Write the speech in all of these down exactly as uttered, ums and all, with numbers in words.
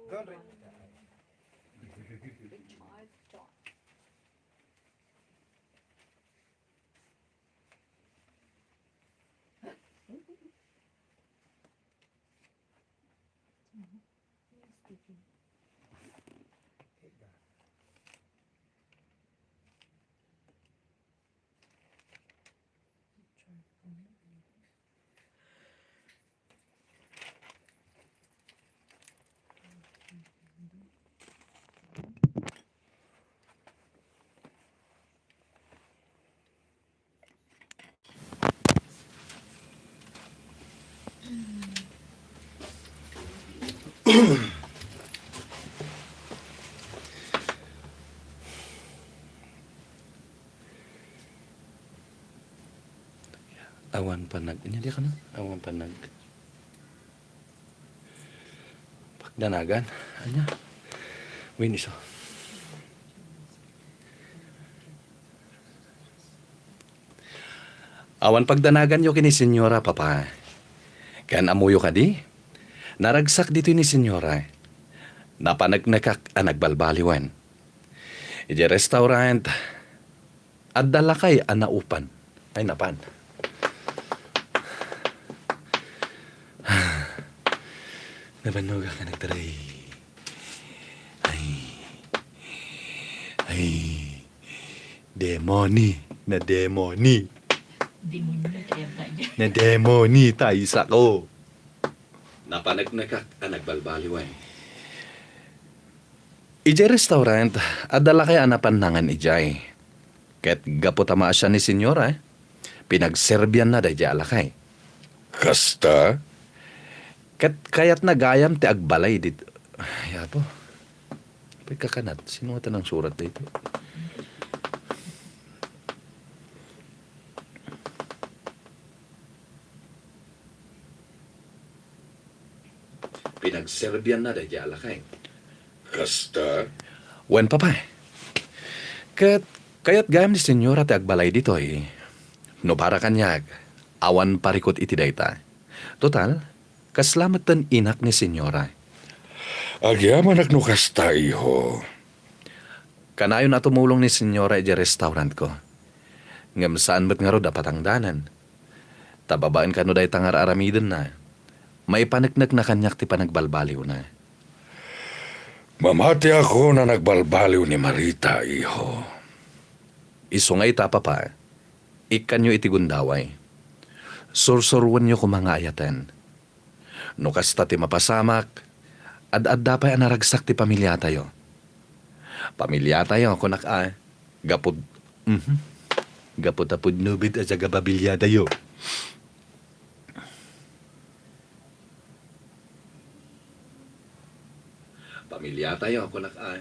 Don Ri- Awan pannag-, ania di kano? Awan pannag-, pagdanagan. Ania? Wen isu. Awan pagdanaganyo ken ni Senyora, Papa. Ken ammoyo kadi, naragsak ditoy ni Senyora. Napaneknekak a nagbalbaliwen. Idiay restaurant, adda lakay a naupan. Ay, napan. Nabannogak a nagtaray. Ay. Ay. Demoni. Nademoni. Demonyo, kaya ba niya? Nademoni, taysako. Napaneknekak a nagbalbaliwen. Idiay restaurant, adda lakay a napannangan idiay. Ket gapu ta maasian ni Senyora, pinagserbianna daydiay a lakay. Kasta? Ket kayatna gayam ti agbalay dit-, Ay, Apo. Pagkakanat, sino nga tanang surat daytoy? Pinagserbianna daydiay a lakay. Kasta? Wen, Papa. Ket kayat gayam ni Senyora ti agbalay ditoy. No para kaniak, awan parikut iti dayta. Total, kasla metten inak ni Senyora. Agyamanak no kasta, iho. Kanayon a tumulong ni Senyora idiay restaurantko. Ngem saan met ngarud a patangdanan. Ta babaen kano dayta nga ar-aramidenna, maipaneknekna kaniak ti panagbalbaliwna. Mamatiakon a nagbalbaliw ni Marita, iho. Isu nga ita, Papa, ikkanyo iti gundaway. Sursuroenyo koma nga ayaten. No kasta ti mapasamak, ad-adda pay a naragsak ti pamiliatayo. Pamiliatayo, kunak a, gapud, mhm. Gapu ta pudno met a sagapamiliatayo. Pamiliatayo, kunak a,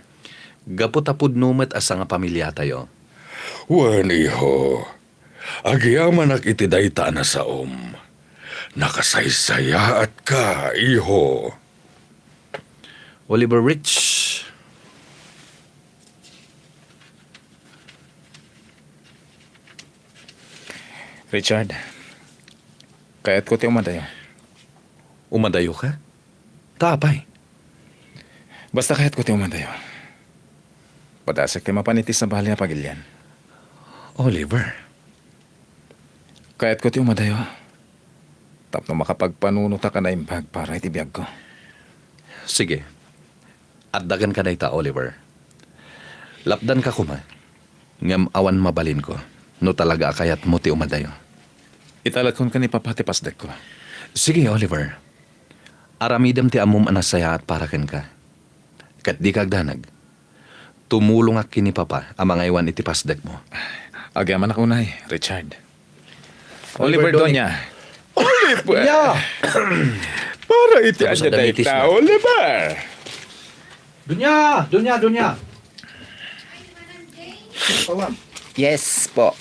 gapu ta pudno met a sangapamiliatayo. Wen, iho. Agyamanak iti dayta a nasaom. Nakasaysayaatka, iho. Oliver Rich. Richard, kayatko ti umadayo. Umadayo ka? Ta apay? Basta kayatko ti umadayo. Padasek ti mapan iti sabali a pagilian. Oliver. Kayatko ti umadayo. Tapno makapagpanunotak a naimbag para iti biagko. Sige. Adda kenka dayta, Oliver. Lapdanka koma. Ngem awan mabalinko no talaga a kayatmo ti umadayo. Italakonka ni Papa ti pasdekko. Sige, Oliver. Aramidem ti ammom a nasayaat para kenka. Ket dika agdanag. Tumulongak ken ni Papa a mangaywan iti pasdekmo. Agyamanak unay, Richard. Oliver, Doña. Oliver! Doña! Para iti ania dayta, Oliver? Doña! Doña! Doña! Yes po.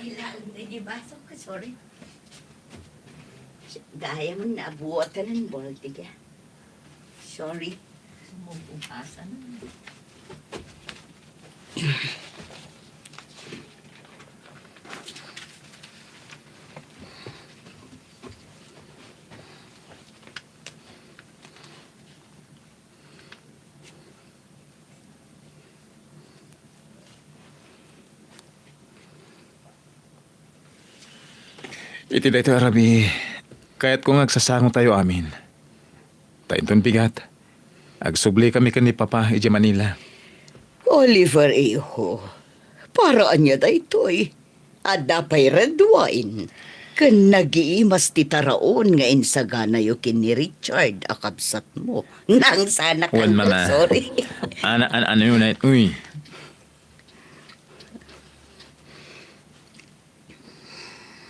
Kailangan na di baso ko, sorry. Gayam naabuatan ng balde ka. Sorry. Sumubukasan. Iti daytoy a rabii, kayatko nga agsasangotayo amin. Ta inton bigat, agsublikami ken ni Papa idiay Manila. Oliver, iho, para ania daytoy? Adda pay red wine. Ken nagiimas ti taraon nga insaganayo ken ni Richard a kabsatmo. Nang sana Wen, Mama. Sorry. Ana, an-, ano yun, ay, uy.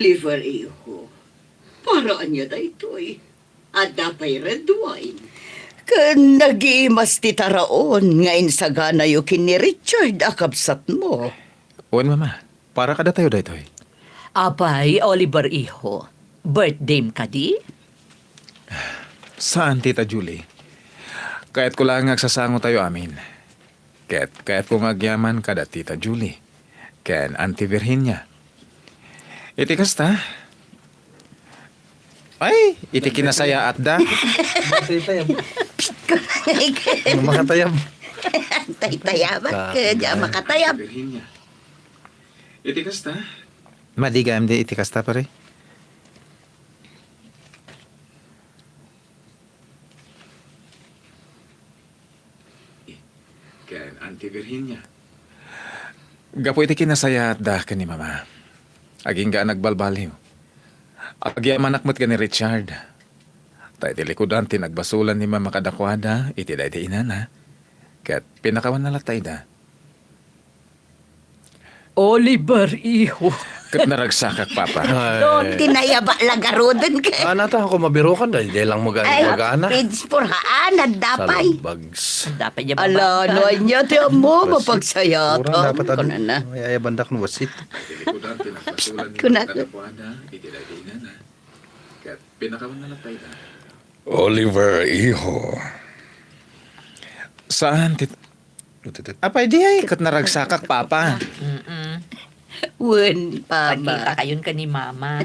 Oliver, iho. Para ania daytoy? Adda pay red wine. Ken nagiimas ti taraon nga insaganayo ken ni Richard a kabsatmo. Wen, Mama. Para kadatayo daytoy. Apay, Oliver, iho. Birthdayem kadi? Saan, Tita Julie. Kayatko laeng nga agsasangotayo amin. Ket kayatko nga agyaman kada Tita Julie ken Auntie Virginia. Iti kasta, ay, iti kinasayaatda. Makatayab. Makatayab. Taytayabak, ka, di makatayab. Virginia. Iti kasta? Madi gayam di iti kasta, pare. Ken Auntie Virginia. Gapu iti kinasayaatda ken ni Mama, agingga a nagbalbaliw. Agyamanak met ken ni Richard. Ta iti likudan ti nagbasolan ni Mama kadakuada iti daydi inana. Ket pinakawanna latta ida. Oliver, iho. Ket naragsakak, Papa. Ay. Don, tinayaba la garuden ket. Ana ta, ako mabirokan, dahil di lang maga-, Ay, magana. Page four, haan, adda pay. Salbags. Adda pay, ya, Ala, baba. No anya ti ammo, Wasit. Mapagsayaat. Kurang dapat, ano, kunana. Ay, ay, bandak no wasit. Kunak. Ket pinakawan na lang tayo na. Oliver, iho. Saan ti Apay, di ay, ket naragsakak, Papa. Mm-mm. Wen, Papa. Pagkita kayon ken ni Mama.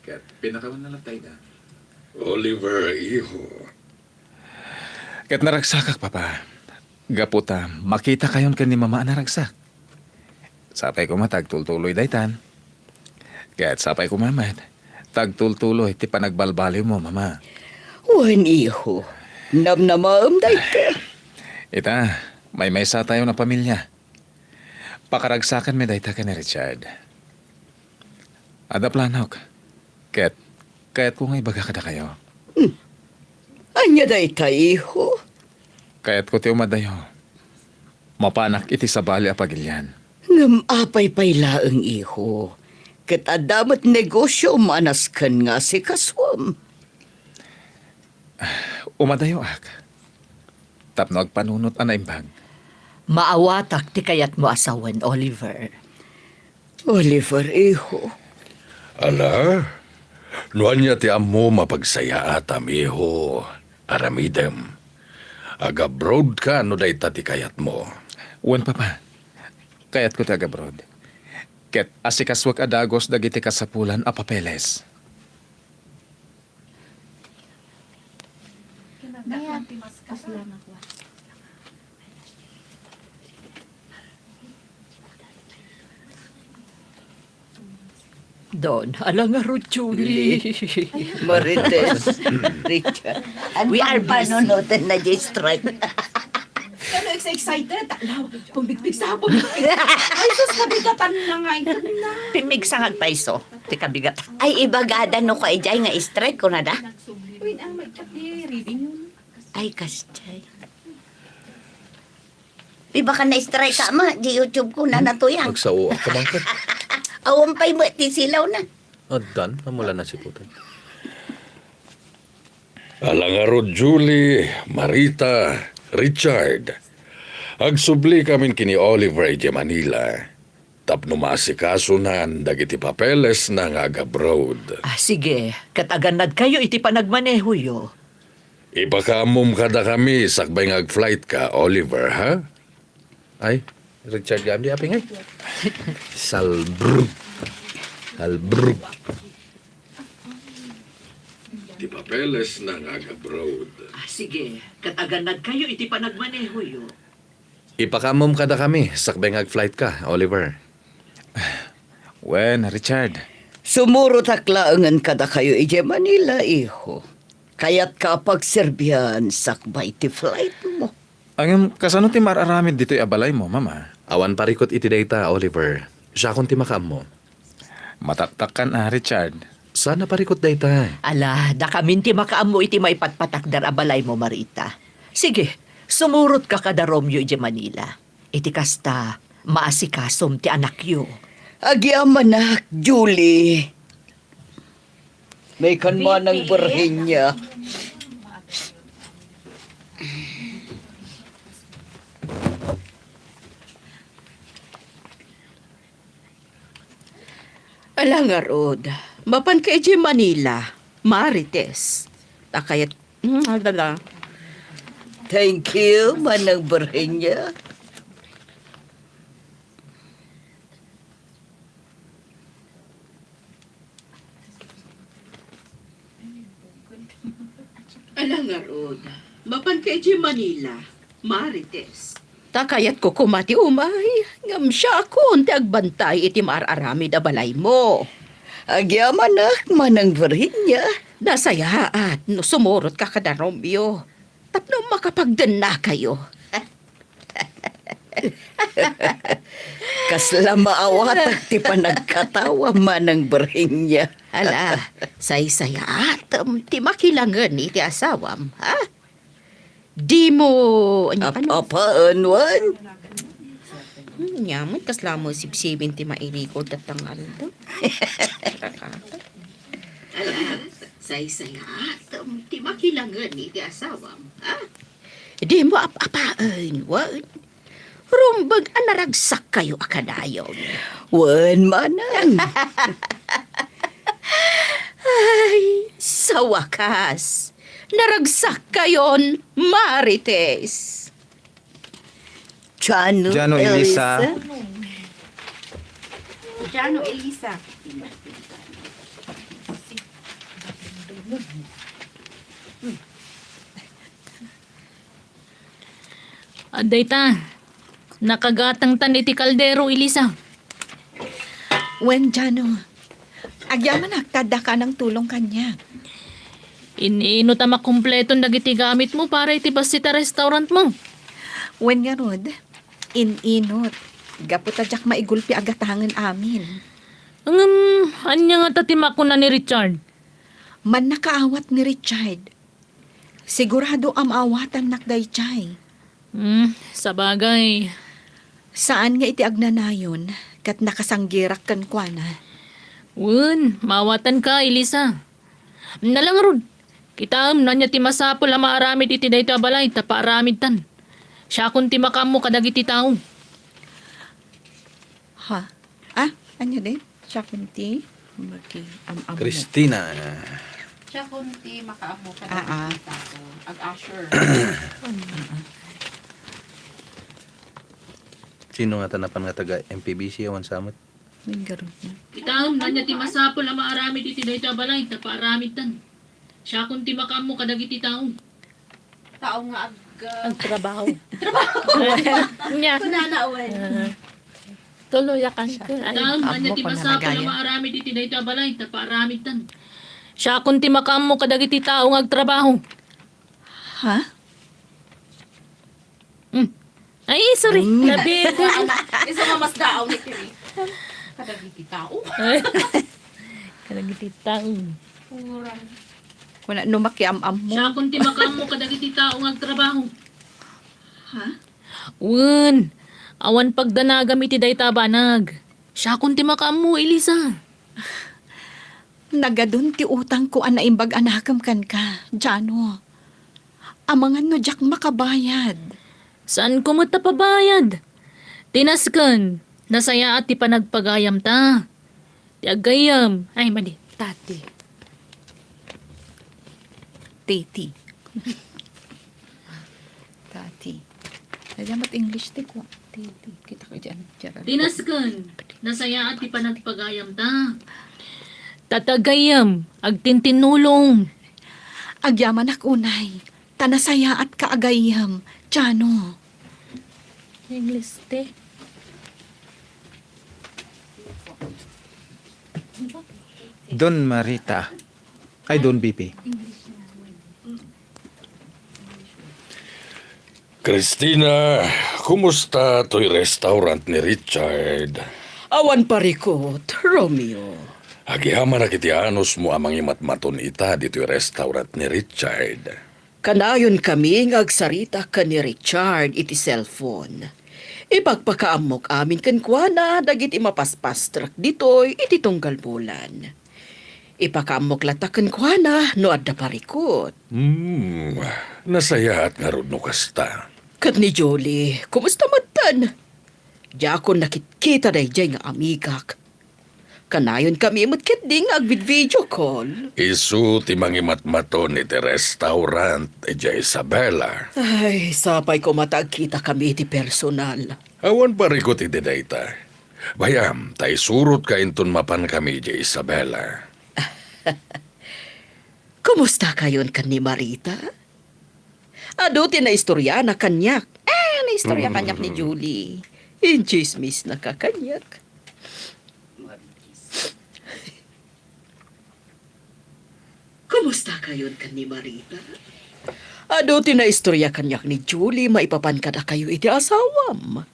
Ket pinakawan na lang tayo na. Oliver, iho. Ket naragsakak, Papa. Gapu ta, makita kayon ken ni Mama a naragsak. Sapay koma ta agtultuloy daytan. Ket sapay koma met ta agtultuloy ti panagbalbaliwmo, Mama. Wen, iho, namnamaem dayta. Ita, maymaysa tayo nga pamilya. Pakaragsakanmi dayta ken ni Richard. Adda planok. Ket, kayatko nga ibaga kadakayo. Hmm. Ania dayta, iho? Kayatko ti umadayo. Mapanak iti sabali a pagilian. Ngem apay pay laeng, iho? Ket adda met negosiom a nasken nga asikasuem. Umadayoak. Tapno agpanunot a naimbag. Maawatak ti kayatmo a sawen, Oliver. Oliver, iho. Ala, no ania ti ammo mapagsayaatam, iho, aramidem. Agabroad ka no dayta ti kayatmo. Wen, Papa. Kayatko ti agabroad. Ket asikasuek a dagus dagiti kasapulan a papeles. Don, ala ngarud, Julie. Marites. Richard. We are busy. Panunutan na di strike. Kano excited? Ala, pumigpig sa, pumigpig. Ay, sus, nabigatan na nga ito na. Pimigsa nga agpayso, ti kabigat. Ay, ibagada no ka ijay nga strike ko na da. Wait, ang may kape, reading yun. Ay, kastay. Di ba ka na-strike ka, ma? Di YouTube ko na natuyang. Agsao ako man ka. Awan pa'y mo, ti silaw na. Addan, amula na si Putan. Ala ngarud, Julie, Marita, Richard. Agsubli kamin ken ni Oliver idiay Manila tapno maasikasunan dagiti papelesna nga agabroad. Ah, sige. Ket agannadkayo iti panagmanehoyo. Ipakaammom kadakami sakbay nga agflight ka, Oliver, ha? Ay, Richard, gayam di apingay. Salbrug. Salbrug. Ti papelesna nga agabroad. Ah, sige. Ket agannadkayo iti panagmanehoyo. Ipakaammom kadakami sakbay nga agflight ka, Oliver. Wen, Richard. Sumurotak laengen kadakayo idiay Manila, iho. Kayatka a pagserbian sakbay ti flight mo. Ngem kasano ti mar-aramid ditoy a balaymo, Mama? Awan parikut iti dayta, Oliver. Siakon ti makaammo. Mataktakkan a, Richard. Saan a parikut dayta? Ala, dakamin ti makaammo iti maipatpatakder a balaymo, Marita. Sige, sumurotka kada Romeo idiay Manila. Iti kasta, maasikasom ti anakyo. Agyamanak, Julie. May kan manang Virginia. Ala ngarud, mapanka idiay Manila, Marites. Ta kayat, mm, adada. Thank you, Manang Virginia. Ala ngarud, mapanka idiay Manila, Marites. Ta kayatko koma ti umay, ngem siakon ti agbantay iti maar-aramid a balaymo. Agyamanak, Manang Virginia. Nasayaat no sumurotka kada Romeo tapno makapagdennakayo. Kasla maawatak ti panagkatawam, Manang Virginia. Ala, saysayaatem ti makilangen iti asawam, ha? Dimo, ania kano? Ap-apaen, wen? Hmm, nyaman, kasla mo sibsibin ti mairikod datang aldo. Ala, saysayaatem ti makilangen iti asawam, ha? Dimo ap-apaen, wen? Rumbeng a naragsakkayo a kanayon. Wen, manang. Ay, sa wakas, naragsakkayon, Marites. Jano, Jano, Elisa. Elisa. Jano, Elisa. Adayta, nakagatangtan iti kaldero, Elisa. Wen, Jano. Agyamanak ta adda kanang tulong kaniak. In-inot a makumpleton dagiti gamitmo para iti bassit a restaurantmo. Wen ngarud, in-inot. Gapu ta diak maigulpi a gatangen amin. Ngem, ania ngata ti makuna ni Richard? Mannakaawat ni Richard. Sigurado a maawatannak daydiay. Hmm, sabagay. Saan nga iti agnanayon ket nakasanggirak kenkuana. Wen, maawatanka, Elisa. Ala ngarud, kitaem no ania ti masapul a maaramid iti daytoy a balay ta paaramidtan. Siakon ti makaammo kadagiti tao. Ha? Ah, ania di? Siakon ti makiam-ammo. Christina. Siakon ti makaammo kadagiti tao. Ag-usher. Sino ngata napan nga taga M P B C awan sa met? Naggarod na. Kitaem no ania ti masapul a maaramid iti daytoy a balay ta paaramidtan. Siakon ti makaammo kadagiti tao. Tao nga ag-, agtrabaho. Trabaho. Nya. Kunana, wen. Ah. Tuloyakan ko. Ay. Kitaem no ania ti masapul a maaramid iti daytoy a balay ta paaramidtan. Siakon ti makaammo kadagiti tao nga agtrabaho. Ha? Mm. Ay, sorry. Mm. Labi ko. Isu nga masdaaw ni Kiri. Kadagiti tao. Kadagiti tao. Kuna, no makiam-ammo. Siakon ti makaammo kadagiti tao nga agtrabaho. Ha? Wen, awan pagdanagam iti dayta a banag. Siakon ti makaammo, Elisa. Nagadun ti utangko a naimbag a nakem kenka, Jano. Amangan no diak makabayad. Saanko met a pabayad. Ti nasken, nasayaat ti panagpagayamta. Ti aggayyem, ay, madi, tati. Titi. Tati. Ay, dapat English ti ko. Titi. Kita ko dyan, Gerald. Ti nasken, nasayaat ti panagpagayamta. Tati aggayyem, agtintinnulong. Agyamanak unay. Ta nasayaatka a gayyem, Chano. English ti. Don Marita. Ay, Don B P. Christina, kumusta toy restaurant ni Richard? Awan parikut, Romeo. Agyamanak iti anusmo a mangimatmaton ita ditoy restaurant ni Richard. Kanayon kami nga agsarita ken ni Richard iti cellphone. Ipakpakaammok amin kenkuana dagiti mapaspastrek ditoy iti tunggal bulan. Ipakaammok latta kenkuana no adda parikut. Hmm, nasayaat ngarud no kasta. Ket ni Julie, kumusta metten? Diakon nakitkita daydiay nga amigak. Kanayon kami met ketdi nga agvid-video call. Isu ti mangimatmaton iti restaurant idiay Isabela. Ay, sapay koma ta agkita kami iti personal. Awan parikut iti dayta. Bay-am, ta isurotka inton mapan kami idiay Isabela. Kumusta kayon ken ni Marita? Adu ti naistoriana kaniak. Ah, naistorya kaniak ni Julie. Intsismisnaka kaniak. Kumusta kayon ken ni Marita? Adu ti naistorya kaniak ni Julie maipapan kadakayo iti asawam.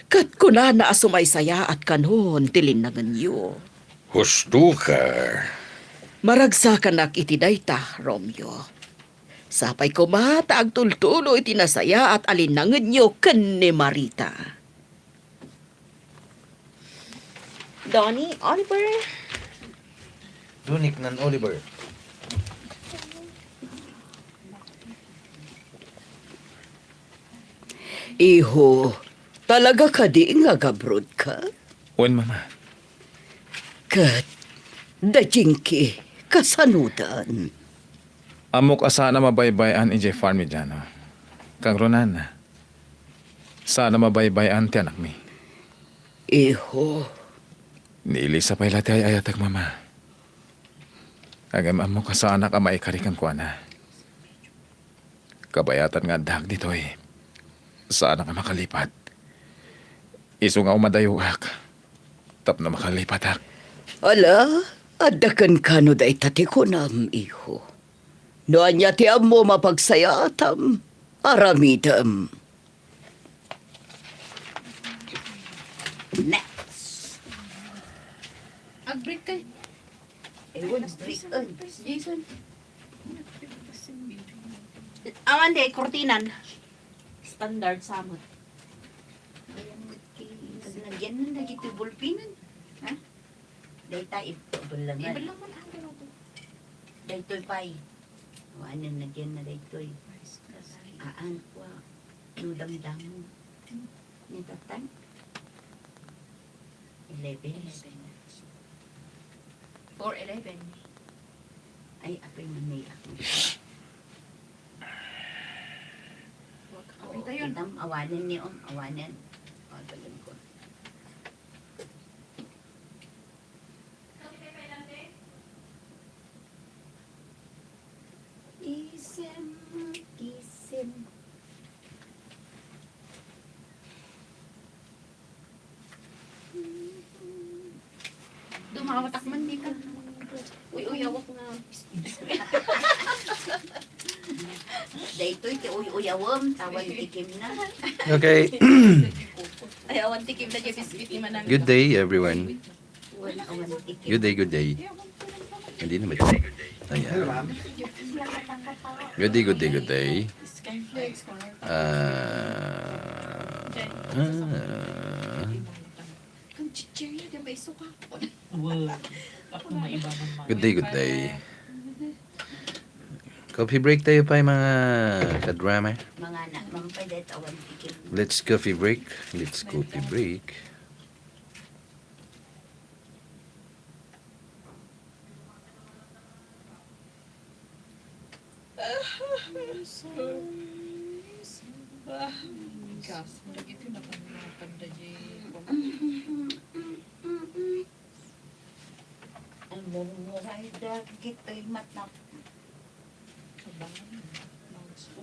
Ket kunana a sumaysayaat kanon ti linnangenyo. Husto ka. Maragsakanak iti dayta, Romeo. Sapay koma ta agtultulo iti nasayaat a linnangenyo ken ni Marita. Donnie, Oliver. Dunik nan Oliver. Iho, talaga kadi nga agabroad ka? Wen, Mama. Ket, da Jinky, kasanodan? Ammok a saan a mabaybay-an idiay farm ni Jano. Kangrunaan, saan a mabaybay-an ti anakmi. Iho. Ni Elisa pay la ti ay-ayatek, Mama. Ngem ammok a saanak a maikari kenkuana. Kabayatan nga addaak ditoy, saanak a makalipat. Isu nga umadayoak tapno makalipatak. Ala, adda kenka no dayta ti kunam, iho. No ania ti ammom a pagsayaatam, aramidem. Next. Ag-break kay. Ewan, break, ay. Jason. Awan di, kurtinan. Standard samot. Nagyan na dagiti bulpinan. Ha? Dayta, ibalangan. Ibalangan ang ganito. Daytoy pay. Awanen, nagyan na daytoy. Aan, wa. No damdamo. Ni tatan? Eleven. Eleven. Four eleven. Ay, apay man ni ako. Wag ka kapit ayon. Itam, awanen ni, um, awanen. Awanen ko. Kisem, kisem. Dumawatak man di ka. Uy, uyawak nga. Daytoy ti uy-uyawem, tawan tikim na. Okay. Ay, awan tikim na, di biscuit ni Manang. Good day, everyone. Good day, good day. Hindi naman. Ayan. Good day, good day, good day. Ah, ah. Good day, good day. Coffee break tayo pa, mga ka-drama. Mga na, mampay dahil awan tikim. Let's coffee break. Let's coffee break. Gas, lagi ito naman mga panda di. Ang murmuray dagit ay matap.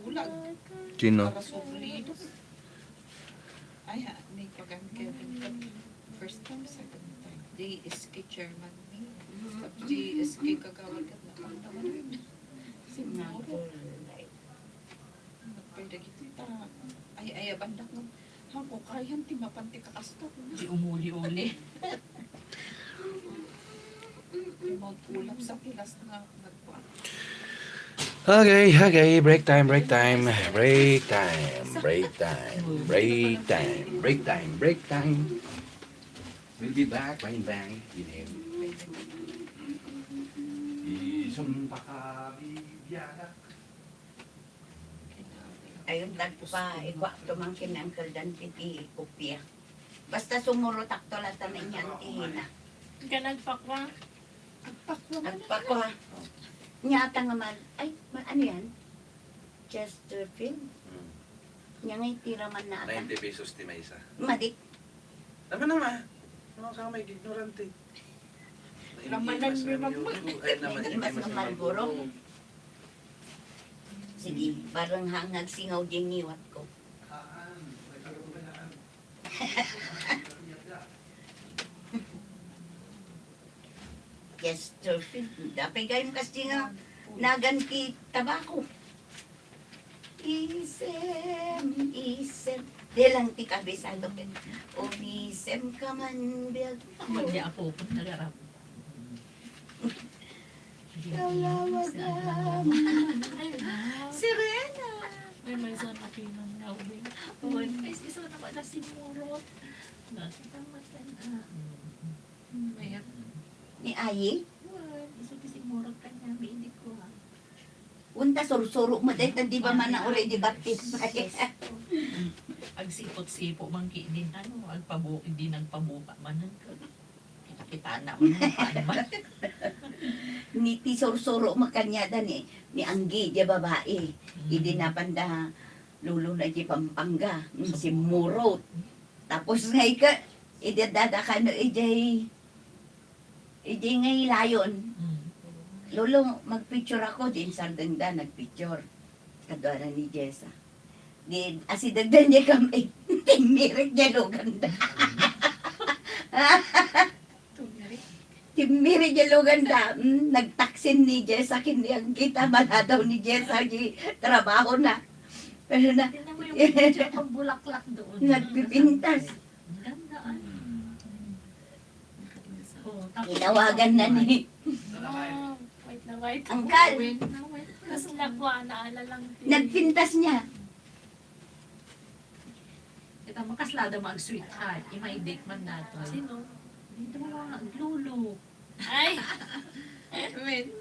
Ulag. Sino? Para sublido. Ay, ha, ni Pagan Kevin ka. First time, second time. J S K chairman ni. J S K kagawad ka na. Ang naman. Siguro. Nagpay dagiti ta. Ay, ay, abandak nga. Hangko, kayan ti mapan ti kakastok. Di umuli-uli. Magkulap sa pilas nga nagkuan. Okay, okay, break time, break time, break time, break time, break time, break time, break time. We'll be back by and by. Isang pakabibiyanak. Ayun, nagpa-, ikuha to man ken Uncle Dan ti kopia. Basta sumurotakto latta na inya ti hina. Ka nagpakwa. Nagpakwa man. Nagpakwa. Nya ata nga man, ay, ma-, ano yan? Chesterfield? Hmm. Nya nga itira man na ata. Ninety pesos ti maysa. Madik. Tama na, ma. Ano ka, may ignorante. Ramanan ni Mama. Ay, naman, hindi mas nga Marlboro. Sige, barang hangag singaw din ngiwat ko. Chesterfield, dapay gayam kas di nga nagan ti tabako. Isem, isem. Di lang ti kabisado ken. Umisem ka man, biag. Hindi ako, nagarap. Kalawagan. Sirena. Ay, may sana pinang nga uwi. Ay, isa na pala si Murot. Nakita mo sa na. Mayat. Ni Ayi? Wan, isu ti simmurot kaniami, idi ko, ha. Unta sursuro mo dayta, di ba, mana already baptism? Agsipot-sipot man ki-, din, ano, agpabu-, di nagpabuka man, ano, kita-kitana man, ano man. Ni ti sursuro mo kaniada ni, ni Anggi, di babae. Mm. Idi napanda, lolo na di Pampanga, mm, simmurot. Tapos nga ika, idi dada kano, ijay, ijay nga ilayon. Mm. Lolo, magpicture ako, di insardeng da, nagpicture. Kaduana ni Jessa. Di, asidagdan niya kami, timmirit niya lugan da. Timmirit. Timmirit niya lugan da. Mm, nagtaksin ni Jessa, kin-, yang kita, maladaw ni Jessa, di trabaho na. Pero na, tingnan mo yung picture, ang bulaklak doon. Nagpipintas. Ang ganda, ano. Oh, tapos tinawagan na ni, ah, white na white. Angkal. White na white. Mas lakwa, naala lang din. Nagpintas niya. Ita, makaslada mo ag sweetheart. Imay date man nato. Sino? Ito mga lolo. Ay! Amen.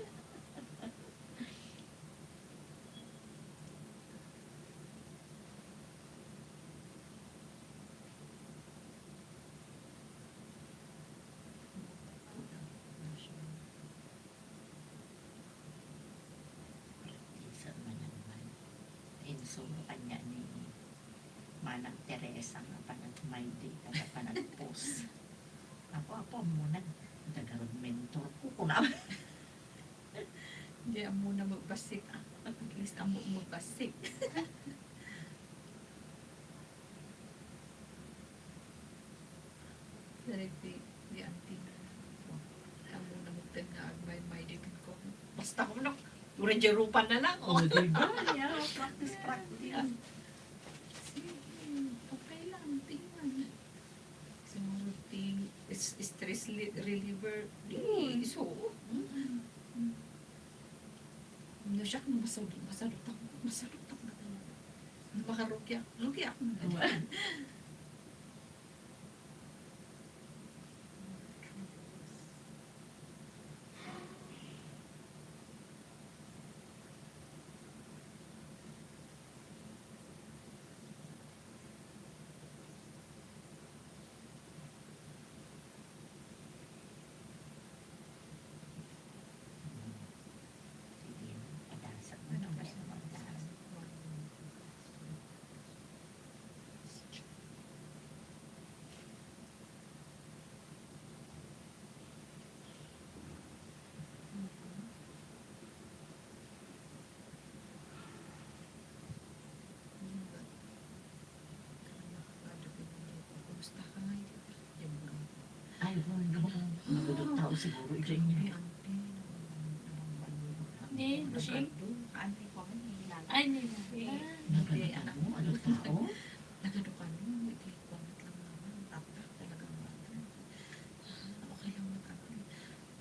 Minsan man naman, insuro kanya ni Manang Teresa nga panag-, may day ka nga panag-post. Apo, apo, ammona, dagarag mentor ko, kuna. Di ammona magbassit. At least ammo magbassit. Direk di, di anti. Ammona magbassit nga agmay-, may dipin ko. Basta ko, no? Uray di rupan na lang, oh. Oh, di ba? Yeah, practice, practice. Sige, okay lang, tingnan. Siguro ti is-, stress li-, reliever. Di, oo. Isu. Mm. No, siya, masalutak, masalutak, masalutak na talaga. Makarukyat, rukyat na talaga. Ay, nagadot tao siguro, ikaw niya. Ni, Bushing? Ay, ni, ni. Nagadot tao? Nagadot tao? Iti kuwan lang naman, taptak talaga naman. Ah, okay lang naman.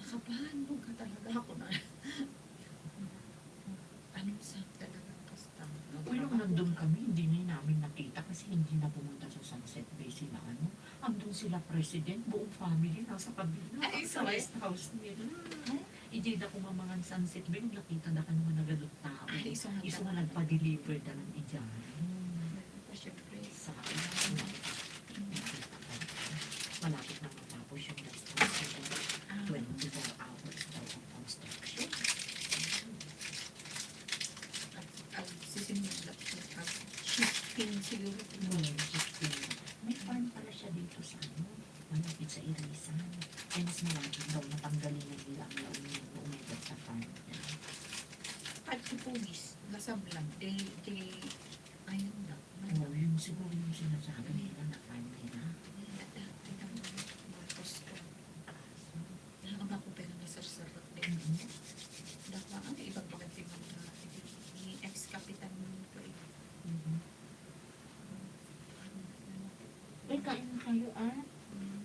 Makabahan mo ka talaga ako na. Ano sa talaga, basta. Uy, nung nandun kami, hindi na namin nakita kasi hindi na pumunta sa Sunset Bay sila, ano. Andun sila president, buong family, nasa kabila, ay, sa rest house nila. Ay, ijay da kumamangan Sunset Bay, nung nakita da kano nga nagadot tao. Ay, isu nga isu nga talaga. Nagpa-deliver da lang ijay. Hmm. Siyempre. Sa akin, nakita ko. Malapit na matapos yung rest house nila. Ah. Twenty-four hours daw ang construction. Ag-, ag-, sisimula, ag-, shifting siguro. Hmm, shifting. May farm pala siya dito sa ano, malapit sa Irisan. Kaya mas malapit daw na panggalingan nila ang La Union, La Umeda sa farm. At si Pugis, nasablan. They, they, ayun na. Oo, yun siguro yung sinasabi nila na farm nila. Ayun, at, ah, kita mo, Marcos ko. Ang ako pero nasarsarak din. Mm-hmm. Dahil ano, ibang bagay din ang mga, ni ex-kapitan mo ito eh. Mm-hmm. Uy, kain na kayo, ah. Mm.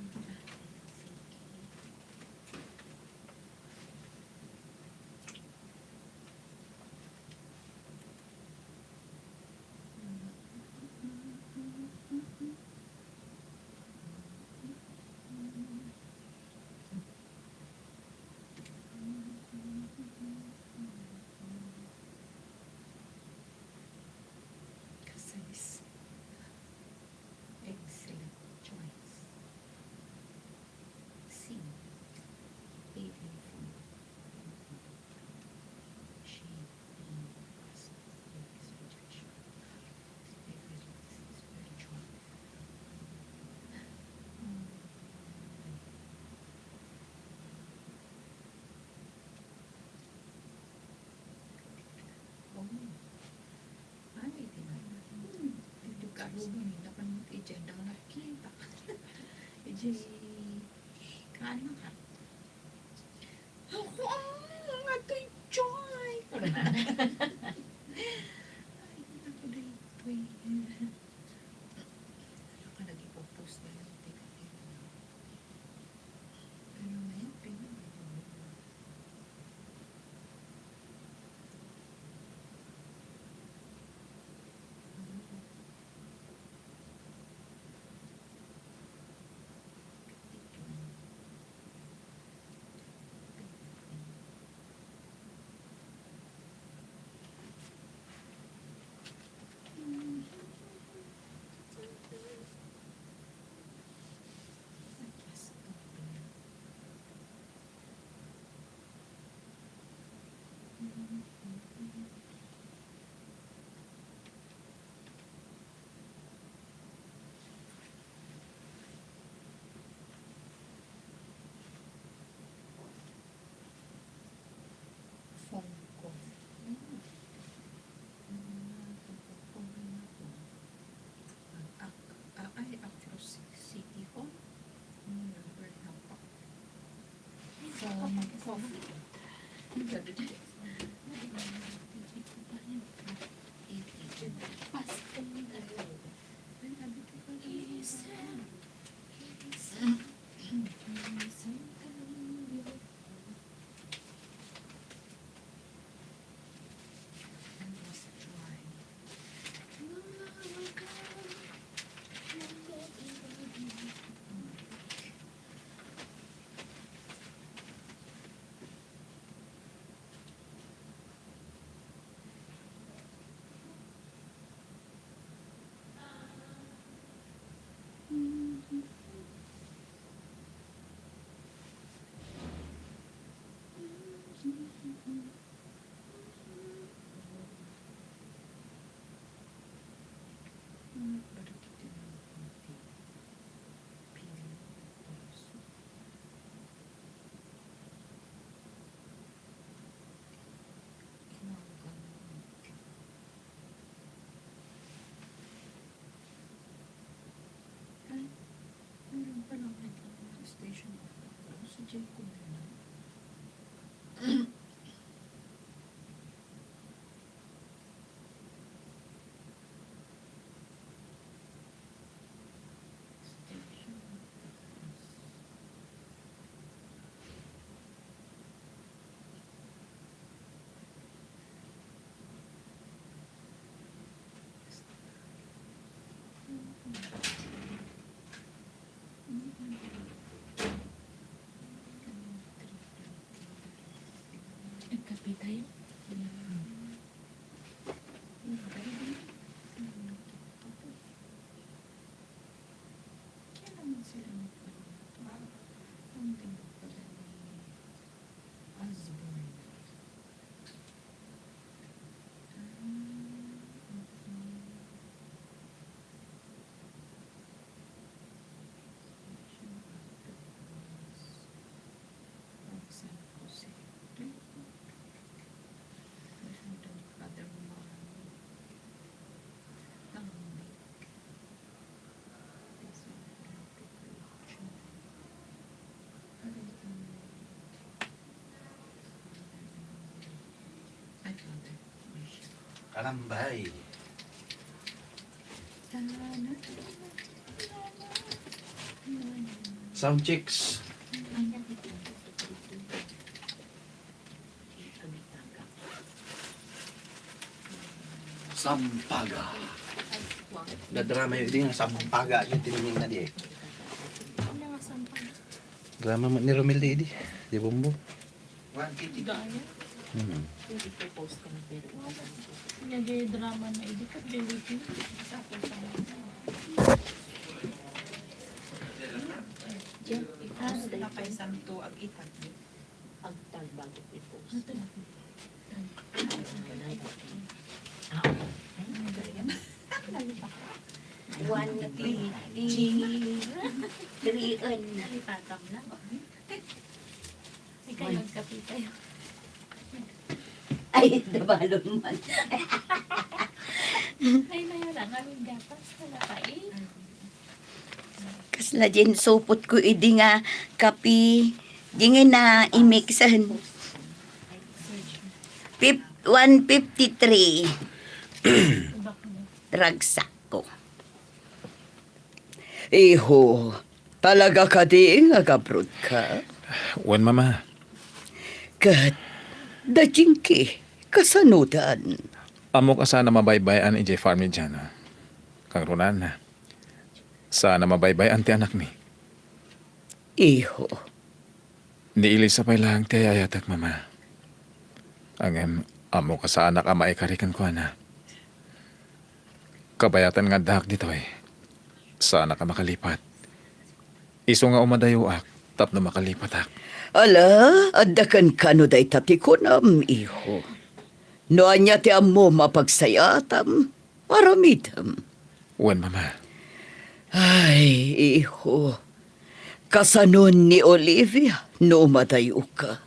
Excellent choice. C. Baby food. She, he, was, his rejection. Baby food is spiritual. Oh. Ay, di ba? Hmm. Dito ka, Ruben, eh. Dapat mo kay Jen, ang nakita. Jen, kaano ka? Ako ang mga kay Joy. Ay, ako dito, eh. Ano ka nag-ipopost na lang, teka, teka. Pero ngayon, tingnan mo. Phone ko. Ayun. Ang mga pagkukuha na ko. Ag-, ak-, a-, ay, across City Hall. Ang number na pa. Phone ko. Ang sabi ko. Ang sabi ko. Pasok ko na. Ang sabi ko. Nagkape tayo. Kaya naman sila nagkape. Ang ganda pala ni Osborne. Kalambay. Sound checks. Sampaga. Dadrama yu idi nga Sampaga yu tiningnan na di. Drama man ni Romel di idi. Di Bombo. Gaya. Hmm. Nya di drama na idi ket di wiki. Diyan, ikaw na kaysanto ag-itag. Agtag bago i-post. One fifty. Three on. Nalipatam lang. Ikaw, magkape kayo. Ay, nabalon man. Ay, mayroon lang kaming gatas. Wala pa eh. Kasla diay insupot ko idi nga kape, diay nga imiksen. Fif-, one fifty-three. Ragsak ko. Iho, talaga kadi nga agabroad ka? Wen, Mama. Ket, da Jinky, kasanodan? Ammok a saan a mabaybay-an idiay farm ni Jana. Kangrunaan, saan a mabaybay-an ti anakmi. Iho. Ni Elisa pay laeng ti ay-ayatek, Mama. Ngem, ammok a saanak a maikari kenkuana. Kabayatan nga addaak ditoy, saanak a makalipat. Isu nga umadayoak tapno makalipatak. Ala, adda kenka no dayta ti kunam, iho. No ania ti ammom a pagsayaatam, aramidem. Wen, Mama. Ay, iho. Kasanon ni Olivia no umadayoka?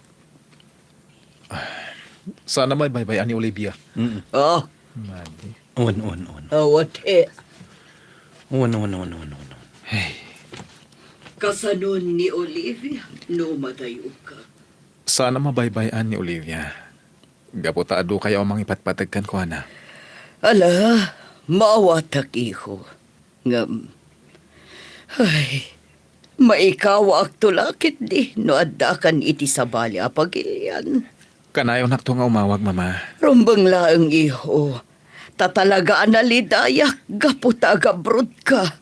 Saan a mabaybay-an ni Olivia. Mm. Oh. Madi. Wen, wen, wen. Awat eh. Wen, wen, wen, wen, wen. Hey. Kasanon ni Olivia no umadayoka? Saan a mabaybay-an ni Olivia. Gapu ta adu kayo a mangipatpateg kenkuana. Ala, maawatak, iho. Ngem, ay, maikawaakto la ketdi no addakan iti sabali a pagilian. Kanayonakto nga umawag, Mama. Rumbeng laeng, iho. Ta talaga a nalidayak gapu ta agabroad ka.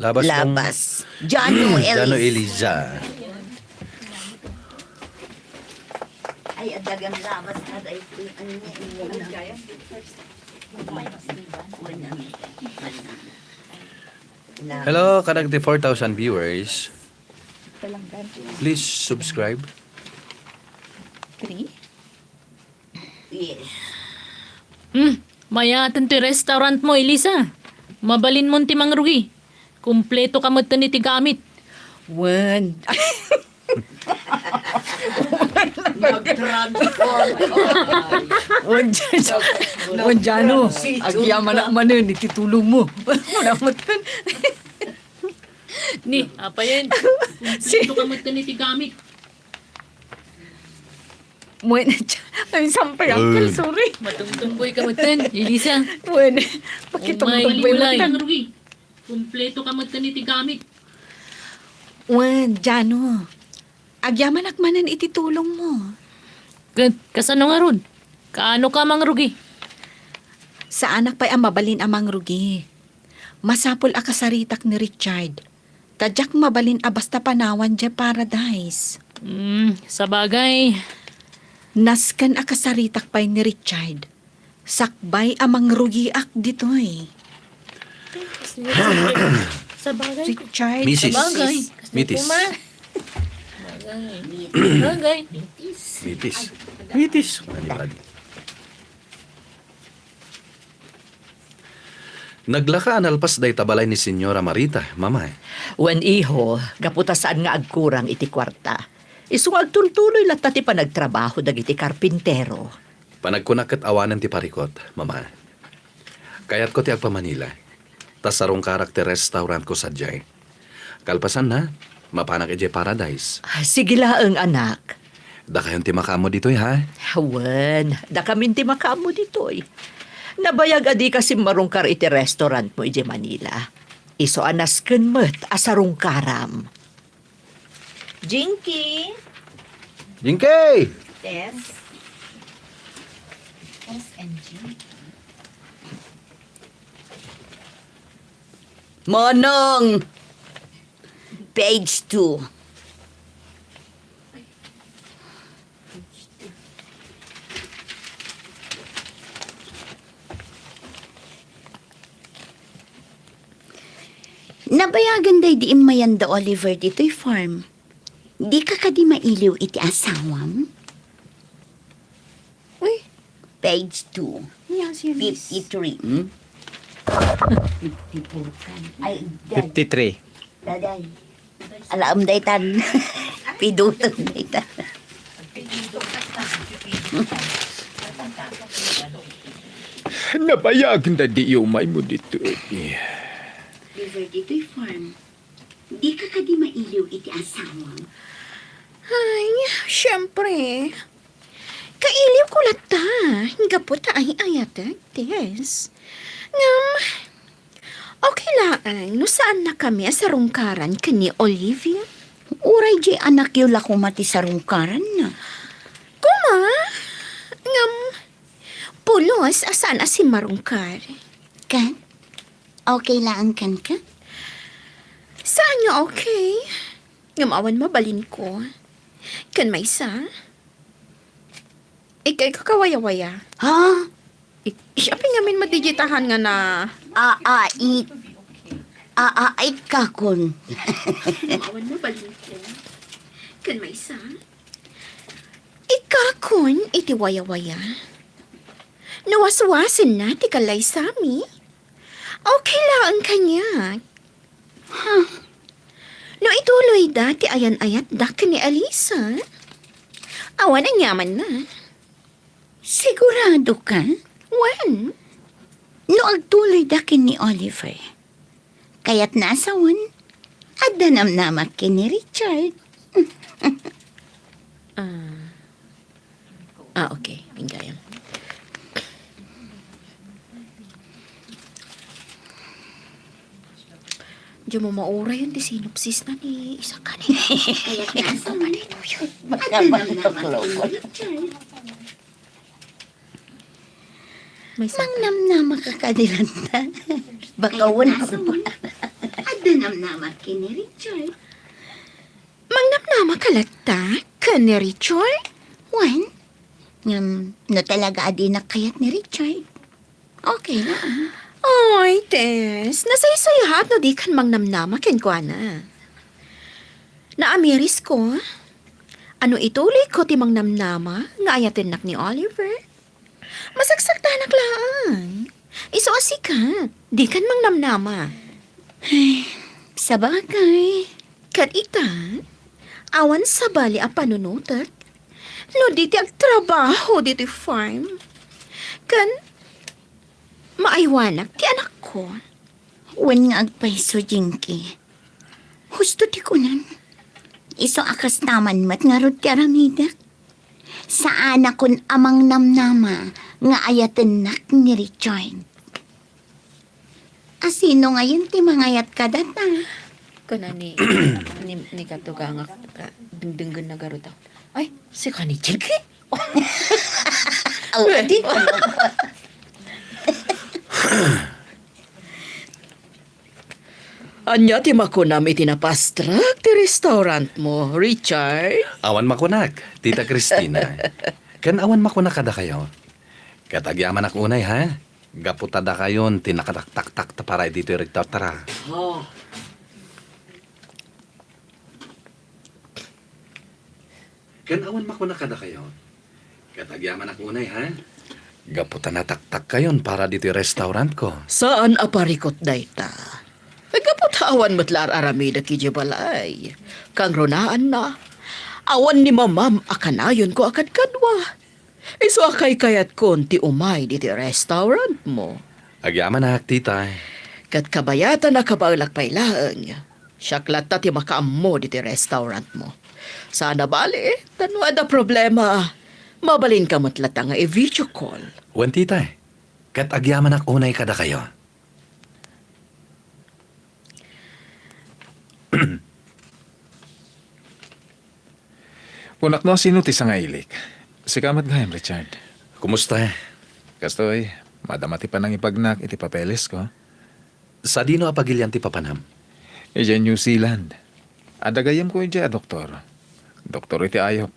Labas. Labas. Jano Jano Eliza. Eliza. Ay, adagan labas na tayo. Ano niya, ano niya? Hello, kadagiti four thousand viewers. Please subscribe. Three? Yes. Hmm, mayaten ti restaurant mo, Elisa. Mabalinmon ti mangrugi. Kumpleto ka metten iti gamit. Wen. Nag-transform. Wen, wen, Jano. Agyamanak manen iti tulong mo. Wala metten. Ni, apayen. Kumpleto ka met iti gamit. Muen, ay, sampay, Uncle, sorry. Matungtunggoy ka met, Elisa. Muen, pakitungtunggoy met. Ang rugi. Kumpleto ka met iti gamit. Wen, Jano. Agyamanak manen iti tulongmo. Ket kasano ngarud? Kaano ka mangrugi? Saanak pay a mabalin a mangrugi. Masapul a kasaritak ni Richard. Ta diak mabalin a basta panawan diay paradise. Hmm, sabagay. Nasken a kasaritak pay ni Richard. Sakbay a mangrugiak ditoy. Sabagay. Richard. Misis. Sabagay. Mitis. Sabagay. Sabagay. Mitis. Mitis. Naglaka a nalpas dayta balay ni Señora Marita, Mama. Wen, iho, gapu ta saan nga agkurang iti kuarta. Isu nga agtultuloy latta ti panagtrabaho dagiti karpintero. Panagkunak ket awanen ti parikut, Mama. Kayatko ti agpa-Manila. Ta sarungkarak ti restaurantko sadiay. Kalpasanna, mapanak idiay Paradise. Ah, sige laeng, anak. Dakayon ti makaammo ditoy, ha? Wen, dakamin ti makaammo ditoy. Nabayag a dika simmarungkar iti restaurantmo idiay Manila. Isu a nasken met a sarungkaram. Jinky! Jinky! Tess. Tess and Jinky. Manong! Page two. Nabayagan daydi immayan da Oliver ditoy farm. Dika kadi mailiw iti asawam? Uy. Page two. Niya siya, miss. Fifty-three, hmm? Fifty-four kan. Ay, day. Fifty-three. Daday. Alaem daytan. Piduton daytan. Nabayagan daydi iumaymo ditoy. Oliver, ditoy farm. Dika kadi mailiw iti asawam? Ay, siyempre. Kailiwko latta, gapu ta ay-ayatek, Tess. Ngem, okay laeng no saannakami a sarungkaran ken ni Olivia? Uray diay anakyo la koma ti sarungkaranna. Koma, ngem, pulos a saan a simmarungkar. Ken? Okay laeng kenka? Saan nga okay? Ngem awan mabalinko. Ken maysa, ikkayka kawayawaya. Ha? Ik-, siya pay ngamin madijitahan nga na. Aait. Aait ka kun. Ngem awan mabalinko. Ken maysa, ikkakon iti wayawaya. No waswasenna ti kallaysami, okay laeng kaniak. Ha? No ituloyda ti ayan-ayatda ken ni Elisa, awan aniamanna. Sigurado ka? Wen. No agtuloyda ken ni Oliver, kayatna a sawen, adda namnamak ken ni Richard. Ah. Ah, okay. Inggayam. Diay mo maurayen ti sinopsis na ni Isaac, ni. Kayatna a sawen, adda namnamak ken ni Richard. Maysa ka. Mangnamnama ka kadi latta. Baka wen. Adda namnama ken ni Richard. Mangnamnama ka latta ken ni Richard? Wen. Ngem, no talaga a dinak kayat ni Richard, okay lang. Ay, Tess, nasaysayaat no dikan mangnamnama kenkuana. Naamirisko. Ano ituloyko ti mangnamnama nga ayatennak ni Oliver? Masaksaktanak laeng. Isu a sika, dikan mangnamnama. Ay, sabagay. Ket ita, awan sabali a panunotek no di ti agtrabaho ditoy farm. Ken maaywanak ti anakko. Wen nga agpayso, Jinky. Husto ti kunan. Isu a kasta man met ngarud ti aramidek. Saanakon a mangnamnama nga ayatennak ni Richard. A sino ngayen ti mangayat kadata? Kuna ni, ni, ni Katugangak, ka, dengdenggenna garud ako. Ay, sika ni Jinky? Aw, adi. Ania ti makunam iti napastrak ti restaurantmo, Richard? Awan makunak, Tita Cristina. Ken awan makunak kadakayo. Ket agyamanak unay, ha? Gapu ta dakayon ti nakataktaktak ta para ditoy rektortara. Oh. Ken awan makuna kadakayo. Ket agyamanak unay, ha? Gapu ta nataktakkayon para ditoy restaurantko. Saan a parikut dayta. Gapu ta awan met la ar-aramidek idiay balay. Kangrunaanna, awan ni Mamam a kanayonko a kadkadua. Isu a kaykayatkon ti umay ditoy restaurantmo. Agyamanak, tita. Ket kabayatan a kabaelak pay laeng. Siak latta ti makaammo ditoy restaurantmo. Saan a bali, ta no adda problema, mabalinka met latta nga i-video call. Wen, tita. Ket agyamanak unay kadakayo. Kunak no sino ti sangailik. Sika met gayam, Richard. Kumusta? Kastoy, madama ti panangipagnak iti papelesko. Sadino a pagilian ti papanam? Idiay New Zealand. Adda gayyemko idiay a doktor. Doktor iti ayup.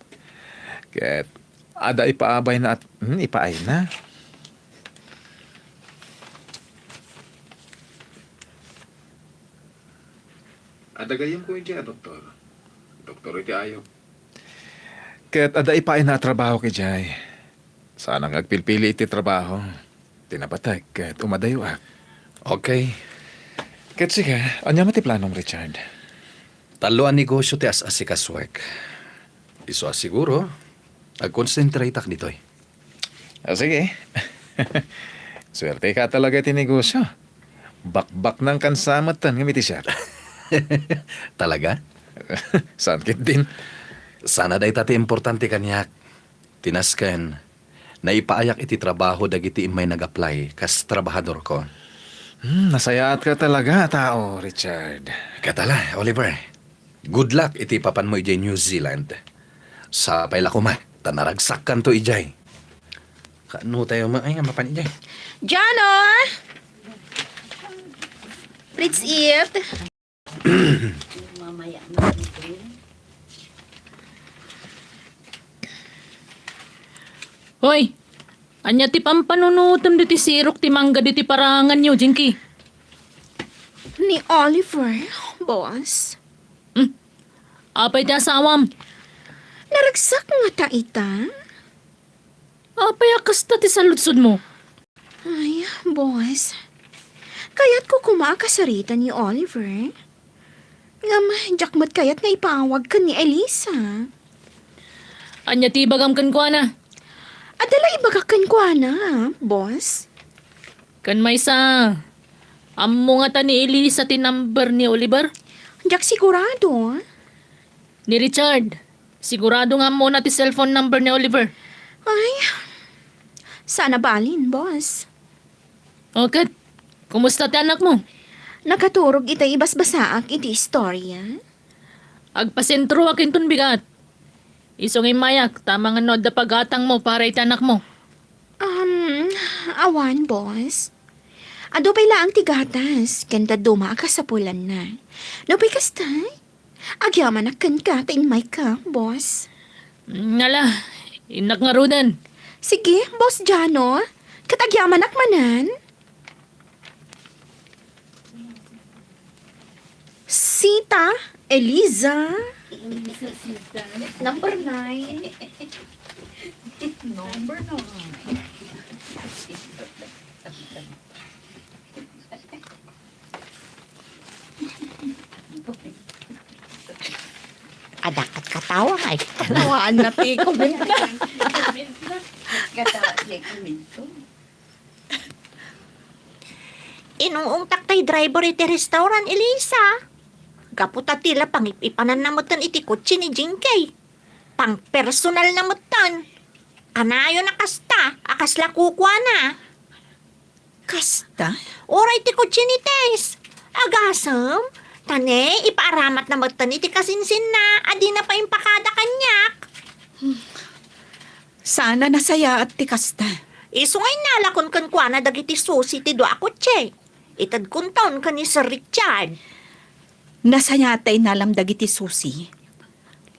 Ket adda ipaabayna at, hmm, ipaayna. Adda gayyemko idiay a doktor. Doktor iti ayup. Ket adda ipaayna a trabaho idiay. Saanak nga agpilpili iti trabaho. Ti napateg ket umadayoak. Okay. Ket sika, ania met ti planom, Richard? Tallo a negosyo ti as-asikasuek. Isu a siguro, agkonsentratak ditoy. Ah, sige. Suerteka talaga iti negosyo. Bakbaknangkan sa metten ngem iti siak. Talaga? Saan ketdin? Sana dayta ti importante kaniak. Ti nasken, naipaayak iti trabaho dagiti immay nag-apply kas trabahadorko. Hmm, nasayaatka talaga a tao, Richard. Ket ala, Oliver. Good luck iti papanmo idiay New Zealand. Sapay la koma, ta naragsakkanto idiay. Kaano tayo ma-, ay nga mapan idiay? Jano! Let's eat! Hoy! Ania ti pampanunutem diti sirok ti mangga diti paraanganyo, Jinky? Ni Oliver, boss. Hmm? Apay ti asawam? Naragsak ngata ita. Apay a kasta ti saludsodmo? Ay, boss. Kayatko koma a kasarita ni Oliver. Ngem, diak met kayat nga ipaawag ken ni Elisa. Ania ti ibagam kenkuana? Adda la ibagak kenkuana, boss. Ken maysa, ammo ngata ni Elisa ti number ni Oliver? Diak sigurado. Ni Richard, sigurado nga ammona ti cellphone number ni Oliver. Ay, saan a balin, boss. O ket, kumusta ti anakmo? Nakaturog ita ibasbasaak iti istorya. Agpasentroak inton bigat. Isu nga immayak, ta amangan no adda pagatangmo para iti anakmo. Um, awan, boss. Adu pay laeng ti gatas, ken dadduma a kasapulanna. Nupay kasta, agyamanak kenka ta immayka, boss. Ngala, innak ngaruden. Sige, Boss Jano. Ket agyamanak manen. Sita, Eliza. Number nine. Number nine. Adda ket katawa nga agtalawaan na ti comment. Katawa ti comment. Inung-ungtak tay driver iti restaurant, Elisa. Gapu ta ti la pangip-ipananna metten iti kotse ni Jinky. Pangpersonalna metten. Kanayon a kasta, a kasla kukuana. Kasta? Uray ti kotse ni Tess. Agasem, ta ne, ipaaramatna metten iti kasinsinna a dina pay impakada kaniak. Saan a nasayaat ti kasta. Isu nga innalakon kenkuana dagiti susi ti dua a kotse. Itedkonton ken ni Sir Richard. Nasayaat ta innalam dagiti susi.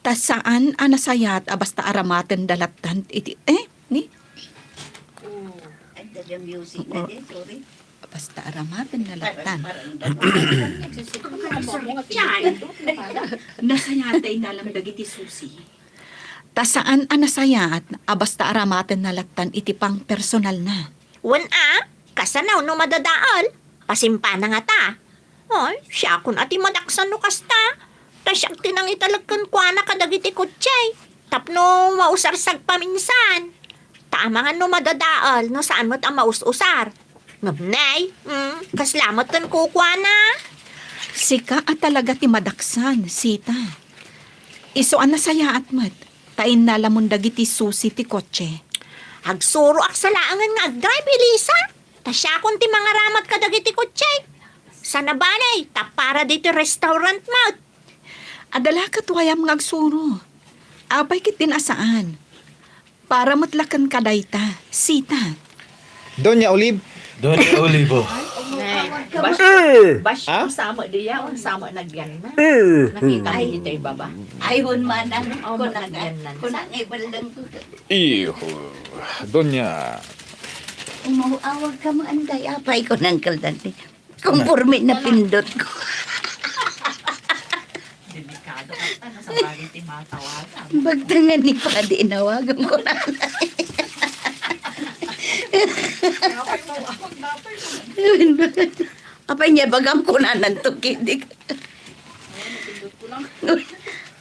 Ta saan a nasayaat a basta aramatenda lattan iti, eh, ni? Oh, adda dia music na di, sorry. Basta aramatenda lattan. Parang, parang, Nasayaat ta innalam dagiti susi. Ta saan a nasayaat a basta aramatenda lattan iti pangpersonalna. Wen a, kasano no madadael? Pasimpana ngata. Ay, siakon a ti madaksan no kasta. Ta siak ti nangitalek kenkuana kadagiti kotse. Tapno mausar sagpaminsan. Ta amangan no madadael no saan met a maus-usar. Ngem nay, mm, kasla met ken kukuana. Sika a talaga ti madaksan, Sita. Isu a nasayaat met, ta innalamon dagiti susi ti kotse. Agsuroak sa laengen nga agdrive, Elisa. Ta siakon ti mangaramat kadagiti kotse. Sana balay, ta para diti restaurant met. Adda la ket wayam nga agsuro. Apay ketdin a saan. Para met la kenka dayta, Sita. Doña Olive. Doña Olivo. Bas-, Eh! Bas-, Ha? Sama diya, sama nagyan na. Eh! Nakita mo dito yung baba? Ay, hun, manang, Oh, kunang, nagyan na. Kunang ibalang ko. Iho, Doña. Umawawag ka mo, anday, apay ko nang kaldan. Kumporme na pindot ko. Delikado ka, ano, sa bagay ti matawagan. Bagtangan ni Padi, inawagan ko na. Apay niya, bagam ko na nantok, hindi ka.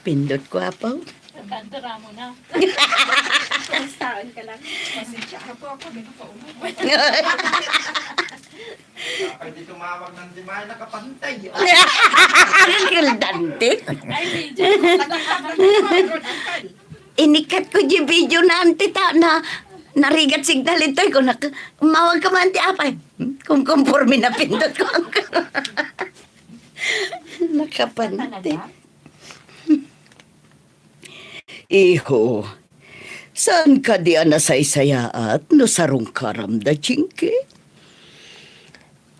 Pindot ko, apaw. Nagkantara mo na. Kumustahan ka lang? Pasensya ako, ako, may nakaulog. Pwede tumawag ng di ba nakapantay. Uncle Dante. Ay, video. Inikat ko di video na anti ta na narigat signal ito ko nak mawag ka man ti apay. Kung kumporme na pindot ko. Nakapante. Iho, saan kadi a nasaysayaat no sarungkaram da Chinky?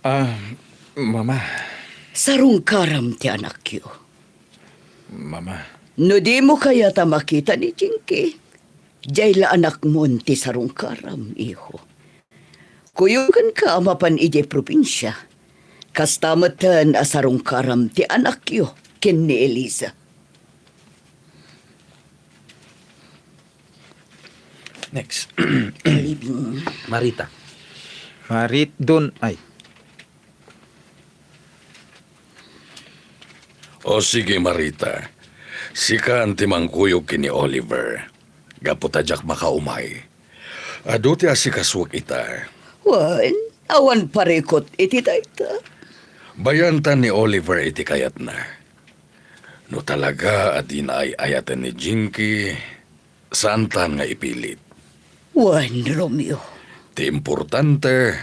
Ah, Mama. Sarungkaram ti anakyo. Mama. No di mo kayat a makita ni Chinky, jay la anakmon ti sarungkaram, iho. Kuyogenka a mapan idiay probinsia. Kasta metten a sarungkaram ti anakyo ken ni Eliza. Next. Living. Marita. Marit, Don, ay. O sige, Marita. Sikan ti mangkuyog ken ni Oliver. Gapu ta diak makaumay. Adu ti asikasuek ita. Wen, awan parikut iti dayta. Bayantan ni Oliver iti kayatna. No talaga a dina ay-ayaten ni Jinky, saantan nga ipilit. Wen, Romeo. Ti importante,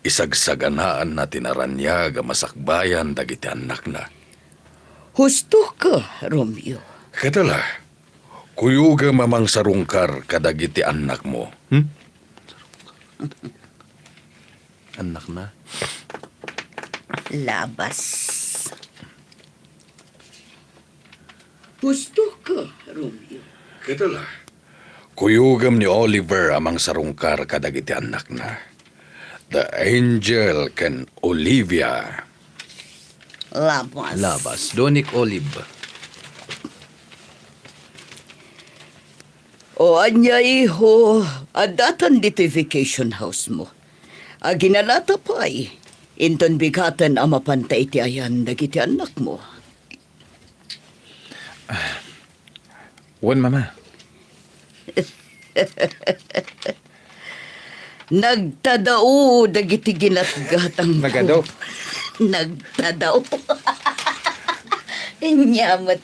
isagsaganaanna ti naraniag a masakbayan dagiti annakna. Husto ka, Romeo. Ket ala, kuyogem a mangsarungkar kadagiti annakmo, hmm? Annakna? Labas. Husto ka, Romeo. Ket ala, kuyogem ni Oliver a mangsarungkar kadagiti annakna. The Angel ken Olivia. Labas. Labas. Donik Olive. O ania, iho, addatan ditoy vacation house mo. Aginalata pay, inton bigaten a mapanta iti ayan dagiti annakmo. Wen, Mama. Nagtadao dagiti ginatgatangko. Nagado. Nagtadao. Ania met.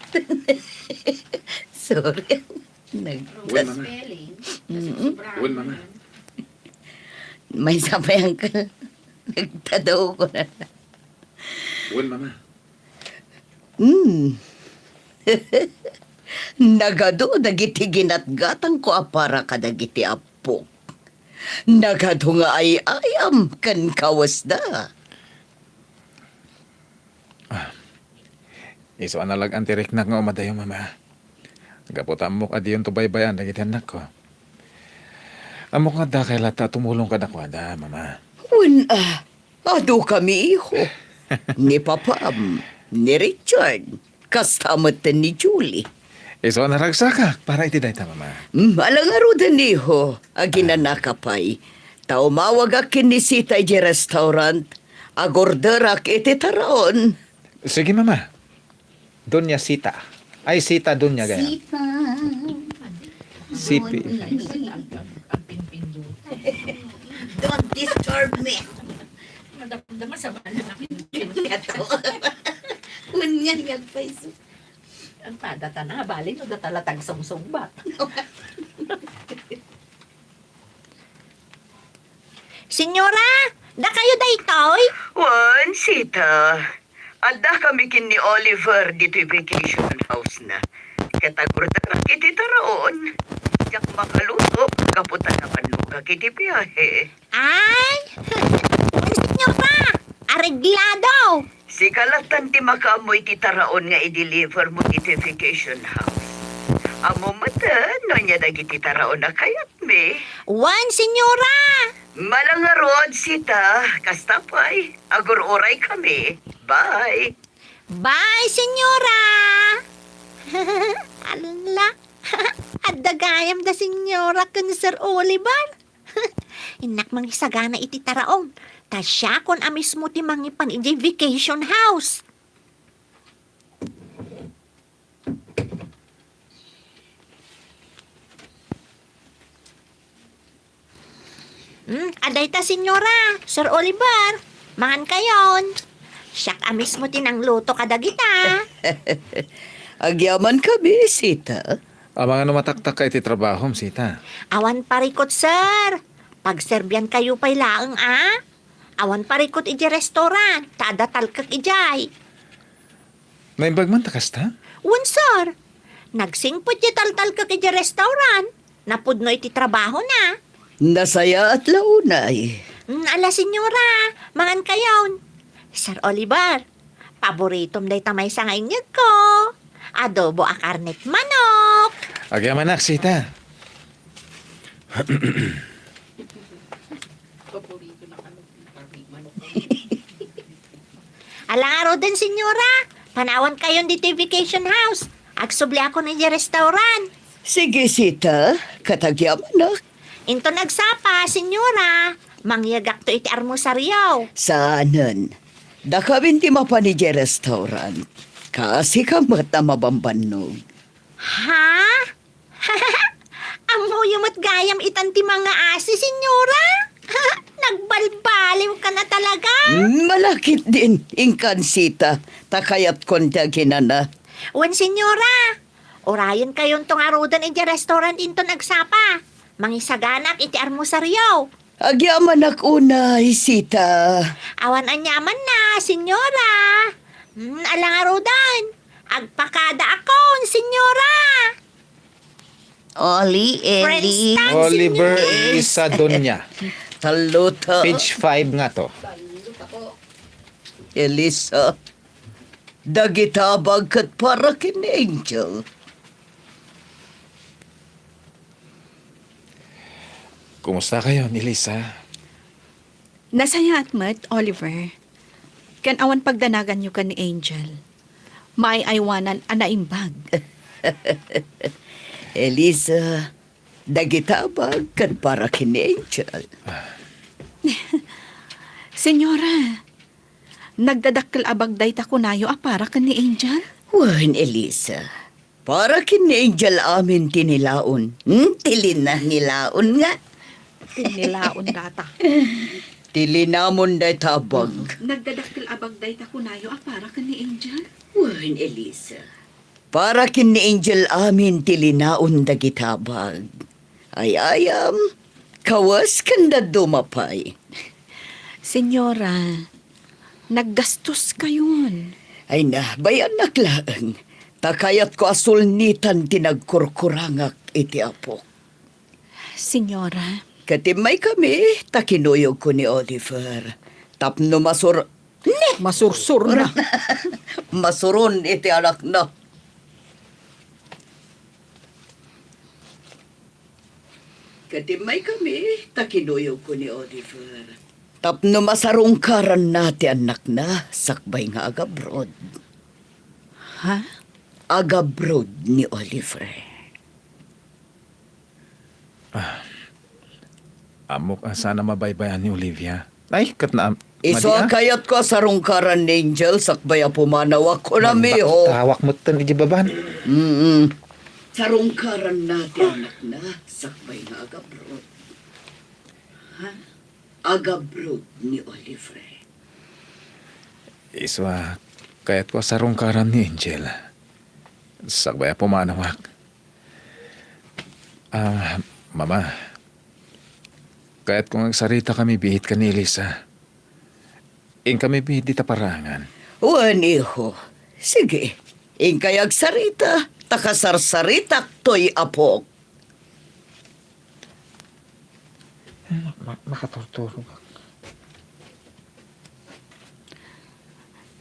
Sorry. Nag- Wen, Mama. Spelling. Mm. Wen, Mama. Maysa pay, Uncle. Nagtadaw ko na. Wen, Mama. Hmm. Nagadu dagiti ginatgatangko a para kadagiti appok. Nagadu nga ay-ayam ken kawesda. Ah, isu a nalag-an ti riknak nga umadayo, Mama. Gapu ta ammok a diyonto baybay-an dagiti annakko. Ammok nga dakay latta a tumulong kadakuada, Mama. Wen a, adu kami, iho. Ni papam, ni Richard, kasta met ni Julie. Isu a naragsakak para iti dayta, Mama. Mm, ala ngaruden, iho, aginanaka pay. Ta umawagak ken ni Sita idiay restaurant, agorderak iti taraon. Sige, Mama. Doña Sita. Ay, Sita Doña gayam. Sita. Sipi. Don't disturb me. Madamdama sa bala namin. Ito. Kun nga, nga pa isu. Ang tada ta na, bali no, datala tagsungsungbat. Senyora, dakayo daytoy? Wen, Sita. Adda kami ken ni Oliver ditoy vacation house na. Ket agurdarak iti taraon. Diak makaluto gapu ta napannogak iti biahe. Ay! Senyora, areglado! Sika lattan ti makaammo iti taraon nga i-deliver mo iti vacation house. Ammo met, eh, no ania dagiti taraon a kayatmi. Wen, senyora! Ala ngarud, Sita. Kasta pay. Agur-uray kami. Bye. Bye, senyora! Ala, adda gayam da senyora ken Sir Oliver. Innak mangisagana iti taraon, ta siakon a mismo ti mangipan idiay vacation house. Hmm, adayta, senyora, Sir Oliver, mangankayon. Siak a mismo ti nangluto kadagita. Agyaman kami, Sita. Amangan no mataktakka iti trabahom, Sita. Awan parikut, sir. Pagserbiankayo pay laeng, a? Awan parikut idiay restaurant, ta adda talkek idiay. Naimbag man ta kasta? Wen, sir. Nagsingpet ti taltalkek idiay restaurant. Napudno iti trabahona. Nasayaat la unay. Mm, ala, senyora, mangankayon. Sir Oliver, paboritom dayta maysa nga inyegko. Adobo a karnet manok. Agyamanak, Sita. Ala ngaruden, senyora. Panawankayon ditoy vacation house. Agsubliakon idiay restaurant. Sige, Sita. Ket agyamanak. Inton agsapa, senyora, mangyegakto iti armosario. Saanen. Dakamin ti mapan idiay restaurant. Kaasika met a mabambannog. Ha? Ammoyo met gayam itan ti mangaasi, senyora? Nagbalbaliwkan a talaga? Mm, malakitdin, inkan, Sita, ta kayatkon ti aginana. Wen, senyora, urayenkayonto ngaruden idiay restaurant inton agsapa. Mangisaganak iti armosario. Agyamanak unay, Sita. Awan aniamanna, senyora. Mm, ala ngaruden. Agpakadaakon, senyora. Oli, Eli. Oliver, Elisa, Doña. Tallo ta. Page five ngato. Elisa, dagita a bag ket para ken ni Angel. Kumustakayon, Elisa? Nasayaat met, Oliver. Ken awan pagdanaganyo ken ni Angel. Maay-aywanan a naimbag. Elisa, dagita a bag ket para ken ni Angel. Senyora, nagdadakkel a bag dayta kunayo a para ken ni Angel? Wen, Elisa. Para ken ni Angel amin ti nilaon. Hmm, ti lina-, nilaon nga. Ti nilaon data. Ti linamon dayta a bag. Nagdadakkel a bag dayta kunayo a para ken ni Angel? Wen, Elisa. Para ken ni Angel amin ti linaon dagita a bag. Ay-ayam, kawes ken dadduma pay. Senyora, naggastoskayon. Ay na, bay-annak laeng. Ta kayatko a sulnitan ti nagkurkurangak iti apok. Senyora. Ket immaykami, ta kinuyogko ni Oliver. Tapno masur-, ne! Masursurna. Masuron iti anakna. Ket immaykami, ta kinuyogko ni Oliver. Tapno masarungkaranna ti annakna, sakbay nga agabrod. Ha? Agabrod ni Oliver. Ah, ammok a saan a mabaybayan ni Olivia. Ay, ket naam-, isu a kayatko a sarungkaran ni Angel sakbay a pumanawak, kunam, iho. Nagbaktawak metten idiay baban. Mm-mm. Sarungkaranna ti annakna sakbay nga agabrod. Ha? Agabrod ni Oliver. Isu a kayatko a sarungkaran ni Angel sakbay a pumanawak. Ah, Mama, kayatko nga agsaritakami biit ken ni Elisa. Inkami biit dita paraangan. Wen, iho. Sige, inkay agsarita, ta kasarsaritak toy apok. Ma-, ma-, makaturturog.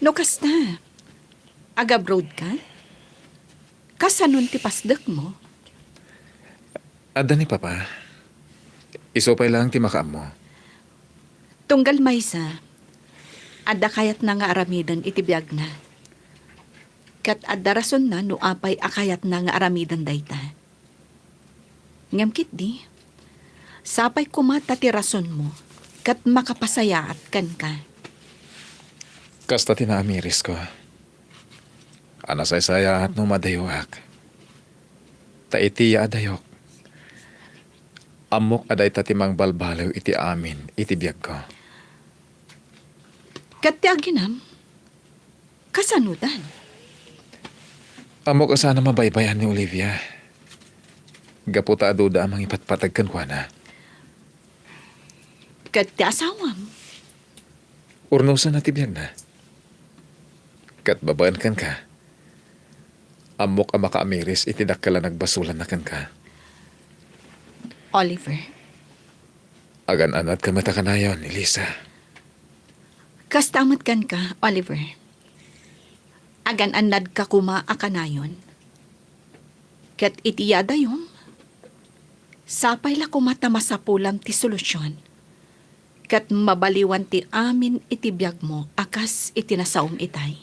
No kasta, agabrod ka? Kasanon ti pasdekmo? Adda ni Papa. Isu pay laeng ti makaammo. Tunggal maysa, adda kayatna nga aramiden iti biagna. Ket adda rasonna no apay a kayatna nga aramiden dayta. Ngem ketdi, sapay koma ta ti rasonmo ket makapasayaat kenka. Kasta ti naamirisko a nasaysayaat no madayoak. Ta iti yaadayok, ammok a dayta ti mangbalbaliw iti amin iti biagko. Ket ti aginam, kasanodan? Ammok a saan a mabaybayan ni Olivia. Gapu ta aduda a mangipatpateg kenkuana. Ket ti asawam? Urnosenna ti biagna. Ket babaen kenka, ammok a makaamiris iti dakkel a nagbasolanna kenka. Oliver. Agan-annadka met a kanayon, Elisa. Kasta met kenka, Oliver. Agan-annadka koma a kanayon. Ket iti yaadayom, sapay la koma ta masapulam ti solusion, ket mabaliwan ti amin iti biagmo a kas iti nasaom itay.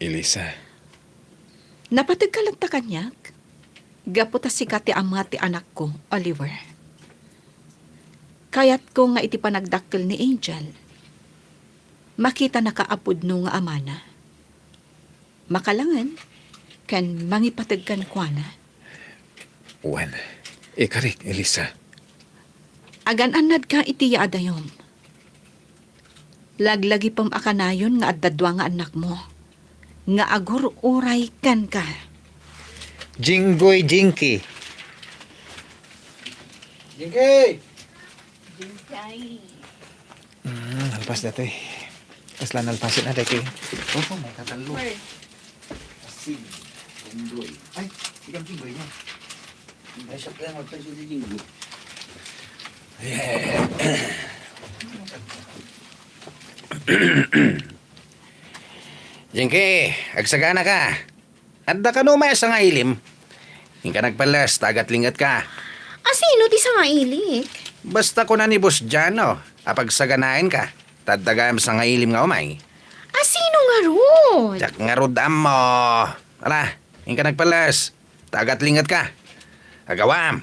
Elisa. Napategka latta kaniak? Gapu ta sika ti ama ti anakko, Oliver. Kayatko nga iti panagdakkel ni Angel, makitanaka a pudno nga amana. Makalangen ken mangipateg kenkuana. Wen, ikarik, Elisa. Agan-annadka iti yaadayom. Laglagipem a kanayon nga adda dua nga annakmo nga agur-uray kenka. Jinggoy, Jinky. Jinky! Jinky. Mm, nalpas datoy. Kasla nalpasen a daytoy. Opo, may katallo. Where? Asin, Jinggoy. Ay, sikan Jinggoy niya. Ay, siya kaya magpasok si Jinggoy. Jinky, agsagana ka. Adda kano may sangailim? Inka nagpelles, ta agatlingetka. Asino ti sangailik? Basta kuna ni Boss Jano a pagsaganaenka, ta adda gayam sangailim nga umay. Asino ngarud? Diak ngarud ammo. Ala, inka nagpelles, ta agatlingetka. Agawam,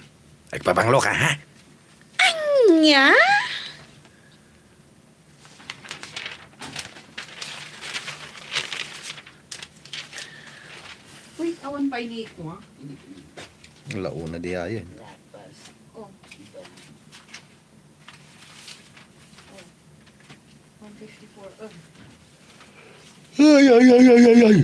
agpabangloka, ha? Ania? Wait, awan pa ini ko, ha? Launa di ayan. Oh. Ay, ay, ay, ay, ay, ay.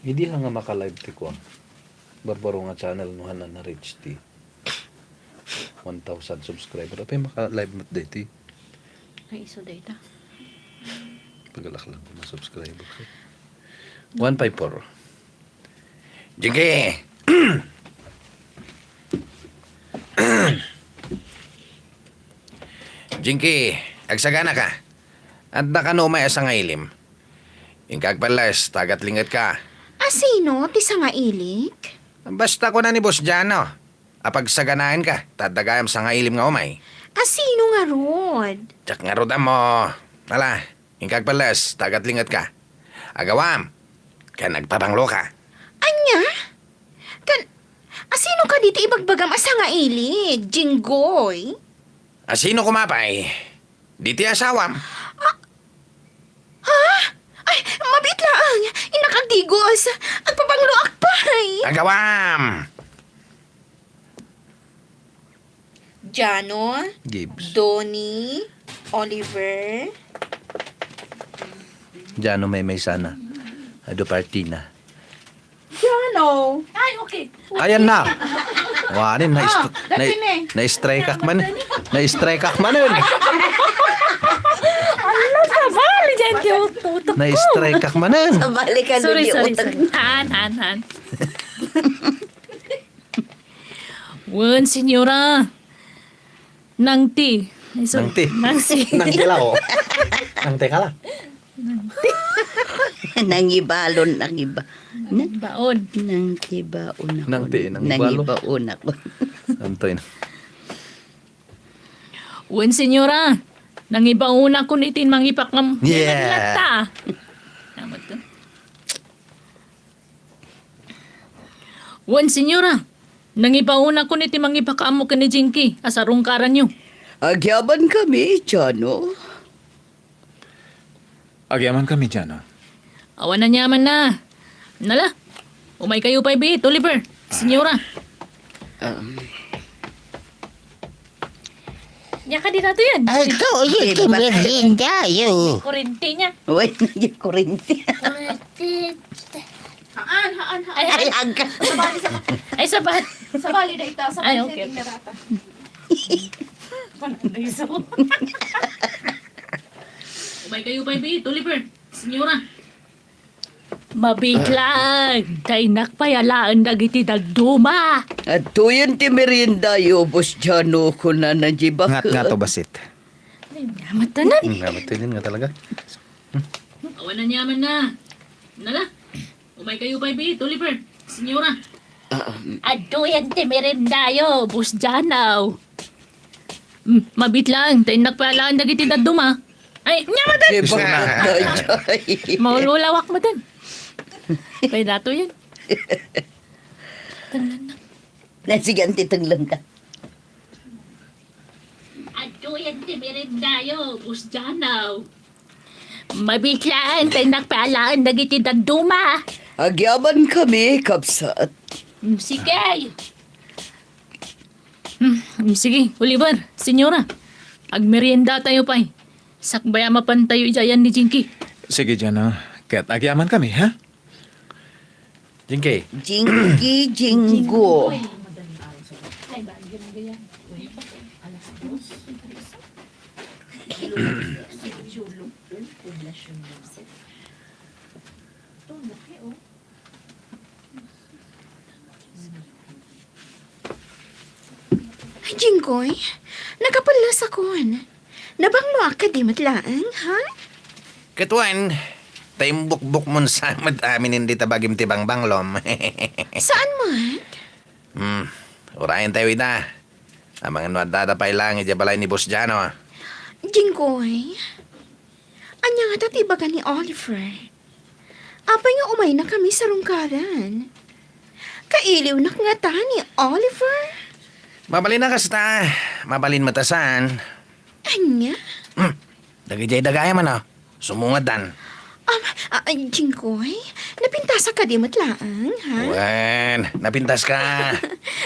Idi la nga maka-live ti kuan, barbaro nga channel no han na-reach ti one thousand subscriber. Apay maka-live met daytoy? Ay, isu dayta. Pagalak lang kung ma-subscriber ko. One five four. Jinky! Jinky, agsagana ka. Adda kano umay a sangailim. Inka agpallas, ta agatlinget ka. Asino ti sangailik? Basta kuna ni Boss Jano, a pagsaganaen ka, ta adda gayam sangailim nga umay. Asino ngarud? Diak ngarud ammo. Ala, inka agpallas, ta agatlinget ka. Agawam, ken agpabanglo ka. Ania? Ken, asino kadi ti ibagbagam a sangailik, Jinggoy? Asino koma pay? Ditoy asawam. Ah, ha? Ay, mabiit laeng. Innak agdigos. Agpabangloak pay. Agawam! Jano, Gibbs. Donnie, Oliver. Jano, maymaysana. Adu partina. Jano. Ay, okay. Ayan na. Wanin, na, Ah, na, dati na eh. Na-strike ak man. Na-strike ak manen. Ala, sabali dyan, di ututok ko. Na-strike ak manen. Sabali ka Sorry, doon, sorry, utak. Sorry. Han, han, han. Wen, senyora. Nangti. Ay, sorry. Nangti. Nangsi. Nangti la, oh. Nangti ka la. Nangibalon, nangiba-, na-, Baon. Nangkibaon ako. Nangti, nangibalo. Nangibaon ako. Antoy na. Wen, senyora. Nangibaon ako iti mangipakam-, Yeah. Latta. Tama to. Wen, senyora, nangibaonakon iti mangipakaammo ken ni Jinky a sarungkaranyo. Agyaman kami, Jano. Agyaman kami, Jano. Awan aniamanna. Nala, umaykayo pay biit, Oliver, senyora. Um, Nia kadi daytoyen? Ay, ito, ito, Diba? Merienda, yo. Kurente nia. Uy, naging kurente. Kurente. Haan, haan, haan. Ay, ay. Ay, agka. Sabali, sabali. Ay, sabat. Sabali na ita, sabali Ay, sa okay. Tingnan natin. Pananay sa Umaykayo pay biit, Oliver. Senyora. Mabiit laeng, ta innak pay alaen dagiti dadduma. Adtoyen ti meriendayo, Boss Jano, kunana di baket. Ngat, ngat, o, bassit. Ay, namatanan. Hmm, namatanan nga talaga. Awan aniamanna. Nala, umaykayo pay biit, Oliver, senyora. Ah, um. Adtoyen ti meriendayo, Boss Jano. Mm, mabiit laeng, ta innak pay alaen dagiti dadduma. Ay, nia maten! Di ba? Maululawak maten. Kay dato yan. Tanglan na. Na, sige, anti, tanglan ka. Adtoyen ti meriendayo, Boss Jano. Mabiit laeng, ta innak pay alaen dagiti dadduma. Agyaman kami, kabsat. Mm, sige. Hmm, sige, Oliver, senyora. Agmeriendatayo pay. Sakbay a mapantayo idiay ni Jinky. Sige, Jano. Ket agyaman kami, ha? Jinky. Jinky, Jinggo. Koy, nakapellasakon. Nabangloak kadi met laeng, ha? Ket wen, ta imbukbokmon sa met amin dita bagim ti bangbanglom. Saan met? Hmm, urayen tayo ita. Amangan no addada pay laeng idiay balay ni Boss Jano. Jinggoy, ania ngata ti ibaga ni Oliver? Apay nga umaynakami sa rungkaran? Kailiwnak ngata ni Oliver? Mabalin a kasta, mabalin met a saan. Ania? Hmm. Dagidiay dagayam, ano? Sumungaddan. Um, ah, ah, Jinggoy, napintasak kadi met laeng, ha? Wen, napintaska.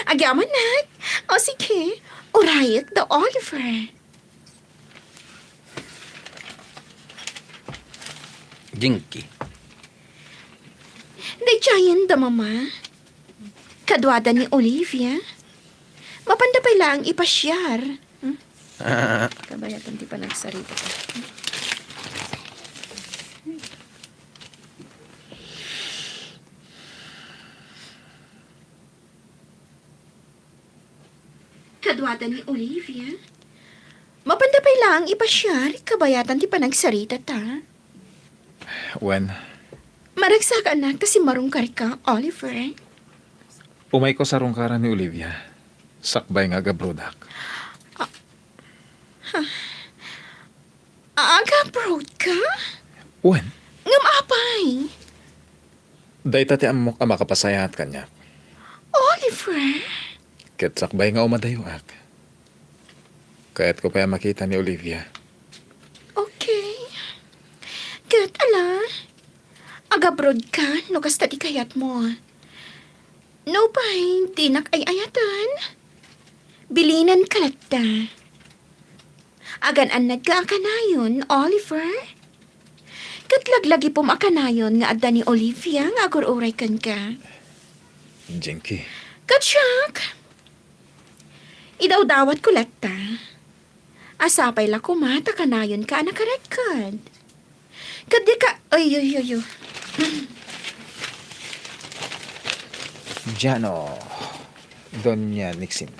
Agyamanak. O sige, urayek da Oliver. Jingki. Daydiayen da Mama. Kaduada ni Olivia. Mapanda pay laeng ipasiar. Hmm? Ah. Kabayatan ti panagsarita. Kaduada ni Olivia. Mapanda pay laeng ipasiar, kabayatan ti panagsaritata. Wen. Maragsakannak ta simmarungkarka, Oliver. Umayko sa rungkaran ni Olivia. Sakbay nga agabroadak. Ah, ha? Agabroadka? Wen. Ngem apay? Dayta ti ammok a makapasayaat kaniak. Oliver? Ket sakbay nga umadayoak, kayatko pay a makita ni Olivia. Okay. Ket ala, agabroadka no kasta ti kayatmo. Nupay dinak ay-ayaten, bilinenka latta. Agan-annadka a kanayon, Oliver. Ket laglagipem a kanayon nga adda ni Olivia nga agur-uray kenka. Jinky. Ket siak, idawdawatko latta. A sapay la koma ta kanayonka a nakarekkad. Ket dika, ay, ay, ay, ay. Jano, Doña Nixin.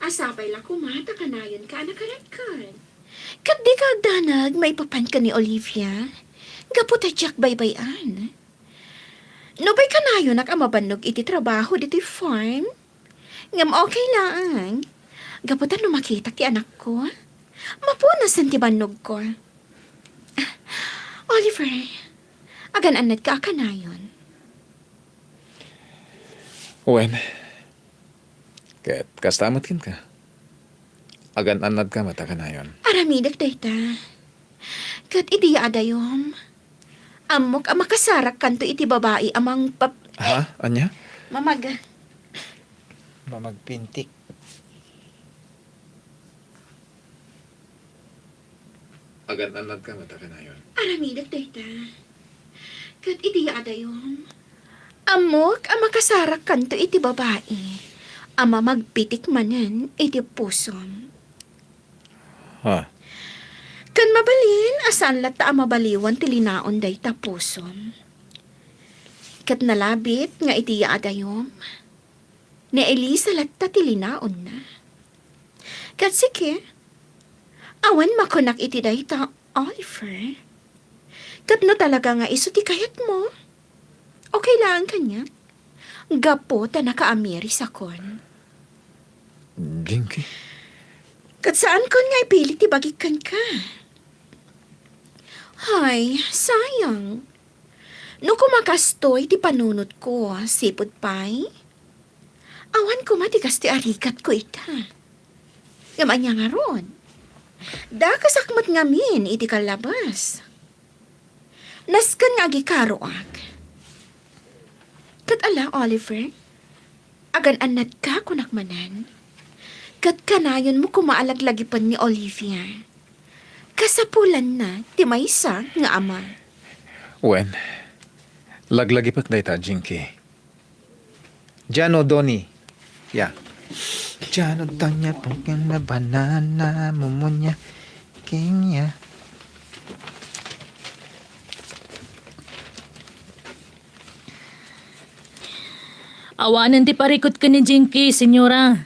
A sapay la koma ta kanayonka a nakarekkad. Ket dika agdanag maipapan ken ni Olivia, gapu ta diak baybay-an. Nupay kanayonak a mabannog iti trabaho ditoy farm, ngem okay laeng. Gapu ta no makitak ti anakko, mapunasen ti bannogko. Ah, Oliver, agan-annadka a kanayon. Wen, ket kasta met kenka. Agan-annadka met a kanayon. Aramidek dayta. Ket idi adayom, ammok a makasarakkanto iti babai a mangpap-, Ha? Ania? Mamag- Mamagpintik. Agan-annadka met a kanayon. Aramidek dayta. Ket idi adayom, ammok a makasarakkanto iti babai a mamagpitik manen iti pusom. Ha? Ken mabalin a saan latta a mabaliwan ti linaon dayta pusom. Ket nalabit nga idi adayom, ni Elisa latta ti linaonna. Ket sika, awan makunak iti dayta, Oliver. Ket no talaga nga isu ti kayatmo, okay laeng kaniak. Gapu ta nakaamirisakon. Jinky. Ket saankon nga ipilit ti bagik kenka. Hay, sayang. No koma kastoy ti panunotko, sipud pay, awan koma ti kastoy a rigatko ita. Ngem ania ngarud? Dakasak met ngamin iti kallabas. Nasken nga agikaroak. Ket ala, Oliver, agan-annadka kunak manen. Ket kanayonmo koma a laglagipen ni Olivia. Kasapulanna ti maysa nga ama. Wen, laglagipek dayta, Jinky. Jano, Donny. Ya. Jano, Doña, pungkin na banana, mumunya, kenya. Awanen ti parikut ken ni Jinky, senyora.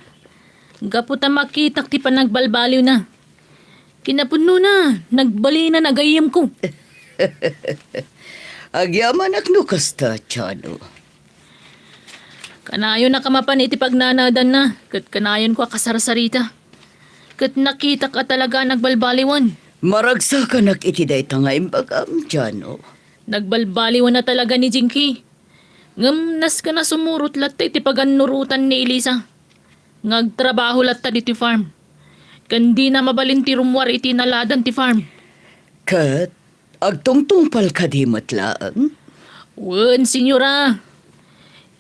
Gapu ta makitak ti panagbalbaliwna. Kinapudnona, nagbalina nagayyemko. Agyamanak no kasta, Jano. Kanayon a kamapan iti pagnanaedanna, ket kanayonko a kasarsarita. Ket nakitak a talaga a nagbalbaliwen. Maragsakanak iti dayta nga imbagam, Jano. Nagbalbaliwen a talaga ni Jinky. Ngem nasken a sumurot latta iti pagannurotan ni Elisa. Nga agtrabaho latta ditoy farm. Ken dina mabalin ti rummuar iti naladan ti farm. Ket agtungtungpal kadi met laeng? Wen, senyora.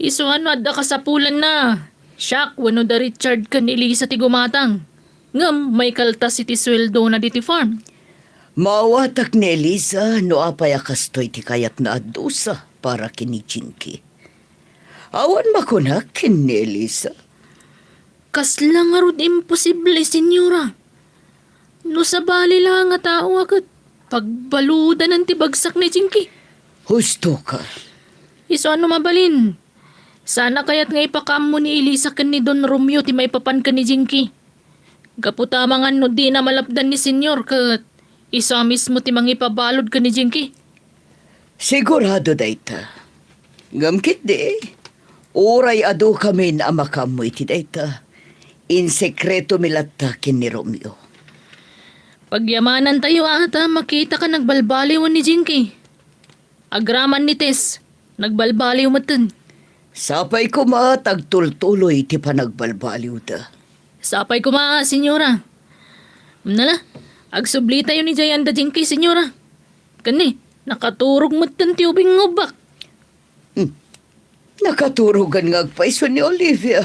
Isu a no adda kasapulanna, siak wenno da Richard ken Elisa ti gumatang. Ngem maikaltas iti sueldona ditoy farm. Maawatak ni Elisa no apay a kastoy ti kayatna a dusa para ken ni Jinky. Awan makunak ken ni Elisa. Kasla ngarud imposible, senyora. No sabali la nga tao a ket pagbaludanan ti bagsak ni Jinky. Husto ka. Isu a no mabalin. Sana kayat nga ipakaammo ni Elisa ken ni Don Romeo ti maipapan ken ni Jinky. Gapu ta amangan no dina malapdan ni Senyor ket isu a mismo ti mangipabalud ken ni Jinky. Sigurado dayta. Ngem ketdi, uray adu kamin a makaammo iti dayta, insekretomi latta ken ni Romeo. Pagyamanantayo a ta makita ka nagbalbaliw ni Jinky. Agraman ni Tess, nagbalbaliw metten. Sapay koma ta agtultuloy ti panagbalbaliwda. Sapay koma, senyora. Nala, agsublitayo ni Jay anda Jinky, senyora. Ken ni, nakaturog metten ti ubing nga ubbak. Hmm. Nakaturogan nga agpayso ni Olivia.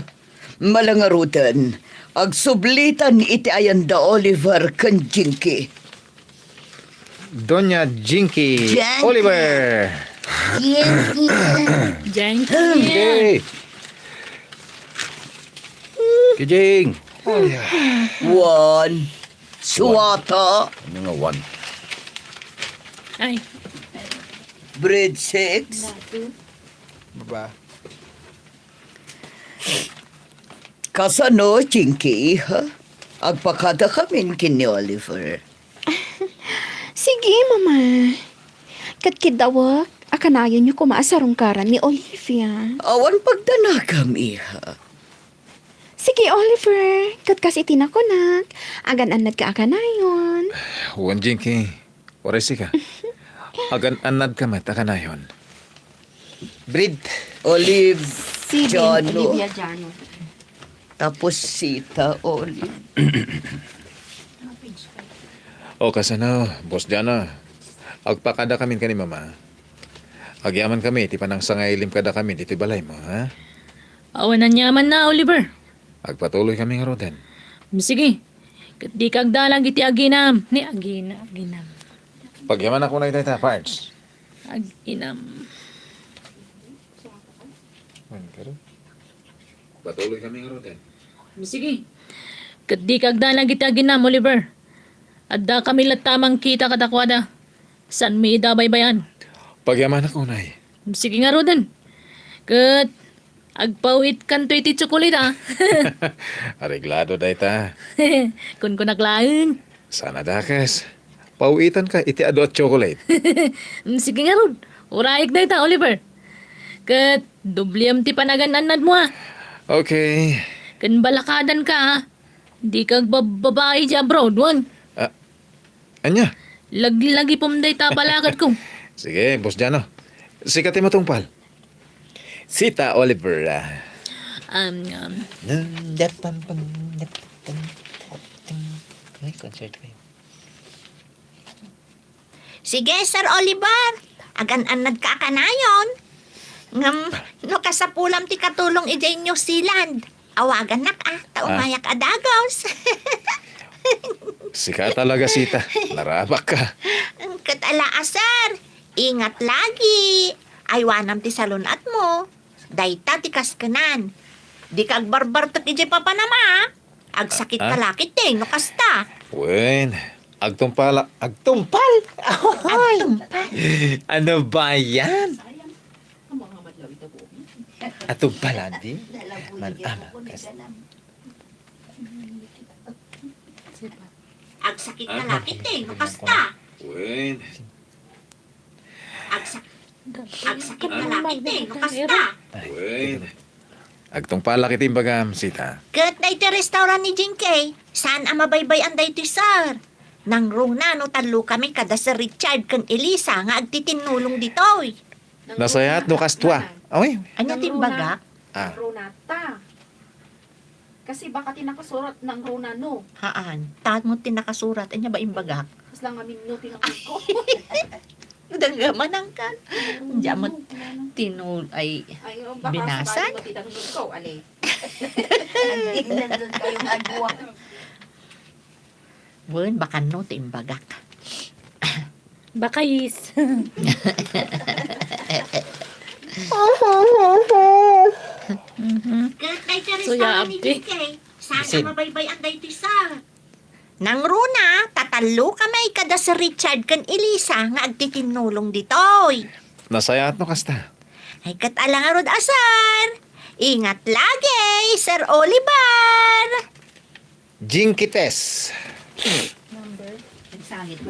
Malangaruden, agsublitan iti ayan da Oliver ken Jinky. Doña Jinky Jinky. Oliver. Jinky. Jinky. Jinky. Kijing. Ay, ah. Juan. Suwata. Ano nga Juan? Ay. Grade six. Baba. Kasano, Jinky, iha? Agpakada kamin ken ni Oliver. Sige, Mama. Ket kiddawek a kanayonyo koma a sarungkaran ni Olivia. Awan pagdanagam, iha. Sige, Oliver. Ket kas iti nakunak, agan-annadka a kanayon. Wen, Jinky. Uray sika. Agan-annadka met a kanayon. Brid. Olive, si Jano. Olivia Jano. Tapos sita, Olive. O, kasano, Boss Jano? Agpakada kamin ken ni Mama. Agyaman kami ti panangsangailem kada kami ditoy balaymo, ha? Awan aniamanna, Oliver. Agpatuloy kami ngaruden. Sige. Ket dika agdalag iti aginam. Ni agina-, aginam. Pagyamanak unay dayta, Pards. Aginam. Wen, karo. Patuloy kami ngaruden. Sige. Ket dika agdalag iti aginam, Oliver. Adda kami latta a mangkita kadakuada. Saanmi ida baybay-an. Pagyamanak unay. Sige ngaruden. Ket agpaw-itkanto iti tsokolate, a. Areglado dayta. Kunkunak laeng. Saan a dakes. Paw-itanka iti adu a tsokolate. Sige ngarud. Urayek dayta, Oliver. Ket doblem ti panagan-annadmo, a. Okay. Ken balakadanka, a. Dika agbabbabai idiay abroad, wen. Ah, ania? Laglagipem dayta a balakadko. Sige, Boss Jano. Sika ti matungpal. Sita, Oliver, a. Um, um. Ay, concert kayo. Sige, Sir Oliver. Agan-annadka a kanayon. Ngem, no kasapulam ti katulong idiay New Zealand, awagannak, a, ta umayak a dagus. Sika talaga, Sita. Narabak ka. Ket ala a, sir. Ingat lagi. Aywanam ti salun-atmo. Dayta ti kaskenan. Dika agbarbartek idiay papanam, a. Agsakit ka la ketdi no kasta. Wen, agtumpala, agtumpal! Agtumpal. Ano ba yan? Agtumpal, adi? Man, ama, kas-, Agsakit ka la ketdi no kasta. Wen. Agsak-, agsakit ka la ketdi no kasta. Wen. Agtungpalak iti imbagam, Sita. Ket daytoy restaurant ni Jinky, saan a mabaybay-an daytoy, sir. Nangruna no tallokami kada Sir Richard ken Elisa nga agtitinnulong ditoy. Nasayaat no kastua. Awi. Ania ti imbagak? Ah. Nangruna ta. Kasi baka ti nakasurat nangruna no. Haan. Tadmo ti nakasurat. Ania ba imbagak? Kasla ngamin no ti nakasurat. Dagamanan ka. Diak met tinul-, ay, ay, oh, baka binasag? Sakali no ti tinulong ko, ali. Nagdindan doon kayo nga agwa. Wen, baka no ti imbagak. Bakayis. Mhm. Suya, abdi. Saan a mabaybay-an daytoy, sir? Nangruna, tatallokami kada Sir Richard ken Elisa nga agtitinnulong ditoy. Nasayaat no kasta. Ay, ket ala ngarud a, sir. Ingat lagi, Sir Oliver. Jinkites.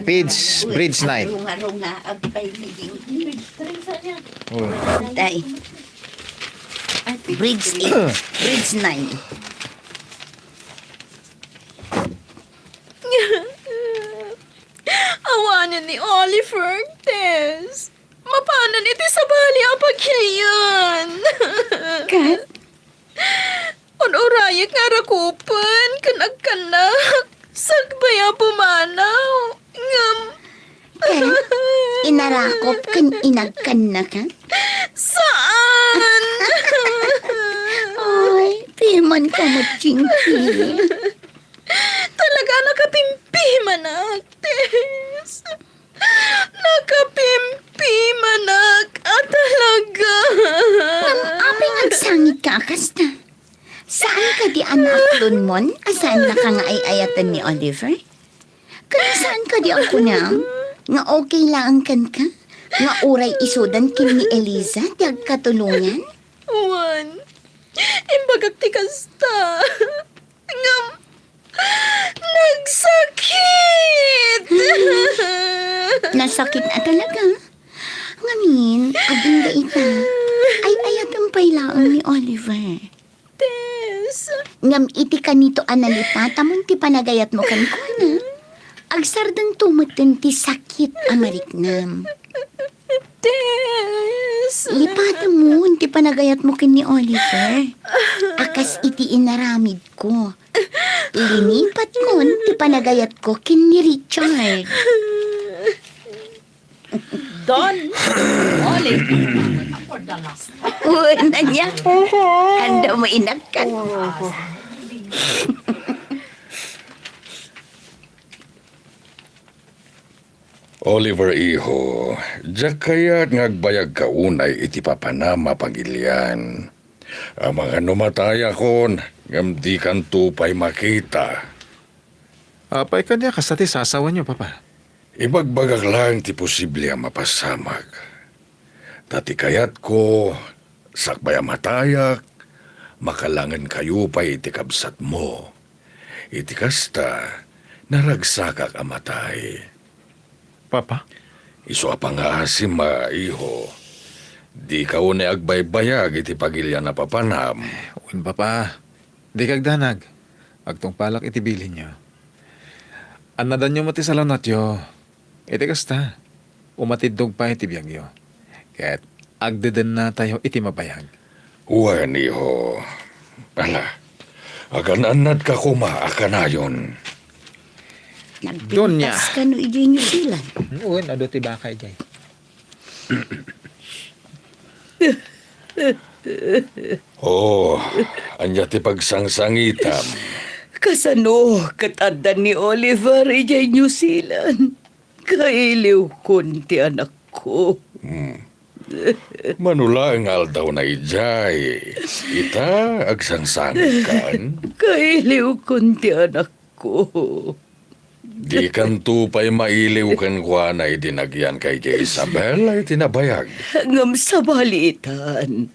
Page, bridge nine. Runga-runga, agpay ni Jinky. Oh. Tay. Bridge eight. Bridge nine. Awanen ni Oliver, Tess. Mapanan iti sabali a pagilian. Kat? Ur-urayek nga rakupen ken agkannak, sakbay a pumanaw. Ngem, ket inarakop ken inagkannaka? Saan! Ay, pimanka met, Jinky. Talaga, nakapimpimanak, Tess. Nakapimpimanak a talaga. Ngem apay nga agsangitka a kasta? Saan kadi a naaklonmon a saannaka nga ay-ayaten ni Oliver? Ken saan kadi a kunam nga okay laeng kenka nga uray isudan ken ni Eliza ti agkatulongan? Wen, imbagak ti kasta. Ngem, nagsakit! Nasakit a talaga. Ngamin, agingga ita. Ay-ayatem pay laeng ni Oliver. Tess. Ngem iti kanito a nalipatamon ti panagayatmo kenkuana, agsardengto metten ti sakit a mariknam. Tess. Lipatemon ti panagayatmo ken ni Oliver. A kas iti inaramidko. Linipatkon ti panagayatko ken ni Richard. Don Oliver. For the last time. Uy, nanya. Anda mo inagkan? Oliver, iho, diak kayat nga agbayagka unay iti papanam a pagilian. Amangan no matayakon, ngem dikanto pay makita. Apay kadi a kasta ti sasawayo, Papa? Ibagbagak laeng ti posible a mapasamak. Ta ti kayatko, sakbay a matayak, makalangenkayo pay iti kabsatmo. Iti kasta, naragsakak a matay. Papa? Isu a pangaasim a, iho. Dika unay agbaybayag iti pagilian a papanam. Wen, Papa. Dika agdanag. Agtungpalak iti bilinyo. Annadanyo met ti salunatyo. Iti kasta, umatiddog pay ti biagyo. Ket agdedennatayo iti mabayag. Wen, iho. Ala, agan-annadka koma a kanayon. Doña. Nagpintas kano idiay New Zealand? Wen, adu ti baka idiay. Oh, ania ti pagsangsangitam? Kasano ket adda ni Oliver idiay New Zealand? Kailiwkon ti anakko. Hmm. Mano laeng nga aldawna idiay, ita, agsangsangitkan? Kailiwkon ti anakko. Dikanto pay mailiw kenkuana idi nagyanka idiay Isabela iti nabayag. Ngem sabali itan.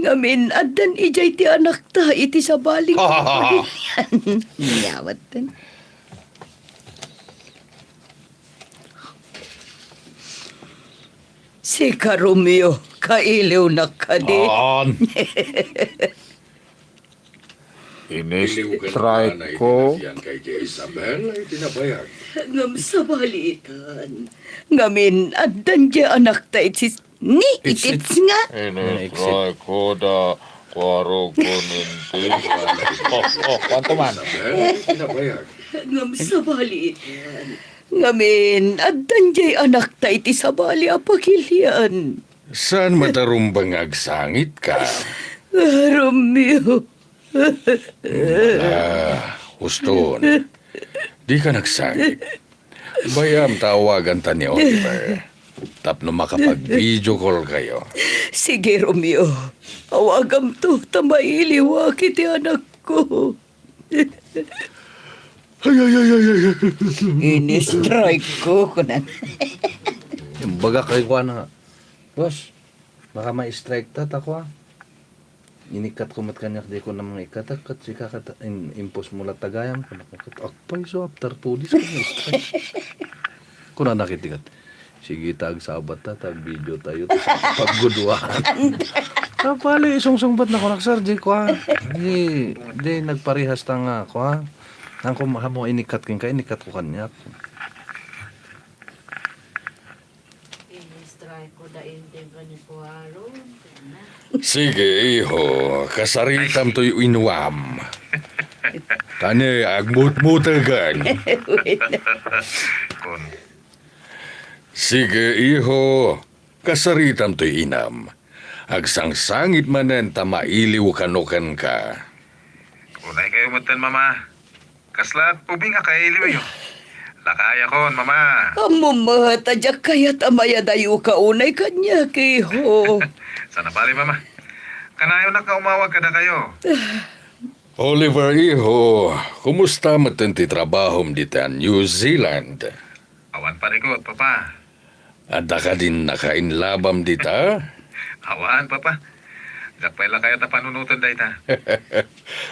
Ngamin, addan idiay ti anakta iti sabaling pagilian. Niyawat. Sika, Romeo, kailiwnak kadi? Aan. Ini-strike ko. Iliw ken nanay ti nafian kay Isabel, ay tinabayag. Ngem sabali itan. Ngamin, addan diay anakta iti ni itits nga. Ini-strike ko da kuarog ko ninti. Oh, oh, kuanto man? Isabel, ay tinabayag. Ngem sabali itan. Ngamin, addan diay anakta iti sabali a pagilian. Saan met a rumbeng nga agsangitka? Ah, Romeo. Ah, uston. Dika nagsangit. Bay-am ta awaganta ni Oliver tapno makapag-video call kayo. Sige, Romeo. Awagamto ta mailiwak iti anakko. Ay, ay, ay, ay, ay, ay. Ini-strike ko, kunan. Imbagak kay kuana nga, "Boss, baka ma-strike ta, ta kua." Inikkat ko met kaniak, di ko naman ikkat, ket sika ket in-, impose mo latta gayam, kunak, ket agpayso, after two days, kunak, strike. Kunana ket, "Sige, ta agsabat ta, ta video tayo, ta sa pagguduan." Tapali, isungsungbat na kunak, "Sir, di kua, di, di nagparehas ta nga, kua. Nang kum-, hamo inikkat kenka, inikkat ko kaniak." Ini-strike ko da inting kani kuarog. Sige, iho, kasaritam toy inuam. Tani, agmutmutegan. Sige, iho, kasaritam toy inam. Agsangsangit manen ta mailiw kano kenka. Unay kayo metten, Mama. Kasla ubing a kailiwyo. Lakayakon, Mama. Ammo met a diak kayat a mayadayoka unay kaniak, iho. Sana bali, Mama. Kanayonak nga umawag kadakayo. Oliver, iho, kumusta metten ti trabahom dita New Zealand? Awan parikot, Papa. Adda kadin nakainlabam dita? Awan, Papa. Diak pay la kayat a panunoten dayta.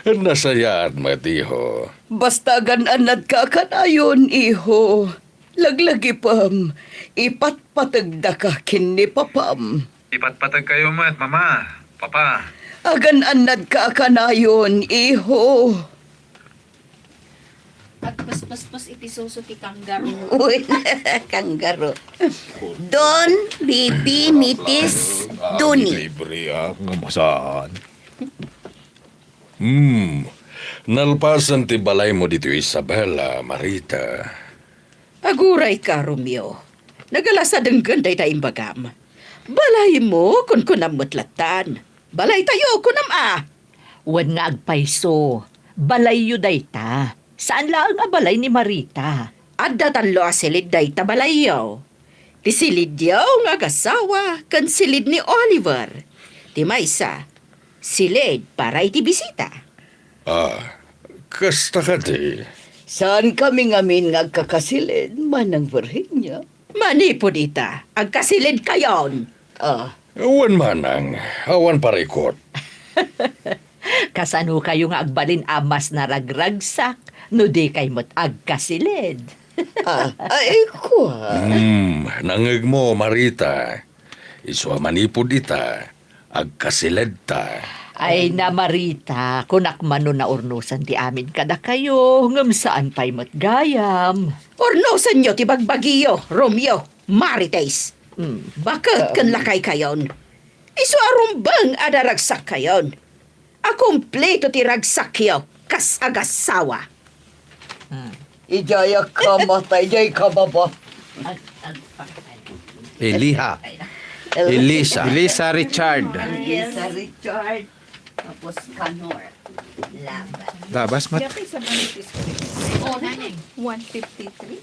Nasayaat met, iho. Basta agan-annadka a kanayon, iho. Laglagipem, ipatpategdaka ken ni papam. Ipatpategkayo met, Mama, Papa. Agan-annadka a kanayon, iho. Agpaspaspos iti suso ti kanggaro. Uy, kanggaro. Don, Bibi, Mitis, Doni. Libre, ah, nga masaan. Hmm. Nalpasen ti balaymo ditoy Isabela, Marita. Agurayka, Romeo. Nagalas a denggen dayta imbagam. Balaymo, kunkunam met lattan. Balaytayo, kunam a. Wen nga agpayso, balayyo dayta. Saan laeng a balay ni Marita. Adda tallo a silid dayta balayyo. Ti silidyo nga agasawa ken silid ni Oliver. Ti maysa, silid para iti bisita. Ah, kasta kadi? Saankami ngamin nga agkakasilid, Manang Virginia. Manipud ita, agkasilidkayon. Ah. Wen manang, awan parikot. Kasanokayo nga agbalin a mas naragragsak no dikay met agkasilid? Ah, ay, kua. Hmm, nangngegmo, Marita. Isu a manipud ita, agkasiledta. Ay na, Marita, kunak man no naurnosan ti amin kadakayo, ngem saan pay met gayam. Urnosenyo ti bagbagiyo, Romeo, Marites. Mm. Baket ken lakaykayon. Isu a rumbeng a naragsakkayon. A kumpleto ti ragsakyo kas agasawa. Hmm. Idiay a kamatay, idiay kababa. Eliha. Elisa. Elisa Richard. Elisa Richard. Tapos Kanor. Laban. Labas, Mat. Yata sa Bonifacio. Oh, nanay. One fifty-three.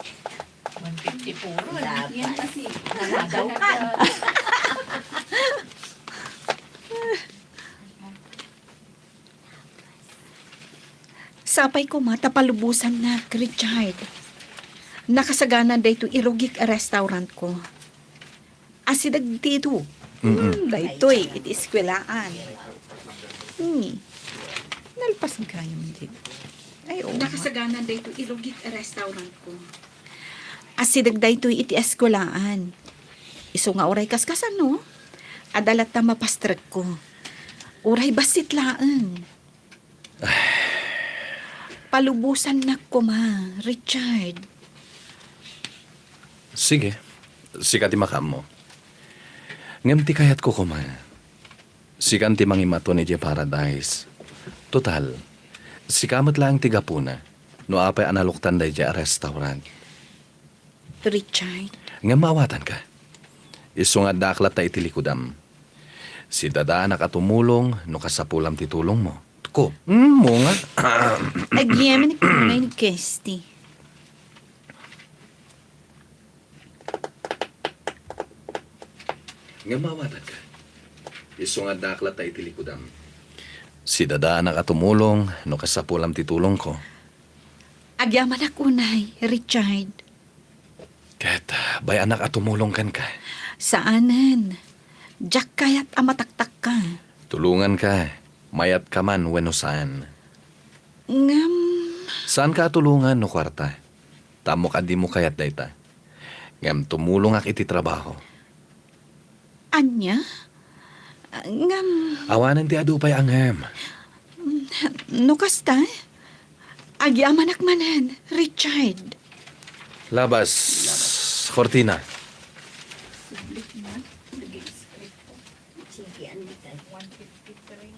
One fifty-four. Laban. Yan kasi. Nagadaw ka. Sapay koma ta palubosannak, Richard. Nakasagana daytoy irugik a restaurant ko. Asideg dito. Mm-mm. Hmm, daytoy iti eskuelaan. Hmm. Nalpas gayam dito. Ay, oo. Nakasagana daytoy irugik a restaurant ko. Asideg daytoy iti eskuelaan. Isu nga uray kaskasano, adda latta mapastrekko. Uray bassit laeng. Palubosannak koma, Richard. Sige, sika ti makaammo. Ngem ti kayatko koma, sikan ti mangimaton idiay paradise. Total, sika met laeng ti gapuna no apay a naluktan daydiay a restaurant. Richard. Ngem maawatanka. Isu nga addaak latta iti likudam. Sidadaanak a tumulong no kasapulam ti tulongmo. Ko, mm, mo nga. Agyaman ni Kunay ni Kirsty. Ngem maawatanka. Isu nga addaak latta iti likudam. Sidadaanak a tumulong no kasapulam ti tulongko. Agyamanak unay, Richard. Ket bay-anak a tumulong kenka. Saanen. Diak kayat a mataktakka. Tulonganka, mayatka man wenno saan. Ngem. Saanka a tulongan no kuarta. Ta ammok a dimo kayat dayta. Ngem tumulongak iti trabaho. Ania? Ngem. Awanen ti adu pay a ngem. No kasta, agyamanak manen, Richard. Labas, Cortina. Sige, andita. One fifty-three.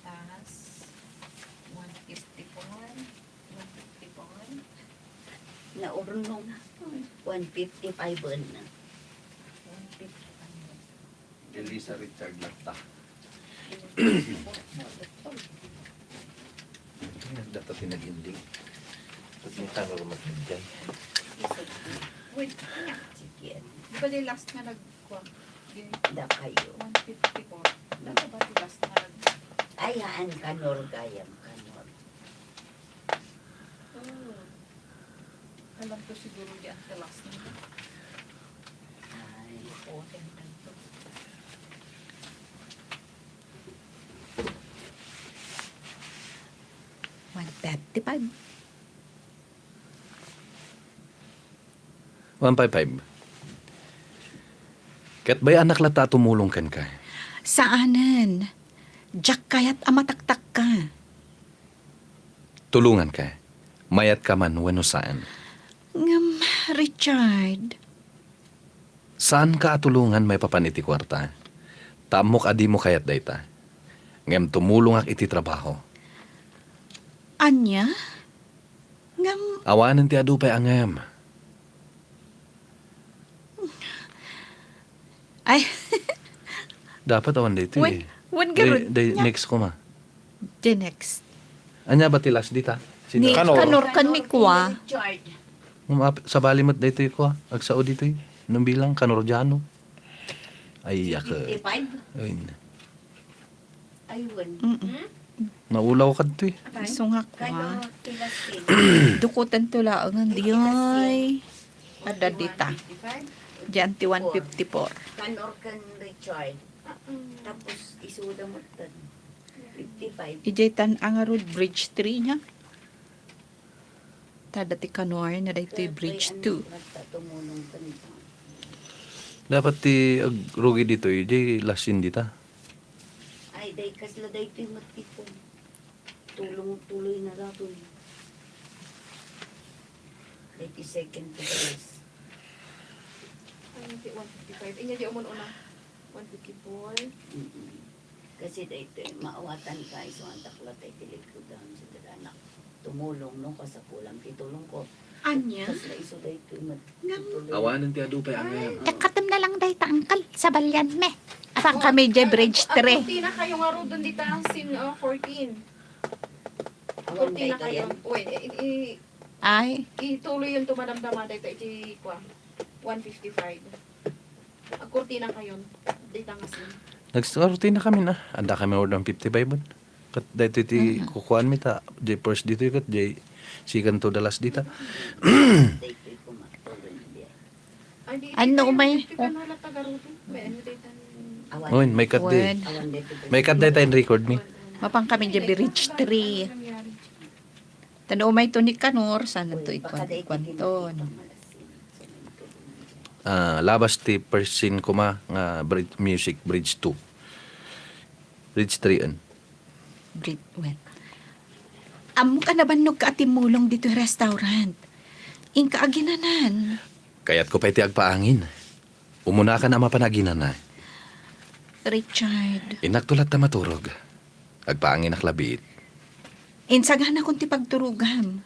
Tas, one fifty-four. One fifty-four. Naurnong. One fifty-five na. One fifty-five. Elisa Richard latta. Data tinagindi. Tapos may tanong naman dyan. Wait, anya? Sige. Di ba di last nga nagkuha? Di. Da kayo. One fifty-four. Ano ba di last nga nag- Ay, haan, Kanor, gayam, Kanor. Oh. Alam ko siguro di ang last nila. Ay. Oo, ganda to. One thirty-five. One five five. Ket bay-anak latta a tumulong kenka. Saanen. Diak kayat a mataktakka. Tulonganka. Mayatka man wenno saan. Ngem, Richard. Saanka a tulongan maipapan iti kuarta. Ta ammok a dimo kayat dayta. Ngem tumulongak iti trabaho. Ania? Ngem. Awanen ti adu pay a ngem. Ay. Dapat awan daytoy. Wen, eh. Wen, day, garud. Day, nya. Next koma. Day next. Ania ba ti last dita? Sino? Ni Kanor. Kanor ken ni Kua. Ngem ap-, sabali met daytoy Kua. Agsao ditoy. Nung bilang Kanor Jano. Ay, yak. Fifty-five? Ay, na. Aywan. Mm-mm. Hmm? Naulaw kadto eh. Isu nga kua. Kano ti last scene? Dukoten to laeng, diay. Adda dita. Diyan ti one fifty-four. Kanor ken Richard. Tapos isuda mo tan fifty-five. Idiay tan angarud bridge three niya. Ta dati Kanor na daytoy bridge two. Dapat ti agrugi ditoy, di lasin dita. Ay, day kasla daytoy met ti kun. Tulong tuloy na datoy. Daytoy second to the last. Ay, ti one fifty-five. Inya di umon una. One fifty-four. Mm-mm. Kasi daytoy, maawatanka, isu antak la tay ti likudam, sidadaanak tumulong, no, kasapulam ti tulongko. Ania? Kasla isu daytoy met-, ngam-, tuloy. Awanen ti adu pay a ngem. Tekkatem na lang dayta, angkel, sabalianmi. Apan kami diay bridge three. Kurtina kayo nga rudon dita, sin, oh, fourteen. Awan kurtina dayta kayo. Yan. Uy, i-, i-, ay. Ituloy yun to, madamdama, dayta iti, kwa, one fifty-five. Agkurtina kayon, dayta nga scene. Nagkurtina kami na. Adda kami order fifty-five man. Ket daytoy ti kukuan mi ta, jay first ditoy ket jay second to the last dita. Ay, di, ano, di, umay? Di, di, ano, taga Rudo? May ano, dayta ni. Oy, may cut day. Wen. May cut day tayo record mi. Mapang kami jay bridge three. Tano umay to ni Kanor, saan to ikuan, ikuan to, no? Ah, labas ti persin koma nga bridge, music, bridge two. Bridge three, en. Brit-, well, ammok a nabannogka a timmulong ditoy restaurant. Inka aginanan. Kayatko pay ti agpaangin. Umunakan a mapan aginana. Richard. Innakto latta maturog. Agpaanginak labiit. Insaganakon ti pagturogam.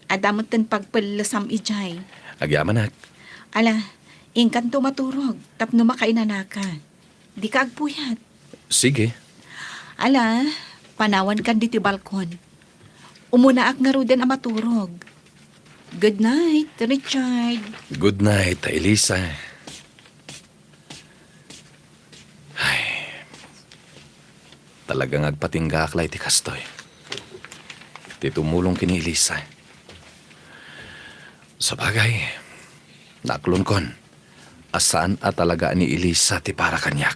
Adda metten pagpellesam idiay. Agyamanak. Ala, inkanto maturog tapno makainanaka. Dika agpuyat. Sige. Ala, panawankan ditoy balkon. Umunaak ngaruden a maturog. Good night, Richard. Good night, Elisa. Ay, talagang agpatinggaak la iti kastoy. Ti tumulong ken ni Elisa. Sabagay, naaklonkon a saan a talaga ni Elisa ti para kaniak.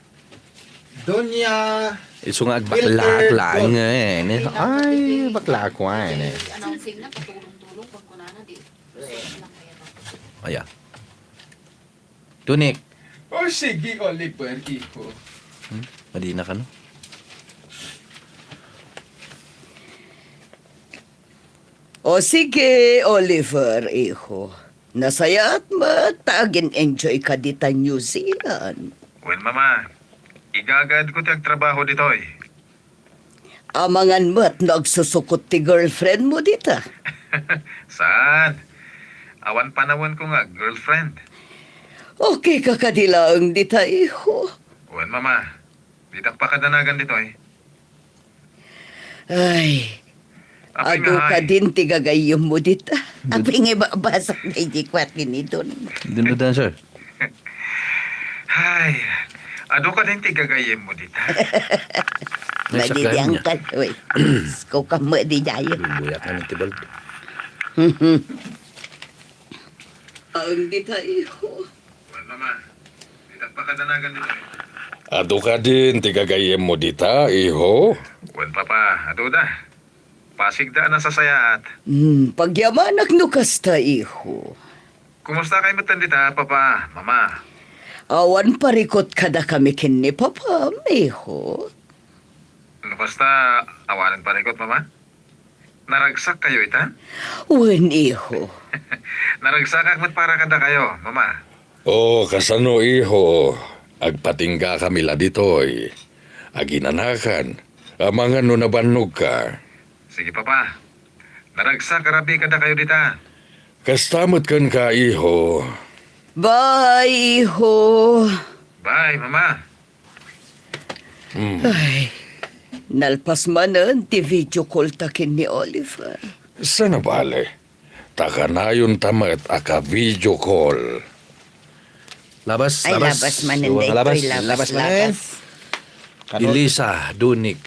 Doña Isu nga agbaklaak Hilbert laeng, Gold. Eh, ne? Ay, baklaak ko, eh, ne? Aya. Tunik. O, sige, Oliver, iho. Hmm? Madina ka, no? O sige, Oliver, iho. Nasayaat met ta agin-enjoy ka dita New Zealand. Wen, Mama. Igagaedko ti agtrabaho ditoy. Amangan met no agsusukot ti girlfriend mo dita. Saan? Awan panawenko nga girlfriend. Okay ka kadi laeng dita, iho? Wen, Mama. Ditak pakadanagan ditoy. Ay, apay nga adu kadin ti gagayyem mo dita. Apay nga ibabasak na iti kwat ni Don. Don, Don, sir. Ay, adu kadin ti gagayyem mo dita. May sakay niya. Madidiang ka, uy. Ko ka mo di jayo. Buyak naman ti bal. Ang dita, iho. Wen, Mama. Ditak pakadanagan ditoy. Adu kadin ti gagayyem mo dita, iho? Wen, Papa, adu da. Pasigda a nasasayaat. Hmm, pagyamanak no kasta, iho. Kumusta kay metten dita, Papa, Mama? Awan parikot kadakami ken ni Papam, iho. No kasta, awanen parikot, Mama? Naragsak kayo ita? Wen, iho. Naragsakak met para kadakayo, Mama. O, kasano, iho? Agpatingga kami la ditoy. Aginanakan. Amangan no nabannog ka. Sige, Papa. Naragsak a rabii kadakayo dita. Kasta met kenka, iho. Bye, iho. Bye, Mama. Hmm. Ay, nalpas manen ti video call ta ken ni Oliver. Saan a bale? Ta kanayon ta met a ka-video call. Labas, ay, labas. Labas manen, iwa nga daytoy, labas, labas manen. Labas. Elisa, Dunik.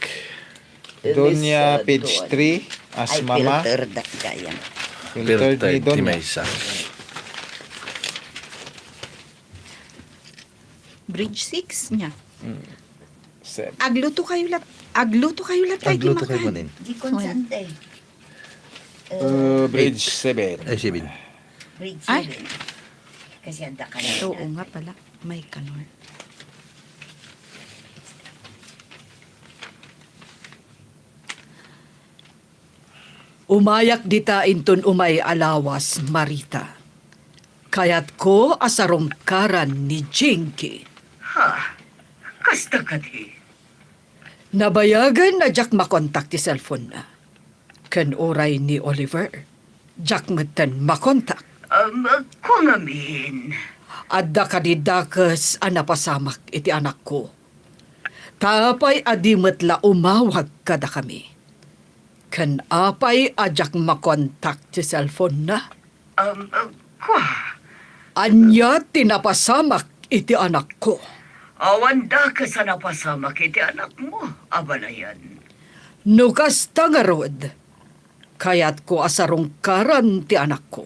Doña, page three, as mama. Ay, filter dak gayam. Filter ni Doña. Filter ti maysa. Bridge six niya. Mm. Seven. Agluto kayo lat-, agluto kayo lat-, agluto kayo makan. Manin. Di kon saan, te. Uh, bridge seven. Ay, seven. Bridge seven. Kasi ang dakal. Oo nga pala. May kanor. Umayak dita inton umay a lawas, Marita. Kayatko a sarungkaran ni Jinky. Ha? Kasta kadi? Nabayagen a diak makontak ti cellphone-na. Ken uray ni Oliver, diak metten makontak. Um, kua ngamin. Adda kadi dakes a napasamak iti anakko. Ta apay a di met la umawag kadakami? Ken apay a diak makontak ti cellphone-na? Um, uh, kua? Ania ti napasamak iti anakko? Awan dakes a napasamak iti anakmo, abalayan. No kasta ngarud, kayatko a sarungkaran ti anakko.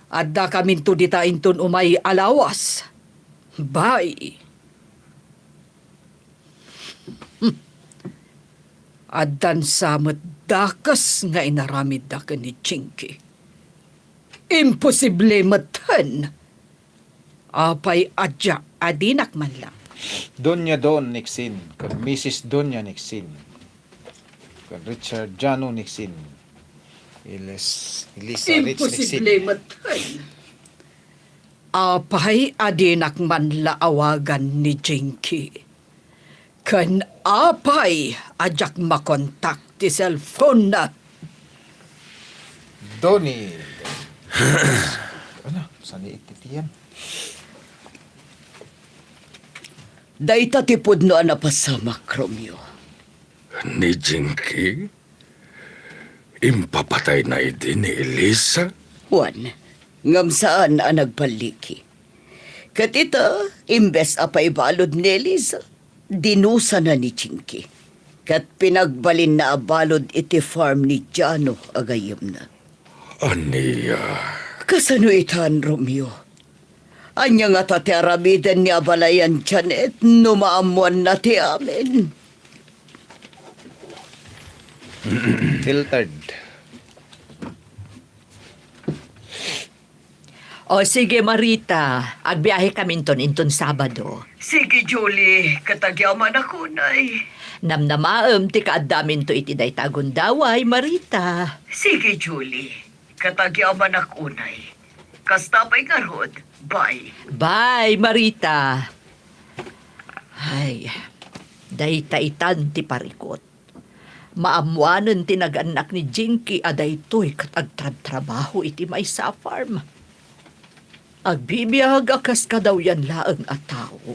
Addakaminto dita inton umay a lawas. Bye. Addan sa met dakes nga inaramidda ken ni Jinky. Imposible metten! Apay a diak, adinak man la. Doña Don Nixin, ken Missus Doña Nixin, ken Richard Jano Nixin, Ilis-, Elisa Rich Nixin. Imposible met. Apay a dinak man la awagan ni Jinky? Ken apay a diak makontak ti cellphone-na? Donnie. Ano? Saan ni ititiyan? Dayta ti pudno a napasamak, Romeo. Ni Jinky? Impapatayna idi ni Elisa? Wen, ngem saan a nagballigi. Ket ita, imbes a paibalud ni Elisa, dinusana ni Jinky. Ket pinagbalinna a balud iti farm ni Jano a gayyemna. Ania? Kasano itan, Romeo? Ania ngata ti aramiden ni abalayan Janet no maammoanna ti amin? Filtered. O, sige, Marita. Agbiahekaminton inton Sabado. Sige, Julie. Ket agyamanak unay. Namnamaem ti kaaddaminto iti dayta a gundaway, Marita. Sige, Julie. Ket agyamanak unay. Kasta pay ngarud. Bye. Bye, Marita. Ay, dayta itan ti parikut. Maammoanen ti nagannak ni Jinky a daytoy ket agtrabtrabaho iti maysa a farm. Agbibiag a kas kadawyan laeng a tao.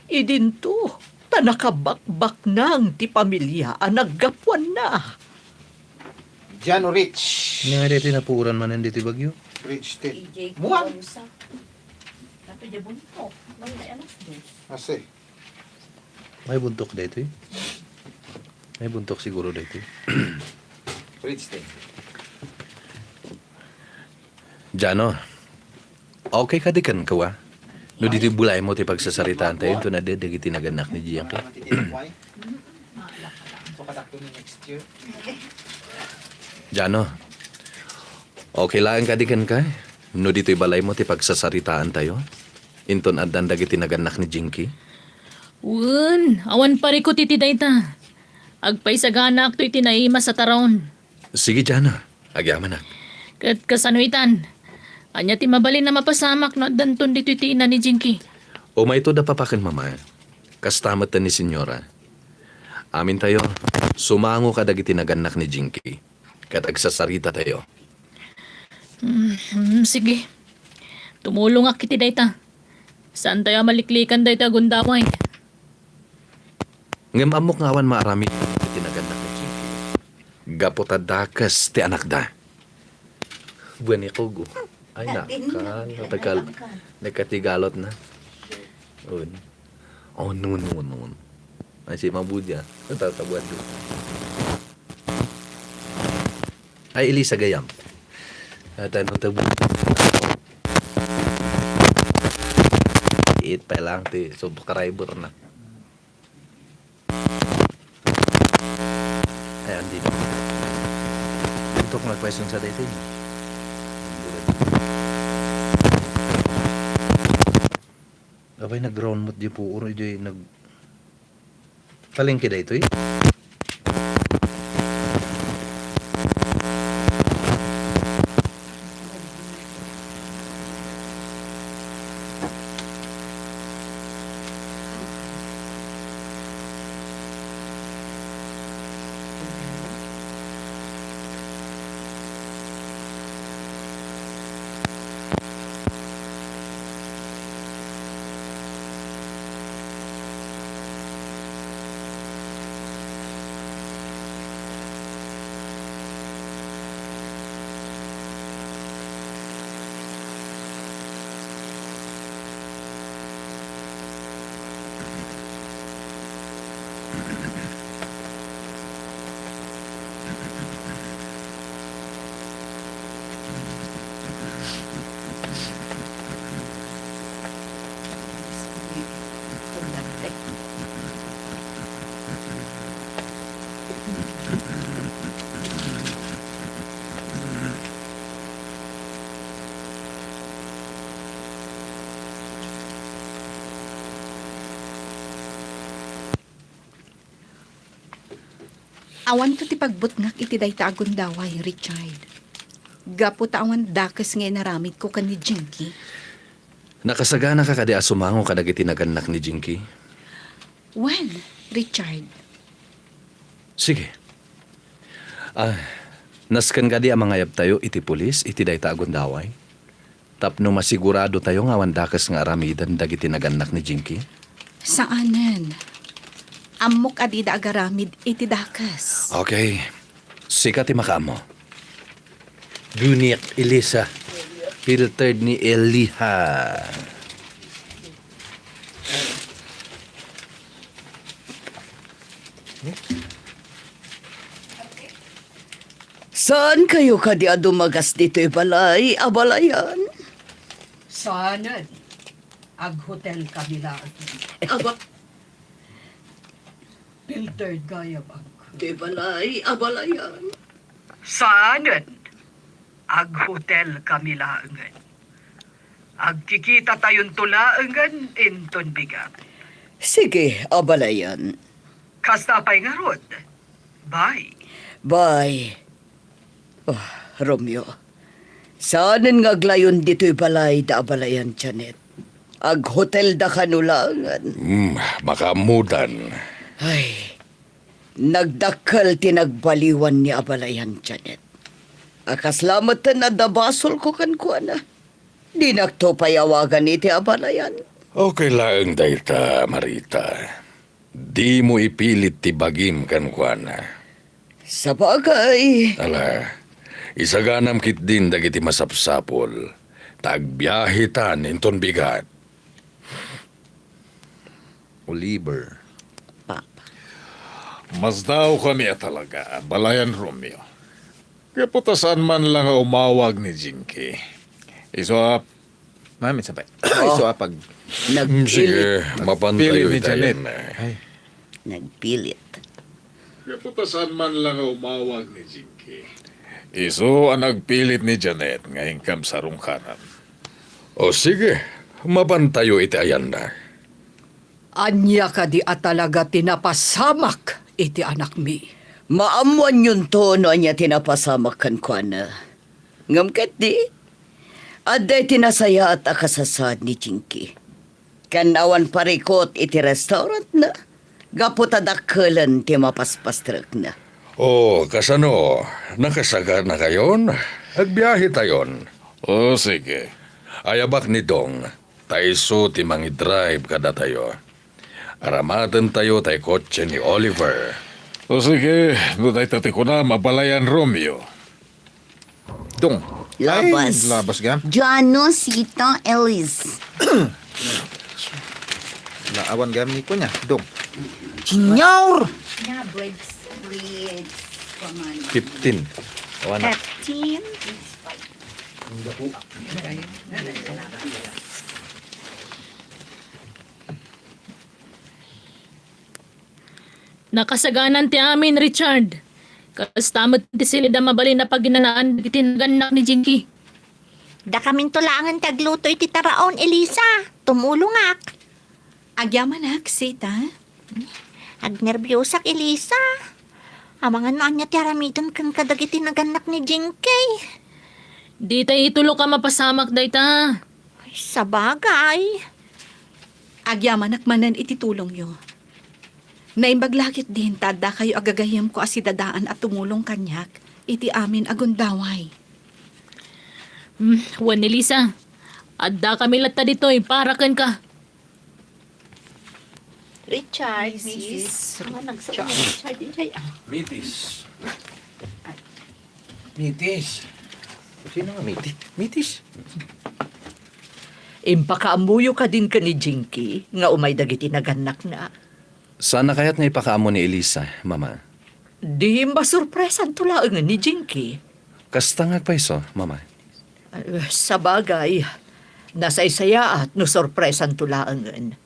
Idinto, ta nakabakbaknang ti pamilia a naggapuanna. Jano Rich. Ania nga daytoy napuoran manen ditoy bagyo? Rich Tate. Muan. Ato di buntok. Wala alas dos. Ase. May buntok daytoy? May buntok siguro daytoy. Bridge day. Jano, okay kadi kenka, wa? No ditoy balaymo ti pagsasaritaan tayo, inton adda dagiti nagannak ni Jinky. Jano, okay laeng kadi kenka? No ditoy balaymo ti pagsasaritaan tayo, inton addan dagiti nagannak ni Jinky? Wen, awan parikut iti dayta. Agpaisaganaakto iti naimas a taraon. Sige, Jana. Agyamanak. Ket kasano itan? Ania ti mabalin a mapasamak no addanton ditoy ti ina ni Jinky? Umayto da papa ken mama. Kasta met ni Senyora. Amintayo, sumango kadagiti nagannak ni Jinky. Ket agsasarita tayo. Mm, mm, sige. Tumulongak iti dayta. Saantayo a maliklikan daytoy a gundaway. Ngem ammok nga awan maaramid iti nagannak ni Jinky. Gapu ta dakes ti anakda. Buwan ni Kogo. Ay, na, ka, natagal, nagkatigalot na. Un. Oh, no, no, no. Ay, si Mabudia. Tatabuan doon. Ay, Elisa gayam. At ano, tabo. It pa lang ti subscriber na. Ay, andi na. Buntok nagpasunsa daytoy. Abay, nag-round mo't di puor, di nag-, palengke daytoy. Awanto ti pagbutngak iti dayta a gundaway, Richard. Gapu ta awan dakes nga inaramidko ken ni Jinky. Nakasaganaka kadi a sumango kadagiti nagannak ni Jinky? Wen, Richard. Sige. Ah, nasken kadi a mangayabtayo iti pulis iti dayta a gundaway? Tapno masiguradotayo nga awan dakes nga aramiden dagiti nagannak ni Jinky? Saanen. Ammok a dida agaramid iti dakes. Okay. Sika ti makaammo. Guniak, Elisa. Filtered ni Eliha. Saankayo kadi a dumagas ditoy balay, abalayan? Saanen. Aghotel kami laeng. Aba. Filtered gayam, Uncle. Ditoy balay, abalayan? Saanen. Aghotel kami laengen. Agkikitatayon to laengen inton bigat. Sige, abalayan. Kasta pay ngarud. Bye. Bye. Oh, Romeo, saanen nga aglayon ditoy balay da abalayan Janet. Aghotel da kano laengen. Hmm, makaammodan. Ay, nagdakkel ti nagbaliwan ni abalayan Janet. A kasla metten adda basolko kenkuana. Dinakto pay awagan iti abalayan. Okay laeng dayta, Marita. Dimo ipilit ti bagim kenkuana. Sabagay. Ala, isaganam ketdin dagiti masapsapul, ta agbiahetan inton bigat. Oliver. Papa. Masdaawkami a talaga, abalayan Romeo. Gapu ta saan man la nga umawag ni Jinky. Isu a Mami, sabay. Oh. Isu a pag- Mm, sige, mapantayo itayan na. Ay. Nagpilit. Gapu ta saan man la nga umawag ni Jinky. Isu a nagpilit ni Janet nga inkam sarungkanan. O sige, mapantayo iti ayanna. Ania kadi a talaga ti napasamak iti anakmi? Maammoanyonto no ania ti napasamak kenkuana. Ngem ketdi, adda iti nasayaat a kasasaad ni Jinky. Ken awan parikut iti restaurantna, gapu ta dakkelen ti mapaspastrekna. O, kasano? Nakasaganakayon? Agbiahetayon? O, sige. Ayabak ni Dong, ta isu ti mangidrive kadatayo. Aramatentayo tay kotse ni Oliver. O sige, no dayta ti kunam, abalayan Romeo. Dong. Labas. Ay, labas gayam. Jano, Sita, Elise. Naawan gayam ni kunya, Dong. Junior! Fifteen. Awan na. Fifteen. Nakasaganan ti amin, Richard. Kasta met ti silid a mabalin a paginanaan dagiti nagannak ni Jinky. Dakaminto laengen ti agluto iti taraon, Elisa. Tumulongak. Agyamanak, Sita. Agnerbiosak, Elisa. Amangan no ania ti aramiden kenka dagiti nagannak ni Jinky. Dita itulok a mapasamak dayta. Ay, sabagay. Agyamanak manen iti tulongyo. Naimbag la ketdin ta addakayo a gagayyemko a sidadaan a tumulong kaniak iti amin a gundaway. Hmm, wen, Elisa, addakami latta ditoy para kenka. Richard, Misis. Misis. Ah, nagsama ni Richard, Richard, ah. Mitis. Mitis. Sino nga Miti? Mitis? Impakaammoyo kadin ken ni Jinky nga umay dagiti nagannakna? Saan a kayat nga ipakaammo ni Elisa, Mama? Di masurpresanto laengen ni Jinky. Kasta nga agpayso, Mama? Ah, sabagay, nasaysayaat no surpresanto laengen.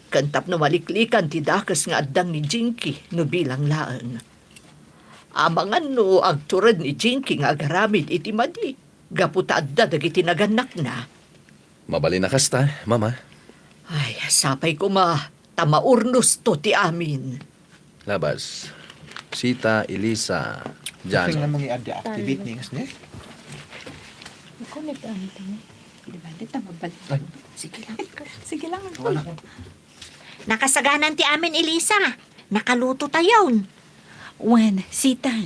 Ken tapno maliklikan ti dakes nga addang ni Jinky no bilang laeng. Amangan no agtured ni Jinky nga agaramid iti madi gapu ta adda dagiti nagannakna. Mabalin a kasta, Mama. Ay, sapay koma ta maurnosto ti amin. Labas. Sita, Elisa, Jan. Kasi nga mangiaddi activate ni ngas ni. Connect ang ito ni. Di ba? Di ta mabalik. Ay. Sige lang. Sige lang. Wala ko. Nakasaganan ti amin, Elisa. Nakaluto tayon. Wen, Sita.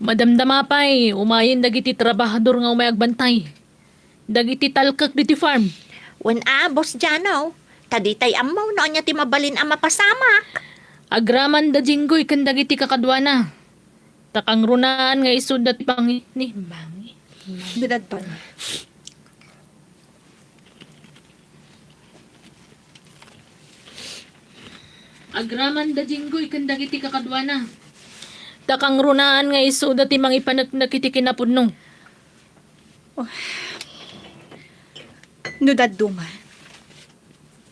Madamdama pay, umayen dagiti trabahador nga umay agbantay. Dagiti talkek diti farm. Wen a, Boss Jano, ta ditay ammo no ania ti mabalin a mapasamak. Agraman da Jinggoy ken dagiti kakaduana. Ta kangrunaan nga isuda ti pangitni. Mangi. Didadto. Agraman da Jinggoy ken dagiti kakaduana. Ta kangrunaan nga isuda ti mangipaneknek iti kinapudno. Oh. No dadduma,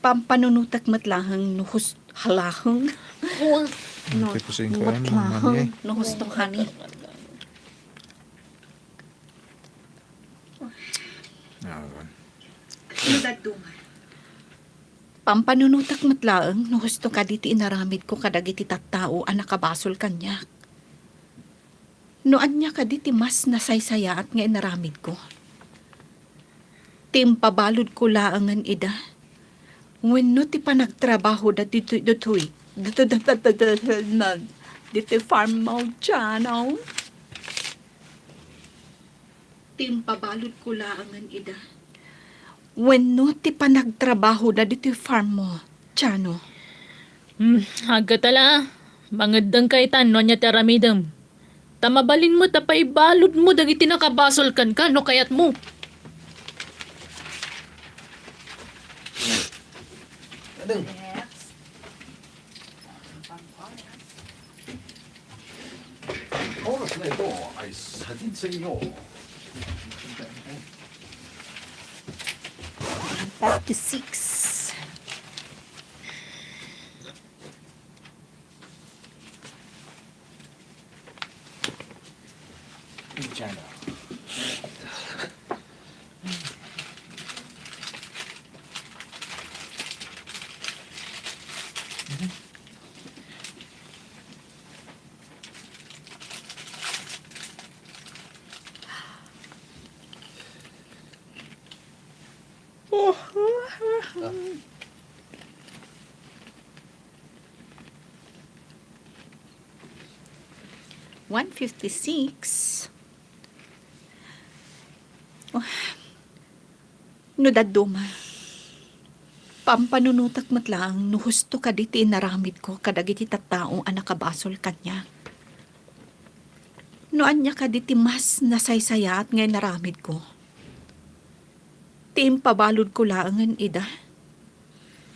pampanunotek met laeng no hus-, halaheng. Oh, no, Iti pusing ko met yan, laeng, mani. No husto kani. Awan. No dadduma. Pampanunotek met laeng no husto kadi ti inaramidko kadagiti tattao a nakabasol kaniak. No ania kadi ti mas nasaysayaat nga inaramidko? Ti impabaludko laengen ida wenno ti panagtrabahoda ditoy, ditoy, ditoy, ditoy farm mo, Jano? Ti impabaludko laengen ida wenno ti panagtrabahoda ditoy farm mo, Jano? Hmm, agkatala, mangeddengka itan no ania ti aramidem. Ta mabalin met a paibaludmo dagiti nakabasol kenka no kayatmo. Ading. Oras na ito ay hatid sa inyo. Back to six. Channel. One fifty-six. Oh. No dadduma, pampanunotek met laeng no husto kadi ti inaramidko kadagiti tattao a nakabasol kaniak. No ania kadi ti mas nasaysayaat nga inaramidko? Ti impabaludko laengen ida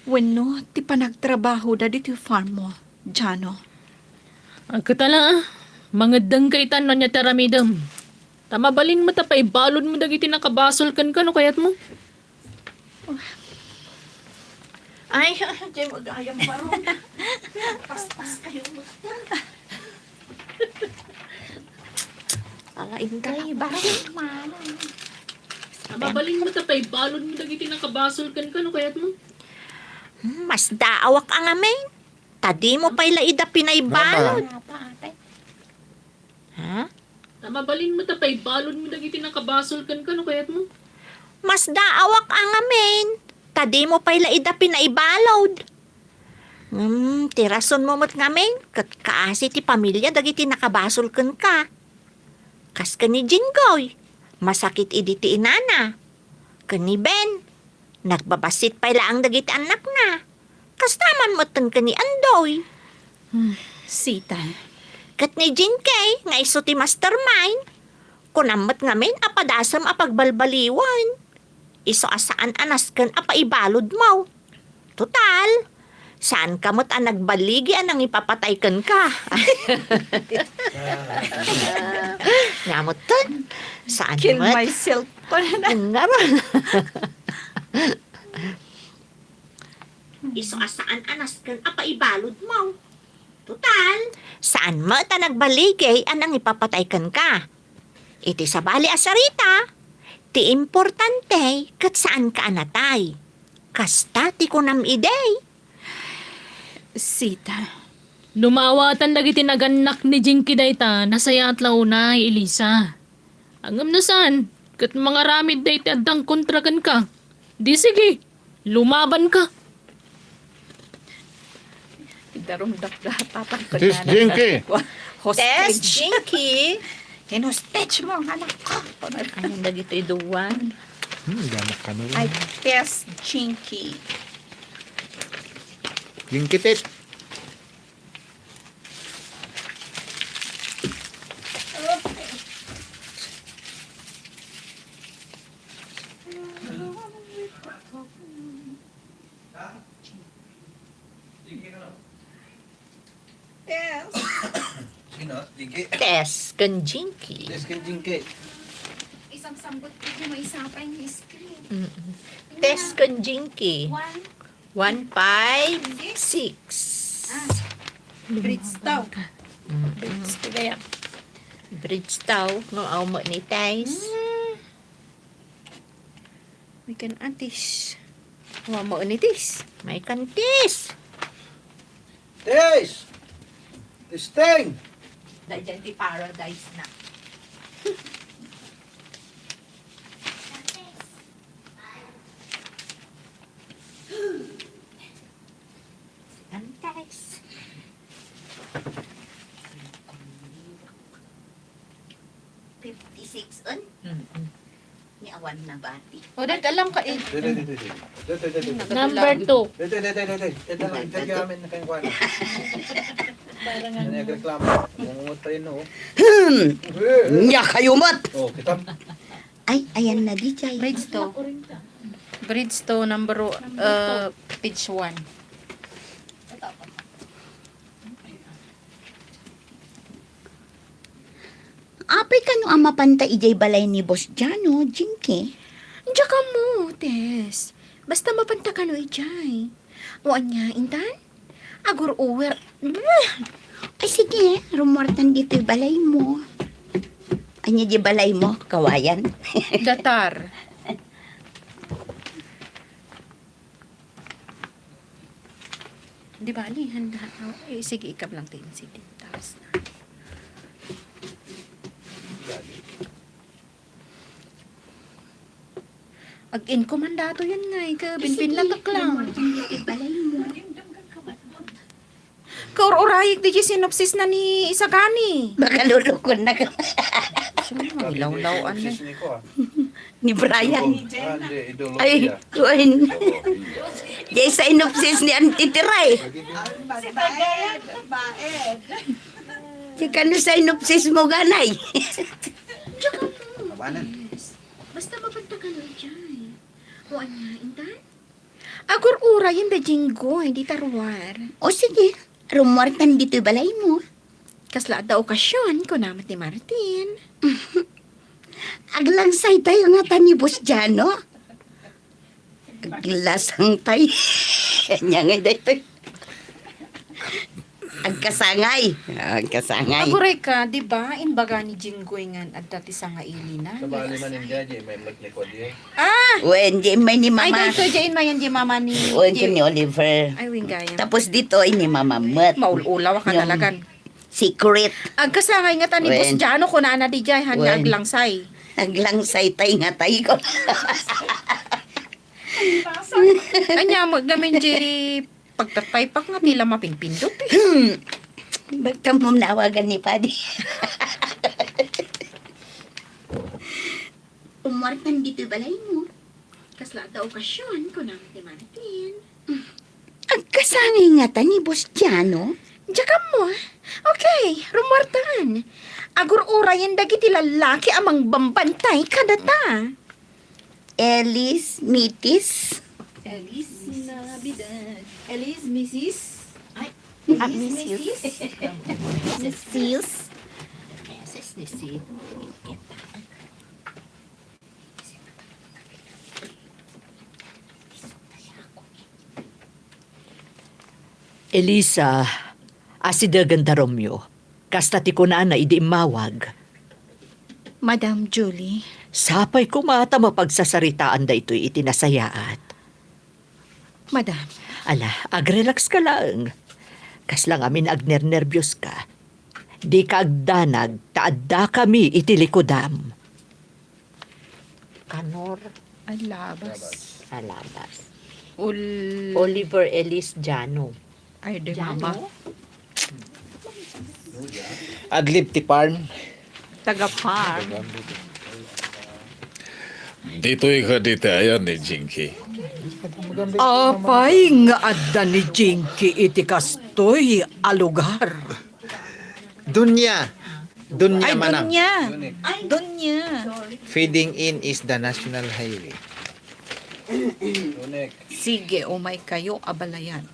wenno ti panagtrabahoda ditoy farm mo, Jano? Agkatala, mangeddengka itan no ania ti aramidem. Ta mabalin met a paibaludmo dagiti nakabasol kenka no kayatmo. Ay, diay mo gayam barong. Paspas kayo mo. Ala, Inday, barong. Mabalin met a paibaludmo dagiti nakabasol kenka no kayatmo. Hmm, masdaawak a ngamin. Ta dimo pay la ida pinaibalud. Papa. Ha? Ta mabalin met a paibaludmo dagiti nakabasol kenka no kayatmo. Masdaawak a ngamin. Ta dimo pay la ida pinaibalud. Ngem, ti rasonmo met ngamin, ket kaasi ti pamilia dagiti nakabasol kenka. Kas ken ni Jinggoy, masakit idi ti inana. Ken ni Ben, nagbabassit pay laeng dagiti annakna. Kasta man metten ken ni Andoy. Hmm, Sita. Ket ni Jinkey nga isu ti mastermind, kunam met ngamin a padasem a pagbalbaliwen. Isu a saan a nasken a paibaludmo. Total, saanka met a nagbaligi a nangipapatay kenka. Nga metten, saan met. Kill myself. Ngarud. Isu a saan a nasken a paibaludmo. Total, saan met a nagbaligi a nangipapatay kenka. Iti sabali a sarita, ti importante ket saanka a natay. Kasta ti kunam idi. Sita, No maawatan dagiti nagannak ni Jinky dayta, nasayaat la unay, Elisa. Ngem no saan, ket mangaramid dayta adda kontra kenka. Di sige, lumabanka. Darumdakdatapan ko Tis na Jinky. Hostage. Tess, Jinky. Hostage mo ang anak ko. Ano dagitoy duwan? Hmm, ganak ka na lang. Ay, Tess, Jinky. Jinky, Tit. Tess. Sino? Jinky? Tess ken Jinky. Tess ken Jinky. Isang sambot ko, may isa pa yung screen. Mm-mm. Tess ken Jinky. One. One, five, six. Ah. Bridge to. Mm-mm. Bridge to kaya. Bridge to, no, aw mo ni Tess. Mm. May kan atis. Wa mo ni Tis. May kan Tis. Tis! Tis Ting! Dadyan ti paradise na. Antes. Fifty-six on? Mm-mm. Ni awan na bati. O, dahil alam ka eh. Dede, dede, dede. Dede, dede, dede. Number two. Dede, dede, dede. Dede, dede, dede, amin na kayong kwan. Parang ano. Nagreklamo. Mungungot pa yun, no? Hmm. Eh, eh. Nya kayo, mat! Oh, kita. Ay, ayan na, di, Chay. Bridge two. Bridge two, number, uh, page one. Apay kano a mapanta idiay balay ni Boss Jano, Jinky? Diak ammo, Tess. Basta mapanta kano idiay. O ania, intan? Agur-uwer. Ay, sige, rumuartan ditoy balay mo. Ania di balay mo, kawayan? Datar. Di bali, handa. Oh, eh, sige, ikablang ti incident. Tapos na. Ag-inko man dato yan nga, ika, binbin lang kaklang. Kaur-urayek di synopsis na ni Isagani. Baka lulukon na ka. Siyempre, ilawlawan na. Ni Brian. Ay, kuwan. Jay synopsis ni Auntie Tiray. Di ka na synopsis mo, ganay. Abanan. Basta mapagtakan mo dyan. O anya, intan? Agur-urayen da Jinggoy, di taruar. O sige, rumuartan ditoy balay mo. Kasla adda okasyon, kuna met ni Martin. Aglangsay tayo nga ta ni Boss Jano. Aglasang tayo. Kanya nga dito. Agkasangay. Agkasangay. Aguray ka, di ba? Imbaga ni Jinggoy ngan adda ti sangaili na. Sabali man, hindi, di may met ni Kodye. Ah! Wen, di may ni Mama. Ay, dito, di mayan di Mama ni Wen, Jing- ni Oliver. Ay, winggayan. Tapos dito, ay ni Mama met. Maul-ulaw ka talagan. Secret. Agkasangay nga ta ni Boss Jano, kunana di jay, han nga aglangsay. Aglangsay tay nga tay ko. Anya mo, gamin di pagtataypak nga tila mapingpindot. Bagtam mo nawagan ni Padi. Umuartan ditoy balay mo. Kasla adda okasyon, kuna met ni Martin. Agkasangay nga ta ni Boss Jano? Diak ammo. Okay, rumuartan. Agur-urayen dagiti lallaki a mangbambantay kadata. Elis, Mitis. Elis Navidad. Elis, Misis. Ay, ah, Elis, Misis. Misis. Misis. Misis ni Sid. Elisa, asidegen ta Romeo. Kasta ti kunana idi immawag. Madam Julie. Sapay koma ta mapagsasaritaan daytoy iti nasayaat. Madam. Ala, agrelax ka laeng. Kasla ngamin agnernerbioska. Dika agdanag ta addakami iti likudam. Kanor. Alabas. Alabas. Ol- Oliver Ellis Jano. Ay, di Jano? Mama. Adlib ti farm. Taga farm. Ditoy kadi ti ayan ni Jinky. Apay nga adda ni Jinky iti kastoy a lugar? Dunya. Dunya, ay, manang. Dunya. Dunya. Feeding in is the national highway. Sige, umay kayo, abalayan.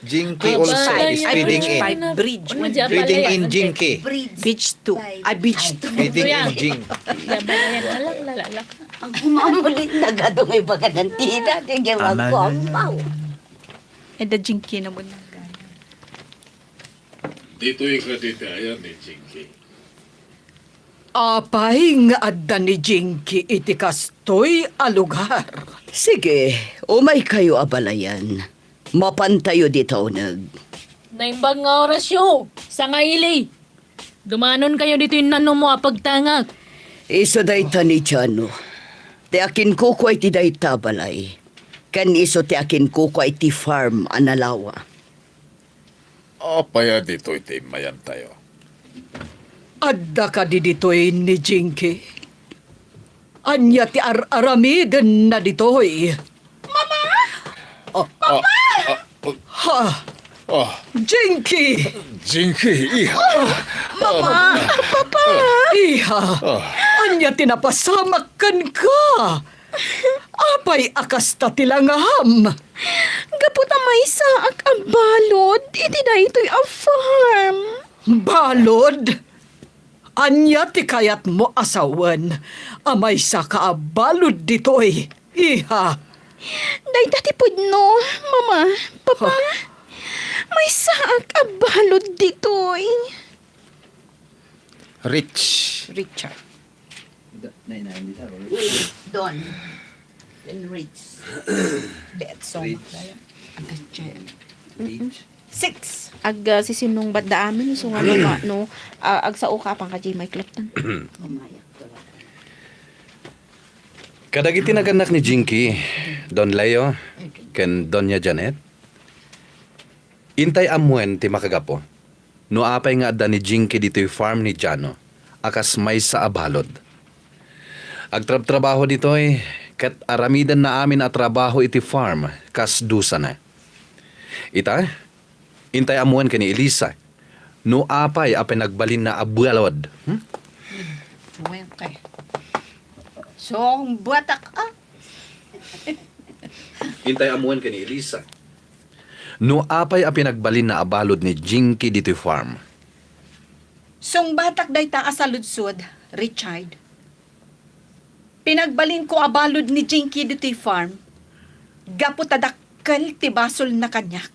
Jinky also is feeding in. Bridge five, bridge. Feeding in Jinky. Bridge two. Ay, bridge two. Feeding in Jinky. Ang kumamuli na gadong ay baga ng tida, di gawag ko ang pao. Eh, da Jinky naman. Ditoy kadi ti ayan ni Jinky. Apay nga adda ni Jinky iti kastoy a lugar? Sige, umay kayo abalayan. Mapantayo dita uneg. Naimbag nga orasyo, sangaili. Dumanon kayo ditoy nanumo a pagtangak. Isu dayta ni Jano. Ti akinkukua iti dayta a balay. Ken isu ti akinkukua iti farm a nalawa. Apay a ditoy ti immayantayo? Adda kadi ditoy ni Jinky? Ania ti ar-aramidenna ditoy? Mama! Oh. Ah, ah, oh. Ha? Ah. Jinky! Jinky, iha. Mama! Papa! Iha! Ah. Ania ti napasamak kenka? Apay a kasta ti langam? Gapu ta maysaak a balud iti daytoy a farm. Balud? Ania ti kayatmo a sawen a maysaka a balud ditoy, iha? Dayta ti pudno, Mama, Papa. Huh. Maysaak a balud ditoy. Rich. Richard. Don. Don. Then Rich. Betson. Rich. Agad siya. Rich. Six. Ag, ah, sisinungbat da amin, so nga, no, ah, agsao ka pang ka J. Mike Lupton. Kadagiti nagannak ni Jinky, Don Leo, ken Doña Janet, intay ammuen ti makagapu. No apay nga adda ni Jinky ditoy farm ni Jano a kas maysa a balud. Agtrabtrabaho ditoy ket aramidenna amin a trabaho iti farm kas dusana. Ita, intay ammuen ken ni Elisa no apay a pinagbalinna a balud. Hmm? Buwente. Song buatak, ah. Intay ammuen ken ni Elisa. No apay a pinagbalinna a balud ni Jinky ditoy farm? Sungbatak dayta a saludsod, Richard. Pinagbalinko a balud ni Jinky ditoy farm gapu ta dakkel ti basolna kaniak.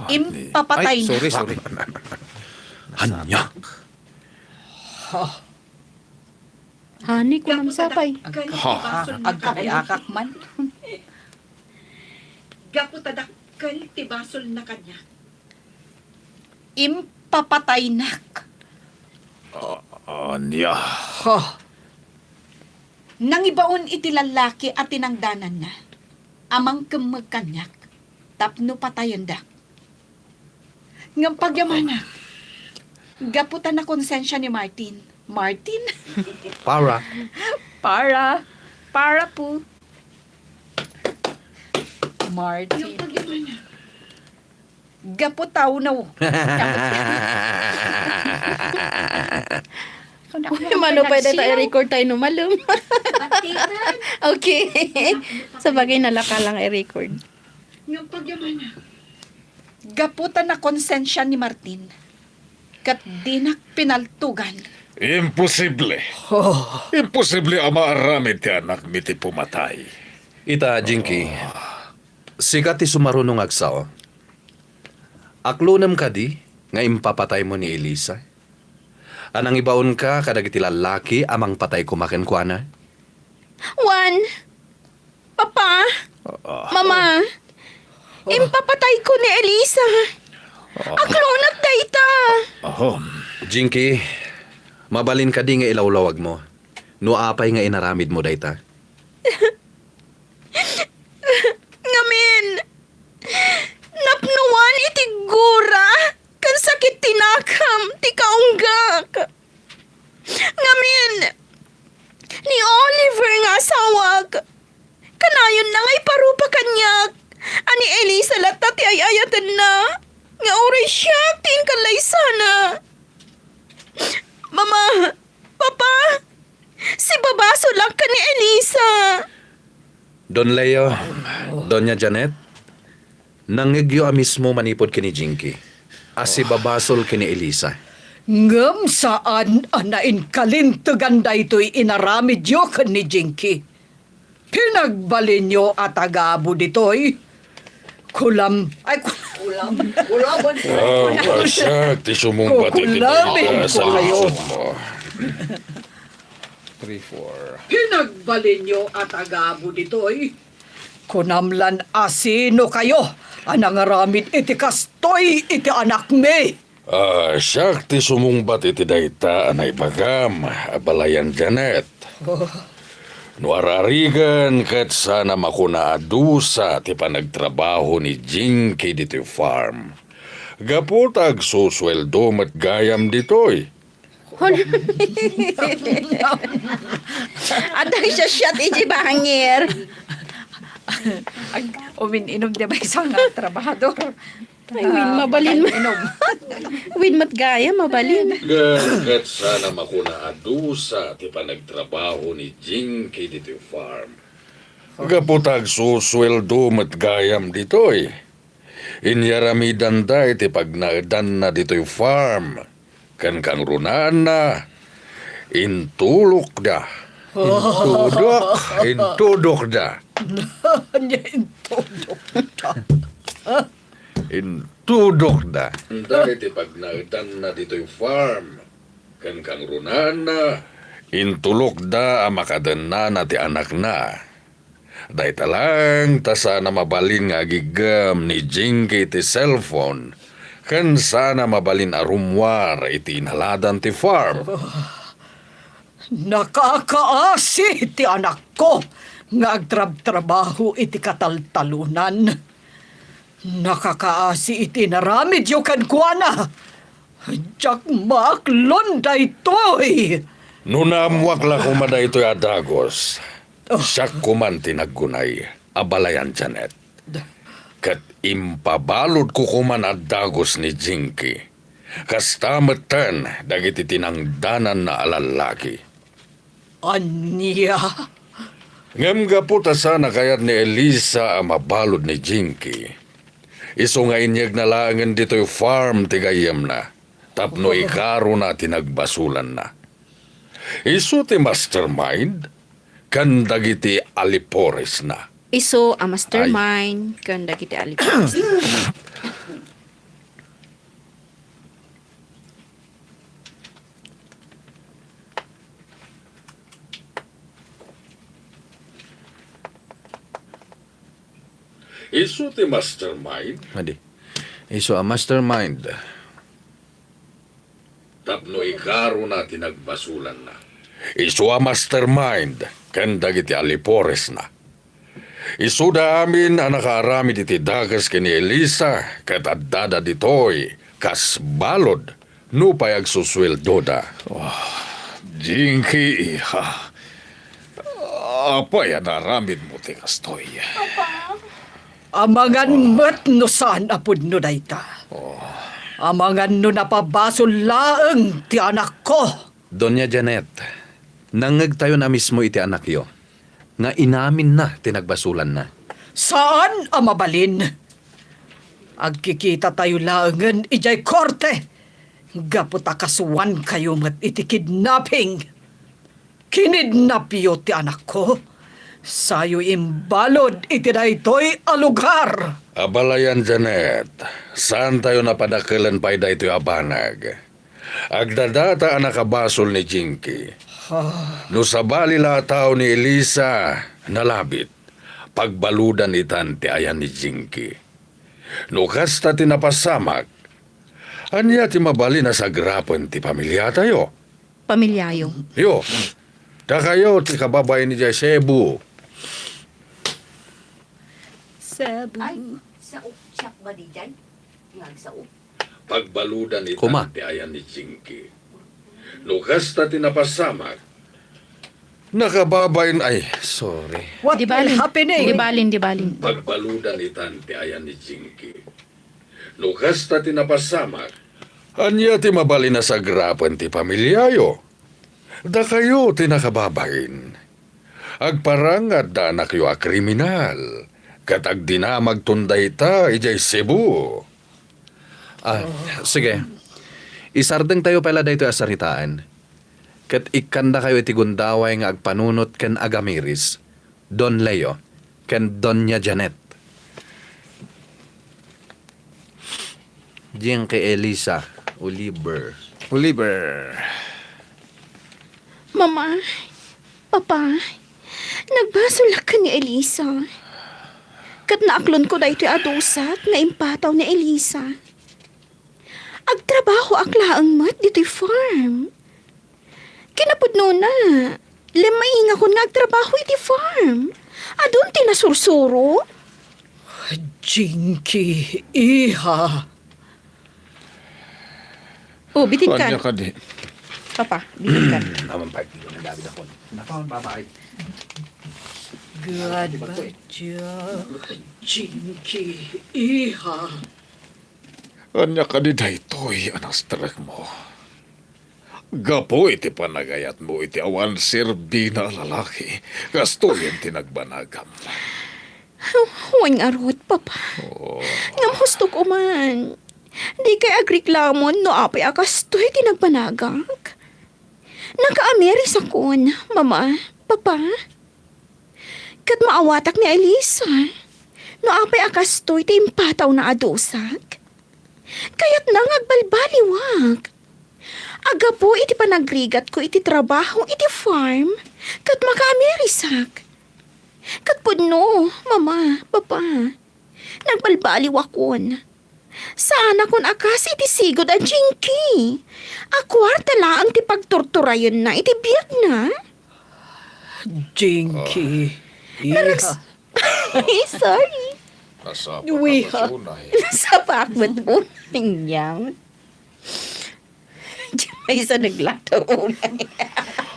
Honey. Impapatay. Ay, sorry, sorry. Ania? Ha. Honey, kunam sapay. Ha. Agkariakak man. Gapu ta dakkel ti basolna kaniak. Impapataynak. Ah, ania? Ha. Nangibaon iti lallaki a tinangdananna a mangkemmeg kaniak tapno patayendak. Ngem pagyamanak, gapu ta nakonsensia ni Martin. Martin? Para. Para. Para po. Martin. Ngem pagyamanak, gapu ta, no. Uy, mano pwede ta i-record tayo no malum? Okay. Sa bagay, nalaka lang i-record. Ngem pagyamanak, gapu ta nakonsensia ni Martin, ket dinak pinaltugan. Imposible. Oh. Imposible a maaramid ti anakmi ti pumatay. Ita, Jinky, sika ti sumaruno nga agsao. Aklonem kadi nga impapataymo ni Elisa? A nangibaonka kadagiti lallaki a mangpatay koma kenkuana? Juan! Papa! Ah. Mama! Oh. Impapatayko ni Elisa! Aklonat dayta. Aho. Jinky, mabalin kadi nga ilawlawagmo no apay nga inaramidmo dayta? Ngamin, napnuan iti gura ken sakit ti nakam ti kaunggak. Ngamin, ni Oliver nga asawak, kanayonna nga iparupa kaniak a ni Elisa latta ti ay-ayatenna nga uray siak ti inkallaysana. Mama, Papa, sibabasolak ken ni Elisa. Don Leo, Doña Janet, nangngegyo a mismo manipud ken ni Jinky a sibabasol ken ni Elisa. Ngem saan a nainkalintegan daytoy inaramidyo ken ni Jinky. Pinagbalinyo a tagabu ditoy. Kulam, ay, kulam. Kulam. Ah, siak ti sumungbat iti dayta a salodsodmo. Three, four. Pinagbalinyo a tagabu ditoy. Kunam lan a sino kayo a nangaramid iti kastoy iti anakmi? Ah, siak ti sumungbat iti dayta a naibagam, Abalayan Janet. Oh. No ararigan ket saan a makuna a dusa ti panagtrabaho ni Jinky ditoy farm. Gapu ta agsusueldo met gayam ditoy. Hon-, adda siasiat iti bangir. Ag-, umin-inum ti maysa nga trabahador. Ay, wen, mabalin. Inom. Wen met gayam, mabalin. Ngem ket saan a makuna a dusa ti panagtrabaho ni Jinky ditoy farm. Gapu ta agsusueldo met gayam ditoy. Inyaramidanda iti pagnaedanna ditoy farm. Ken kangrunaanna, intulokda. Intudok, intudokda. Ania intudokda? Intudokda. Dagiti pagnaedanna ditoy farm, ken kangrunaanna, intulokda a makadennana ti anakna. Dayta laeng ta saan a mabalin nga agiggem ni Jinky ti cellphone, ken saan a mabalin a rummuar iti inaladan ti farm. Nakakaasi ti anakko nga agtrabtrabaho iti kataltalonan. Nakakaasi iti inaramidyo kenkuana. Diak maaklon daytoy. No naammoak la koma daytoy a dagus, siak koman ti naggunay, Abalayan Janet. Ket impabaludko koman a dagus ni Jinky. Kasta metten dagiti tinangdananna a lallaki. Ania? Ngem gapu ta saan a kayat ni Elisa a mabalud ni Jinky, isu nga inyegna laengen ditoy farm ti gayyemna tapno ikaruna ti nagbasolanna. Isu ti mastermind ken dagiti aliporesna. Isu a mastermind ken dagiti aliporesna. Isu ti mastermind? Adi. Isu a mastermind. Tapno ikaruna ti nagbasolanna. Isu a mastermind ken dagiti aliporesna. Isuda amin a nakaaramid iti dakes ken ni Elisa, ket addada ditoy kas balud nupay agsusueldoda. Oh, Jinky, iha. Apay a naaramidmo ti kastoy? Amangan met no saan a pudno dayta. Oh. Amangan no napabasol laeng ti anakko. Doña Janet, nangngegtayon a mismo iti anakyo nga inaminna ti nagbasolanna. Saan a mabalin. Agkikitatayo laengen idiay korte gapu ta kasuankayo met iti kidnapping. Kinidnapyo ti anakko. Sayo imbalud iti daytoy a lugar. Abalayan, Janet, saantayo napadakelen pay daytoy a banag. Agdadata a nakabasol ni Jinky. Ah. No sabali la a tao ni Elisa, nalabit, pagbaludan itan ti ayan ni Jinky. No kasta ti napasamak, Ania ti mabalin a sagrapen ti pamiliatayo? Pamiliayo. Yo, dakayo ti kababain idiay Cebu. Cebu. Ay, sao, siak ba diay? Nga agsao. Pagbaludan itan Kuma. Ti ayan ni Jinky. No kasta ti napasamak. Nakababain, ay, sorry. What Di balin. Happening? Di balin, di balin. Pagbaludan itan ti ayan ni Jinky. No kasta ti napasamak. Ania ti mabalin a sagrapen ti pamiliayo? Dakayo ti nakababain. Agparang nga adda anakyo a kriminal, ket agdinamagton dayta idiay Cebu. Ah, sige. Isardengtayo pay la daytoy a saritaan. Ket ikkandakayo iti gundaway nga agpanunot ken agamiris, Don Leo, ken Doña Janet. Diyen kay Elisa, Oliver. Oliver. Mama, Papa, nagbasolak ken ni Elisa. Ket naaklonko daytoy a dusak nga impataw ni Elisa. Agtrabahoak laeng met ditoy farm. Kinapudnona, lemmengakon nga agtrabaho iti farm. Adun ti nasursuro. Jinky, iha. Oh, bitin ka. Ania kadi? Papa, bitin ka. Awan pay, di ko na David ako. Nakaon, babae. Gad, badya, Jinky, iha. Ania kadi daytoy a nastrekmo? Gapu iti panagayatmo iti awan serbina a lalaki, kastoyen ti nagbanagam. Wen ngarud, Papa. Oh. Ngem husto ko man. Dikay agreklamon no apay a kastoy ti nagbanagak. Nakaamirisakon, Mama, Papa. Ket maawatak ni Elisa. No apay a kastoy ti impatawna a dusak, kayatna nga agbalbaliwak. Aggapu iti panagrigatko iti trabaho iti farm, ket makaamirisak. Ket pudno, Mama, Papa, nagbalbaliwakon. Saanakon a kas iti sigud a Jinky. A kuarta laeng ti pagturturayenna iti biagna. Jinky, Ah. Narags-, iha. Ay, sorry. Nasapa Uy, ka ha? Unay. Nasapa ak met unay. Maysa naglata unay.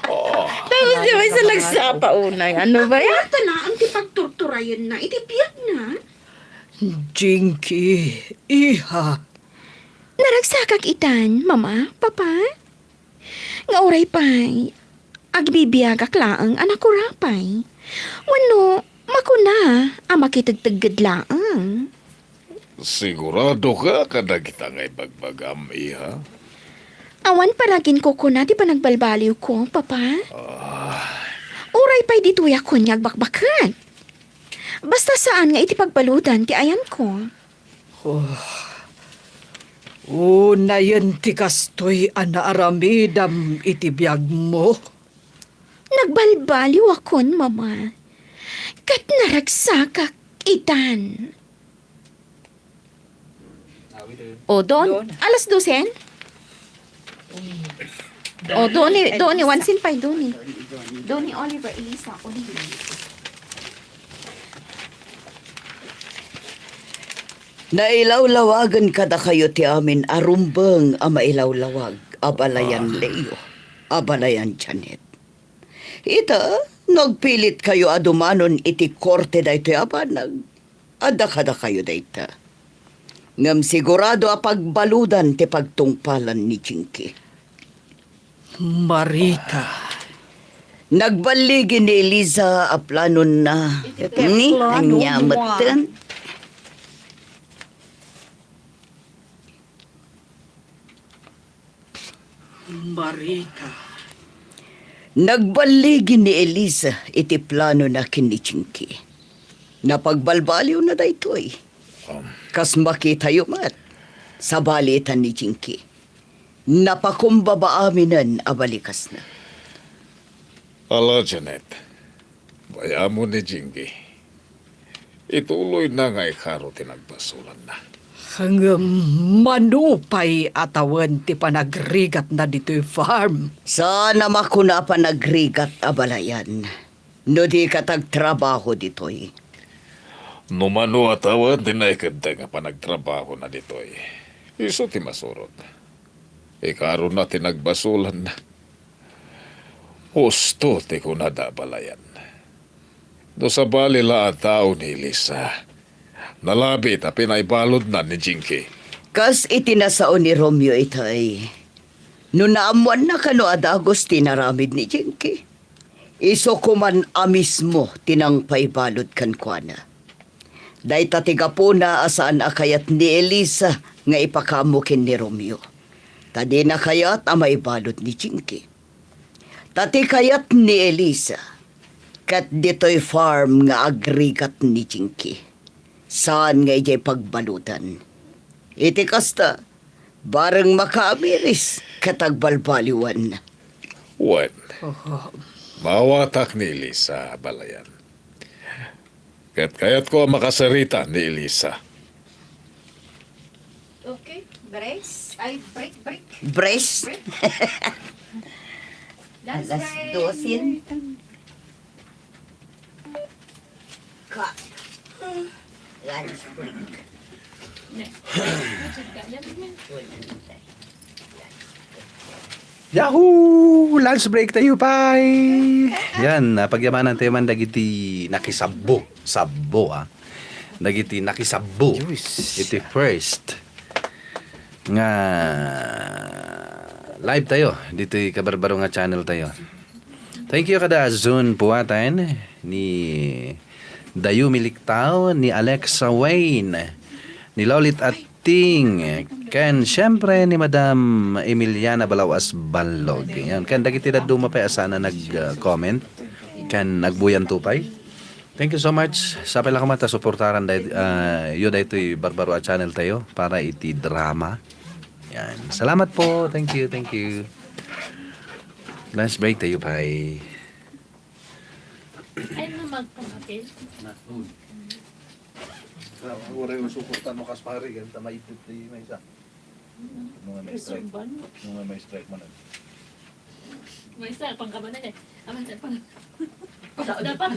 Oh. Tapos di maysa nagsapa unay. Ano ba yan? Kuarta laeng ti pagturturayenna iti biagna. Jinky, iha. Naragsakak itan, Mama, Papa. Nga uray pay, agbibiagak laeng a nakurapay. Wenno, makuna a makitegtegged laeng. Sigurado ka kadagita nga ibagbagam, iha? Awan pay la ginkukuna ti panagbalbaliwko, Papa. Ah. Uray pay ditoyakon nga agbakbaket. Basta saan nga iti pagbaludan ti ayanko. Oh. Unayen ti kastoy a naaramidam iti biagmo. Nagbalbaliwakon, Mama. Ket naragsakak itan. O, don, Don. Alas dosen? O, doni, doni, wansin pay, doni. Doni, Oliver, Elisa, Oliver. Nailawlawagen kadakayo ti amin a rumbeng a mailawlawag a balayan Ah. Leo, a balayan Janet. Ita, no agpilitkayo a dumanon iti korte daytoy a banag, adda kadakayo dayta. Ngem sigurado a pagbaludan ti pagtungpalan ni Jinky. Marita. Nagballigi ni Eliza a planonna. Iti Ni, plano ania mo, ah. Metten? Marita. Nagballigi ni Eliza iti planona ken ni Jinky. Napagbalbaliwna daytoy. Um. Kas makitayo met, sabali ita ni Jinky. Napakumbaba aminen a balikasna. Ala, Janet. Bayamon ni Jinky. Ituloyna nga ikaro ti nagbasolanna. Ngem mano pay a tawen ti panagrigatna ditoy farm? Saan a makuna a panagrigat, abalayan, no di ket agtrabaho ditoy. No mano a tawen ti naikeddeng a panagtrabahona ditoy, isu ti masurot. Ikaruna ti nagbasolanna. Husto ti kunada, abalayan. No sabali la a tao ni Elisa, nalabit a pinaibaludna ni Jinky. Kas iti nasao ni Romeo itay, no naammoanna kano a dagus ti inaramid ni Jinky, isu koman a mismo ti nangpaibalud kenkuana. Dayta ti gapuna a saan a kayat ni Elisa nga ipakaammo ken ni Romeo, ta dina kayat a maibalud ni Jinky. Ta ti kayat ni Elisa, ket ditoy farm nga agrigat ni Jinky. Saan nga idiay pagbaludan. Iti kasta, bareng makaamiris ket agbalbaliwan. Wen, Oho. Maawatak ni Elisa, abalayan. Ket kayatko a makasarita ni Elisa. Okay, brace. Ay, break, break. Brace. Break. Alas dosen. Cut. Lunch break. Ne. Yahoo! Lunch break tayo, pay! Yan, ah, pagyamanan tayo man dagiti nakisabbo. Sabbo, ah. Dagiti nakisabbo. Yes. Iti first nga live tayo ditoy kabarbaro nga channel tayo. Thank you kada Zun Puatan, ni Dayumi Liktao, ni Alexa Wayne, ni Lolit Atting, ken siyempre ni Madam Emiliana Balawas Ballog. Yan. Ken dagiti dadduma pay a saan a nag-, uh, comment, ken nagbuyan to pay. Thank you so much. Sapay la koma ta suportaran day-, uh, yo daytoy barbaro a channel tayo para iti drama. Yan. Salamat po. Thank you, thank you. Lunch break tayo pay. Ay, na magpangapil. Sa, wala yung suporta mo, Kaspari, ganun ta maipit na yung isa. Nung may strike. Resume ba, no? Nung may strike mo na. May isa, pangkabanan eh. Aman sa pang-, dapat, dapat.